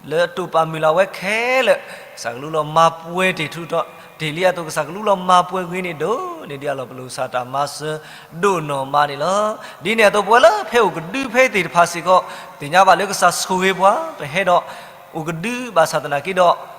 လၢအတိာ်ပာ်မုၢ်လၢ်ဝဲခဲလၢာ်, ကစၢ်ကလူလီၤမၤပှဲၤတ့ၢ်ထူးထီၣ်တ့ၢ်လံအသိး ကစၢ်ကလူလီၤမၤပှဲၤဂ့ၤန့ၢ်ဒိၣ်န့ၢ်ဒံးအလီၢ် ပလိာ်ကစၢ်တၢ်မၤစၢၤဒိၣ်နီၢ်မးန့ၣ်လီၤ. ဒ်န့ၣ်အသိးပဝဲလၢဖဲအိၣ်ကဒုဖဲသ့ၣ်တဖၣ်စ့ၢ်ကီး, သ့ၣ်ညါဘၣ်လၢကစၢ်ဆိၣ်ဂ့ၤပှၤ ပဟဲဒီးအိၣ်ကဒုဘၣ်ဆၣ်သနာ်က့ဒီး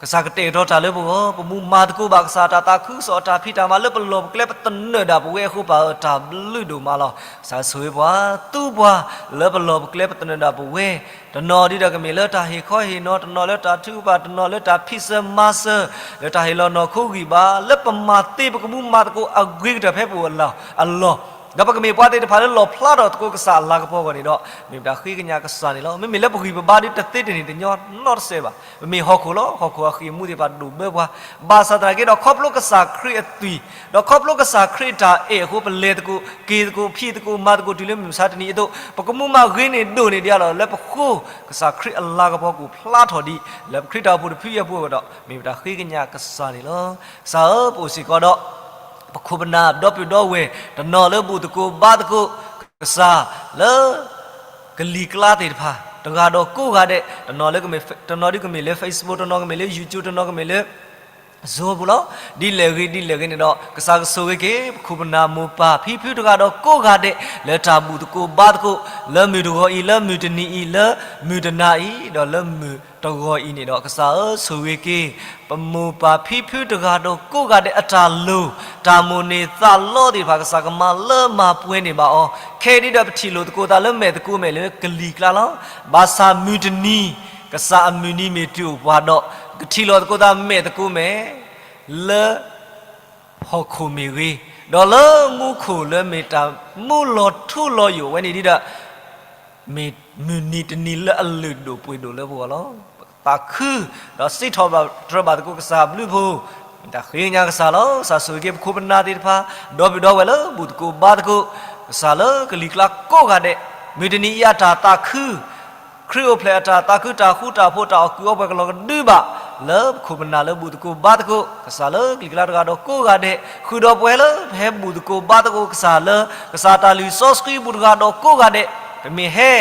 ကစၢ်ကတဲာ်ကတီၤတၢ်လၢပဂီၢ်, ပမူမၤသကိးဘၣ်ကစၢ်တၢ်သးခုကစီၣ်အတၢ်ဖံးတၢ်မၤလၢပလီၢ်ပကျဲ ပသနၢၣ်ဒၣ်ပဝဲအဃိပၢ်ဧၢ, တၢ်ဘျုးဒိၣ်မးလီၤ. ကစၢ်ဆိၣ်ဂ့ၤပှၤ, သူပှၤလၢပလီၢ်ပကျဲပသနၢၣ်ဒၣ်ပဝဲ, တနီၤဒ်ဒီးကမ့ၢ်လၢတၢ်ဟ့ၣ်ခီဟ့ၣ်နီၤ, တနီၤလၢတၢ်ထုကဖၣ်, တနီၤလၢတၢ်ဖံးစၢၤမၤစၢၤ, လၢတၢ်ဟ့ၣ်လီၤနီၢ်ခိဂံၢ်ဘါ, လၢပမၤသ့ပကမူမၤသကိးအဂ့ၤကတၢၢ်ဖဲပအိၣ်အလီၢ်, ဒီးပကမ့ၢ်ပှၤသ့ၣ်တဖၣ်လၢလီၣ်ဖျါထီၣ်သကိးကစၢ်အလၤကပီၤအဂီၢ်န့ၣ်ဒီး, မ့ၢ်ပတၢ်ဃ့ကညးကစၢ်န့ၣ်လီၤ. မ့မ့ၢ်လၢပဂံၢ်ပဘါဒီးတသ့တန့ၢ်တညီနီတစဲးဘၣ်. ပမ့ၢ်ဟီၣ်ခိၣ်လီၤ. ဟီၣ်ခိၣ်အဃံၢ်အမူသ့ၣ်တဖၣ်ဒိၣ်ဘၢပှၤ, ဘၣ်ဆၣ်သနာ်က့ဒီး ခီဖျိကစၢ်ခရံာ်အသွံၣ်, ဒီးခီဖျိကစၢ်ခရံာ်အတၢ်အဲၣ်အဃိ ပလဲၤသကိး, က့ၤသကိး, ဖံးသကိး, မၤသကိးတုၤလၢမုၢ်မဆါတနံၤအသိး, ပကမူမၤဂ့ၤန့ၢ်ဒိၣ်န့ၢ်ဒံးအလီၢ် လၢပဃိ ကစၢ်ခရံာ်အလၤကပီၤကအိၣ်ဖျါထီၣ်ဒံး လၢပခရံာ်တၢ်အိၣ်ဖှိၣ်တဖုအံၤအပူၤအဃိဒီး, မ့ၢ်ပတၢ်ဃ့ကညးကစၢ်န့ၣ်လီၤ. ကစၢ်ဧၢ, ပအိၣ်စ့ၢ်ကီးဒီး ပခိၣ်ပနၢ်ဒီပုၢ်ဒီဝဲၢ်, တနီၤလၢဘူၣ်သကိးဘါသကိးကစၢ်လၢ ကလံၤကျါသ့ၣ်တဖၣ် တဂၤဒီးကိးဂၤဒဲး, တနီၤလၢကမ့ၢ်, တနီၤဒုးကမ့ၢ်လၢ Facebook, တနီၤကမ့ၢ်လၢ YouTube, တနီၤကမ့ၢ်လၢ Zoom ပူၤလီၤ. ဒ်လဲၣ်ဂ့ၤဒ်လဲၣ်ဂ့ၤန့ၣ်ဒီး ကစၢ်ကဆိၣ်ဂ့ၤက့ၤပခိၣ်ပနၢ်မိၢ်ပၢ်ဖံဖုတဂၤဒီးကိးဂၤဒဲး လၢတၢ်ဘူၣ်သကိးဘါသကိး လၢမုၢ်တဂီၤအံၤ, လၢမုၢ်တနံၤအံၤ, လၢမုၢ်တနၤအံၤ, ဒီးလၢမုၢ်တဂီၤအံၤန့ၣ်ဒီး ကစၢ်ဧၢ, ဆိၣ်ဂ့ၤက့ၤ ပမိၢ်ပၢ်ဖံဖုတဂၤဒီးကိးဂၤဒဲးအတၢ်လိၤ, တၢ်မိၣ်န့ၢ်သးလီသ့ၣ်တဖၣ် ကစၢ်ကမၤလၢမၤပှဲၤန့ၢ်ဘၣ်အီၤ, ခဲအံၤဒ်ဒီးပထံၣ်လိာ်သကိးသးလၢမဲာ်သကိးမဲာ်လၢကလံၤကျါလီၤ. ဘၣ်ဆၣ်မုၢ်တနံၤ ကစၢ်အမုၢ်နံၤမ့ၢ်တုၤအိၣ်ပှၤဒီး ကထံၣ်လိာ်သကိးသးမဲာ်သကိးမဲာ် လၢ ဟီၣ်ခိၣ်မ့ၢ်ဂ့ၤ, ဒီးလၢမူခိၣ်လၢမ့ၢ်တၢ်မူလီၤထူလီၤယိာ်ဝဲန့ၣ်ဒ်ဒီး မ့ၢ်မုၢ်နံၤတနံၤလၢအလုၢ်ဒိၣ်ပှ့ၤဒိၣ်လၢပဂီၢ်လီၤ. သးခု ဒီးစံးထီၣ်ဘၣ်တြၢၤဘၣ်သကိးကစၢ်အဘျုးအဖှိၣ်, မ့ၢ်တၢ်ဃ့ကညးကစၢ်လီၤ. ကစၢ်ဆိၣ်ဂ့ၤက့ၤပခိၣ်ပနၢ်သ့ၣ်တဖၣ်, ဒီပုၢ်ဒီဝဲၢ်လၢဘူၣ်သကိးဘါသကိး, ကစၢ်လၢကလံၤကျါကိးဂၤဒဲး, မုၢ်တနံၤအံၤအတၢ်သးခု ခရံာ်အိၣ်ဖျဲၣ်အတၢ်သးခုတၢ်ဃူတၢ်ဖိးတၢ်အီၣ်ကုးအီပှဲၤကလီၤကဒုဘၣ် လၢပခိၣ်ပနၢ်လၢဘူၣ်သကိးဘါသကိး, ကစၢ်လၢကလံၤကျါတဂၤဒီးကိးဂၤဒဲး, ဃုာ်ဒီးပှၤလၢပဟဲဘူၣ်သကိးဘါသကိးကစၢ်လၢ ကစၢ်တၢ်လုၢ်စီဆှံပူၤတဂၤဒီးကိးဂၤဒဲး, ပမ့ၢ်ဟဲ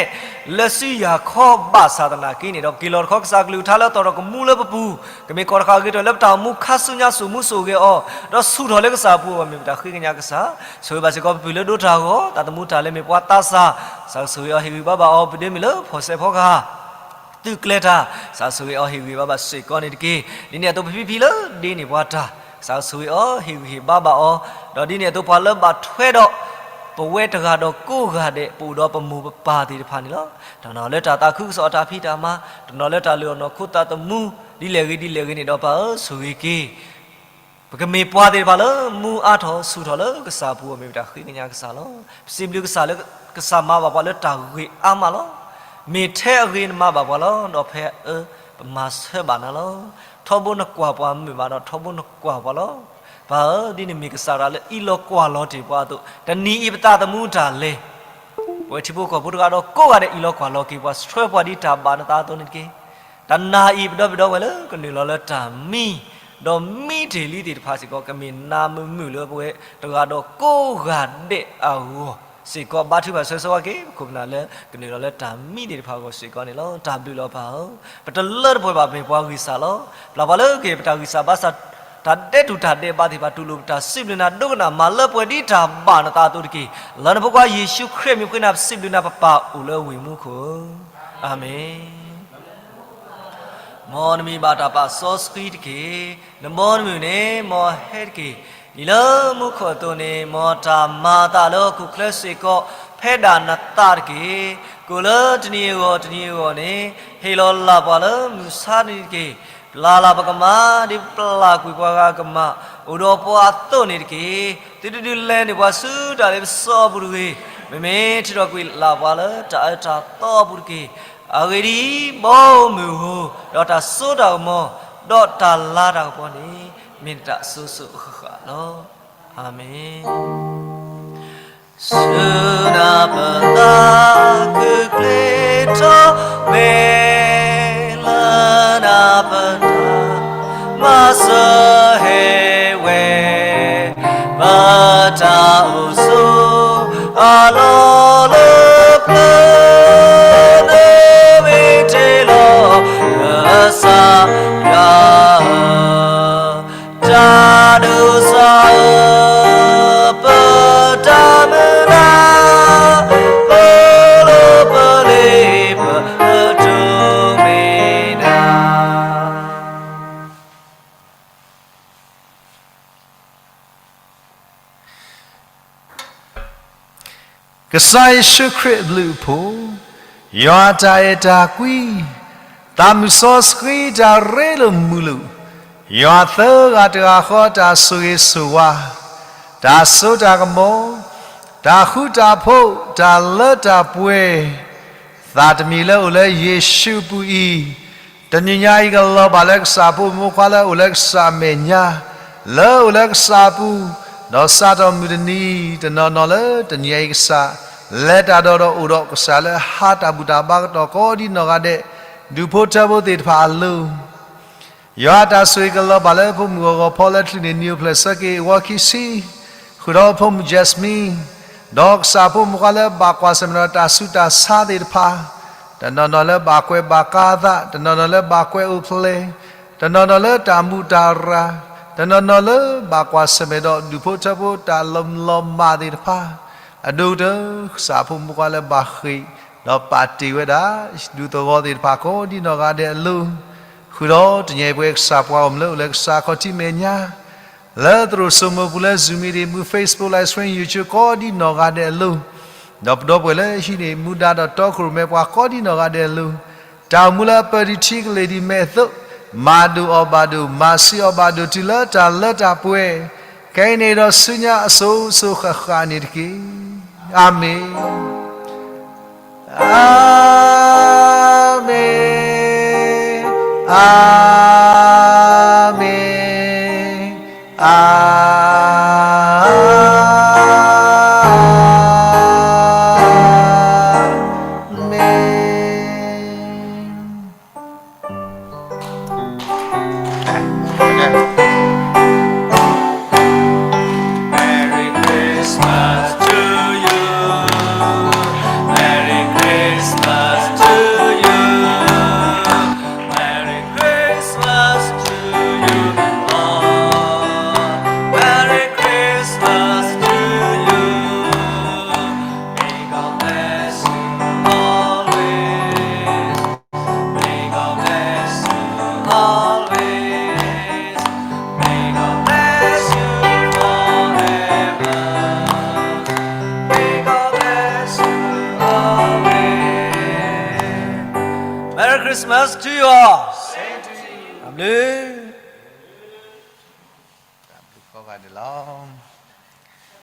လၢစုယၤခီဘၣ်ဆၣ်သနာ်က့န့ၣ်ဒီး ပက့ၤလီၤတခီကစၢ်ကလုၢ်ကထါလၢအတီၢ်ထီၣ်ကမူလၢပပူၤ, ကမ့ၢ်ကီၢ်တဃာ်အဂ့ၤတၢၢ်လၢပတၢ်အိၣ်မူခါဆူညါ စိာ်မူစိာ်ဂဲၤအီၤ, ဒီးဆူၣ်ထီၣ်လၢကစၢ်အပူၤအဂီၢ် မ့ၢ်ပတၢ်ဃ့ကညးကစၢ်, ဆိၣ်ဂ့ၤဘၣ်စ့ၢ်ကီးပပုၢ်လၢဒိတၢ်ဂီၤ သးသမူတၢ်လဲၤမ့ၢ်ပှၤသးစၢ်, ကစၢ်ကဆိၣ်ဂ့ၤအီၤဟ့ၣ်ဂံၢ်ဘါဘၣ်အီၤ ပဒ့မုၢ်လၢဖီၣ်စဲးဖီကဟၣ် သုးကျဲၤတၢ်, ကစၢ်ဆိၣ်ဂ့ၤအီၤဟ့ၣ်ဂံၢ်ဟ့ၣ်ဘါဘၣ်စ့ၢ်ကီးန့ၣ်တက့ၢ်. ဒ်န့ၣ်အသိးပဖံဖံလၢဒ့န့ၢ်ပှၤတၢ်, ကစၢ်ဆိၣ်ဂ့ၤအီၤဟ့ၣ်ဂံၢ်ဟ့ၣ်ဘါဘၣ်အီၤ, ဒီးဒ်န့ၣ်အသိးပှၤလၢဘၣ်ထွဲဒီး ပဝဲတဂၤဒီးကိးဂၤဒဲး ပအိၣ်ဒီးပမိၢ်ပပၢ်သ့ၣ်တဖၣ်န့ၣ်လီၤ. တနီၤလၢတၢ်သးခုကစီၣ်အတၢ်ဖံးတၢ်မၤ, တနီၤလၢတၢ်လုၢ်အီၣ်နီၢ်ခိသးသမူ, ဒ်လဲၣ်ဂ့ၤဒ်လဲၣ်ဂ့ၤန့ၣ်ဒီးပၢ်ဧၢ ဆိၣ်ဂ့ၤက့ၤ ပကမ့ၢ်ပှၤသ့ၣ်တဖၣ်လၢမူအါထီၣ်ဆူၣ်ထီၣ်လၢကစၢ်အပူၤအဂီၢ် မ့ၢ်ပတၢ်ဃ့ကညးကစၢ်လီၤ. ပစံးဘျုးကစၢ်လၢ ကစၢ်မၤဘၣ်ပှၤလၢတၢ်ဂ့ၤအါမးလီၤ. မ့ၢ်ထဲအဂ့ၤနမၤဘၣ်ပှၤလီၤ. ဒီးဖဲအအၢ ပမၤဆၢဘၣ်နၤလီၤ. ထီဘိနကွၢ်ပှၤမုာ်ဘၣ်ဒီးထီဘိနကွၢ်ပှၤလီၤ. ပၢ်ဧၢ ဒ်နမ့ၢ်ကစၢ်တၢ်လၢအံးလီၤကွၢ်လီၤတ့ၢ်ပှၤအသိး တနံၤအံၤပသးသမူတၢ်လဲၤ ပဝဲထံဖိကီၢ်ဖိတဂၤဒီးကိးဂၤဒဲးအံးလီၤကွၢ်လီၤက့ၤပှၤ ဆှၢပှၤဒ်တၢ်ဘၣ်နသးအသိးန့ၣ်တက့ၢ်. တနၤအံၤ ပဒီပုၢ်ဒီဝဲၢ်လၢကနုာ်လီၤလၢတၢ်မံ, ဒီးမံတ့ၢ်လံသ့ၣ်တဖၣ်စ့ၢ်ကီး ကမ့ၢ်နၤမုာ်မုာ်လၢပဝဲတဂၤဒီးကိးဂၤဒဲးအဂီၢ်စ့ၢ်ကီး ဘါထုကဖၣ်ဆၢဂ့ၤဆၢဝါက့ၤ ပခိၣ်ပနၢ်လၢကနုာ်လီၤလၢတၢ်မံသ့ၣ်တဖၣ်အဂီၢ်စ့ၢ်ကီးန့ၣ်လီၤ. တၢ်ဘျုးလီၤပၢ်ဧၢ, ပတလၢတပှဲၤဘၣ် ပမ့ၢ်ပှၤဂံၢ်စၢ်လီၤ. ပျၢ်ပှၤလၢက့ၤပတၢ်ဂံၢ်စၢ်ဘါစၢ် တၢ်ဒဲးတူၢ်တၢ်ဒဲးဘးသ့ၣ်တဖၣ် တူၢ်လိာ်ပတၢ်စံးဘျုးနၤ ဒိကနၣ်မၤလၢပှဲၤဒ်တၢ်ဘၣ်နသးအသိးတက့ၢ်. လၢနဖိခွါယ့ၣ်ၡူးခရံာ်မံၤဃ့နၤ ပစံးဘျုးနၤ ပပၢ်အိၣ်လၢဝ့ၢ်မူခိၣ်ဧၢ, အၤမ့ၣ်. မ်နမံၤဘၣ်တၢ်ပာ်စီဆှံတက့ၢ်. နဘီနမုၢ်န့ၣ် မ်ဟဲတက့ၢ်. ဒ်လၢမူခိၣ်အသိးန့ၣ် မ်တၢ်မၤအသးလၢဟီၣ်ခိၣ်ချၢစ့ၢ်ကီး ဖဲဒၣ်နသးတက့ၢ်. ကိၣ်လၢတနံၤအဂီၢ်တနံၤအဂီၢ်န့ၣ် ဟ့ၣ်လီၤလၢ်ပှၤလၢမုၢ်ဆါတနံၤတက့ၢ်. ပျၢ်လၢ်ပကမၢ် ဒ်ပျၢ်ကွံာ်ပှၤဂၤအကမၢ် အိၣ်ဒီးပှၤအသိးန့ၣ်တက့ၢ်. သုတဒုးလဲၤန့ၢ်ပှၤဆူတၢ်လ့ပစီအပူၤတဂ့ၤ. မ့မ့ၢ်ထုးထီၣ်ကွံာ်လၢ်ပှၤလၢတၢ်အၢတၢ်သီအပူၤတက့ၢ်. အဂ့ၢ်ဒ်အံၤ, ဘီမုၢ်ဧိၤ ဒီးတၢ်စိတၢ်ကမီၤ ဒီးတၢ်လၤတၢ်ကပီၤန့ၣ် မ့ၢ်နတၢ်အစိၤစိၤအဃၣ်ဃၣ်လီၤ. အၤမ့ၣ်. ဆူနၤပသးခုချ့ထီၣ် မ့ၢ်လၢနၤပတၢ်မၤစၢၤဟ့ၣ်ဝဲ ပတၢ်အိၣ်ဆိးအလီၢ်လၢပျၢၤ နမ့ၢ်တ့လီၤကစၢ်ယွၤဧၢ, တၢ်ဒိးစၢ်ဧၢ, ပတၢ်မုၢ်လၢ် ပလိၤပလ့ၤပကတိၤမ့ၢ်နၤ ကစၢ်ယ့ၣ်ၡူးခရံာ်အဘျုးအဖှိၣ်, ယွၤအတၢ်အဲၣ်တၢ်ကွံ, သးမုၢ်စီဆှံတၢ်ရ့လိာ်မုာ်လိာ်, ယွၤသၢဂၤတဂၤဃီတၢ်ဆိၣ်ဂ့ၤဆိၣ်ဝါ, တၢ်စိတၢ်ကမီၤ, တၢ်ဃူတၢ်ဖိး, တၢ်လၢတၢ်ပှဲၤ, သးတမံၤလၢအိၣ်လၢယ့ၣ်ၡူးအပူၤအံၤ, တနံၤညါအံၤကလီၤဘၣ်လၢကစၢ်ဖိမုၣ်ဖိခွါလၢအိၣ်လၢကစၢ်အမဲာ်ညါ, လၢအိၣ်လၢကစၢ်အပူၤ, ဒီးစးထီၣ်မုၢ်တနံၤအံၤ တနီၤနီၤလၢတနံၤညါအံၤကစၢ်, လဲၤတၢ်ဒီးဒီးအိၣ်ဒီးကစၢ်လၢဟးတၢ်ဘူၣ်တၢ်ဘါကတီၢ်ကိးဒ်နီၢ်ဂၤဒဲး, ဒူၣ်ဖိထၢဖိသ့ၣ်တဖၣ်အလိၤ ယွၤအတၢ်ဆိၣ်ဂ့ၤကလီၤဘၣ်လၢဖိမုၣ်ဂီၤဂီၤဖီလၢချုးန့ၣ် နံၣ်အိၣ်ဖျဲၣ်ဆၢက့ၤ အဝီခံဆံ, ဃုာ်ဒီးဖိမုၣ် Jasmine, ဒီးကစၢ်ဖိမုၣ်ဖိခွါလၢဘၣ်ကွၢ်ဆၢၣ်မဲာ်ဒီးတၢ်ဆူးတၢ်ဆါသ့ၣ်တဖၣ်, တနီၤနီၤလၢဘၣ်ကွဲးဘၣ်ကါအသး, တနီၤနီၤလၢဘၣ်ကွဲးအိၣ်ဖျဲၣ်, တနီၤနီၤလၢဘၣ်ကွၢ်ဆၢၣ်မဲာ်ဒီး ဒူၣ်ဖိထၢဖိတၢ်လီၤမုၢ်လီၤမၢ်သ့ၣ်တဖၣ်, အဒိၣ်ကတၢၢ် ကစၢ်ဖိမုၣ်ဖိခွါလၢဘၣ်ဃ့ၢ် ဒီးပာ်တ့ၢ်ဝဲဒၣ် ဒူသဝီသ့ၣ်တဖၣ်ကိးဒ်နီၢ်ဂၤဒဲးအလိၤ, ဃုာ်ဒီးတနံၤအံၤပဝဲကစၢ်ပှၤဂီၢ်မုၢ်လၢအိၣ်လၢကစၢ်ခီၣ်ထံးမဲာ်ညါ, လၢသရိာ်စိမိၤပူၤလၢ Zoom meeting မူ Facebook live stream YouTube ကိးဒ်နီၢ်ဂၤဒဲးအလိၤ, ဒီးပဒီပုၢ်ဝဲၢ်လၢဟံးန့ၢ်မူဒါဒီးတီခိၣ်ရိၣ်မဲပှၤကိးဒ်နီၢ်ဂၤဒဲးအလိၤ, တၢ်အိၣ်မူလၢအပၢၢ်ဒံးထံကလ့ၢ်ဒံးမဲာ်အသိး, မၤဒိၣ်အီၣ်ဘၣ်ဒိၣ်, မၤဆံးအီၣ်ဘၣ်ဒိၣ် တုၤလၢတၢ်လၢတၢ်ပှဲၤ, ခဲအံၤန့ၣ်ဒီးဆူညါအစိၤစိၤဃၣ်ဃၣ်န့ၣ်တက့ၢ်. အၤမ့ၣ်, အၤမ့ၣ်, အၤမ့ၣ်, အၤ မ့ၢ်. Merry Christmas to you. Merry Christmas to you. Merry Christmas to you all. Merry Christmas to you. May God bless you always. May God bless you always. May God bless you forever. May God bless you always. Merry Christmas to you all. Same to you. တၢ်ဘျုး, တၢ်ဘျုးကိးဂၤဒဲးလီၤ.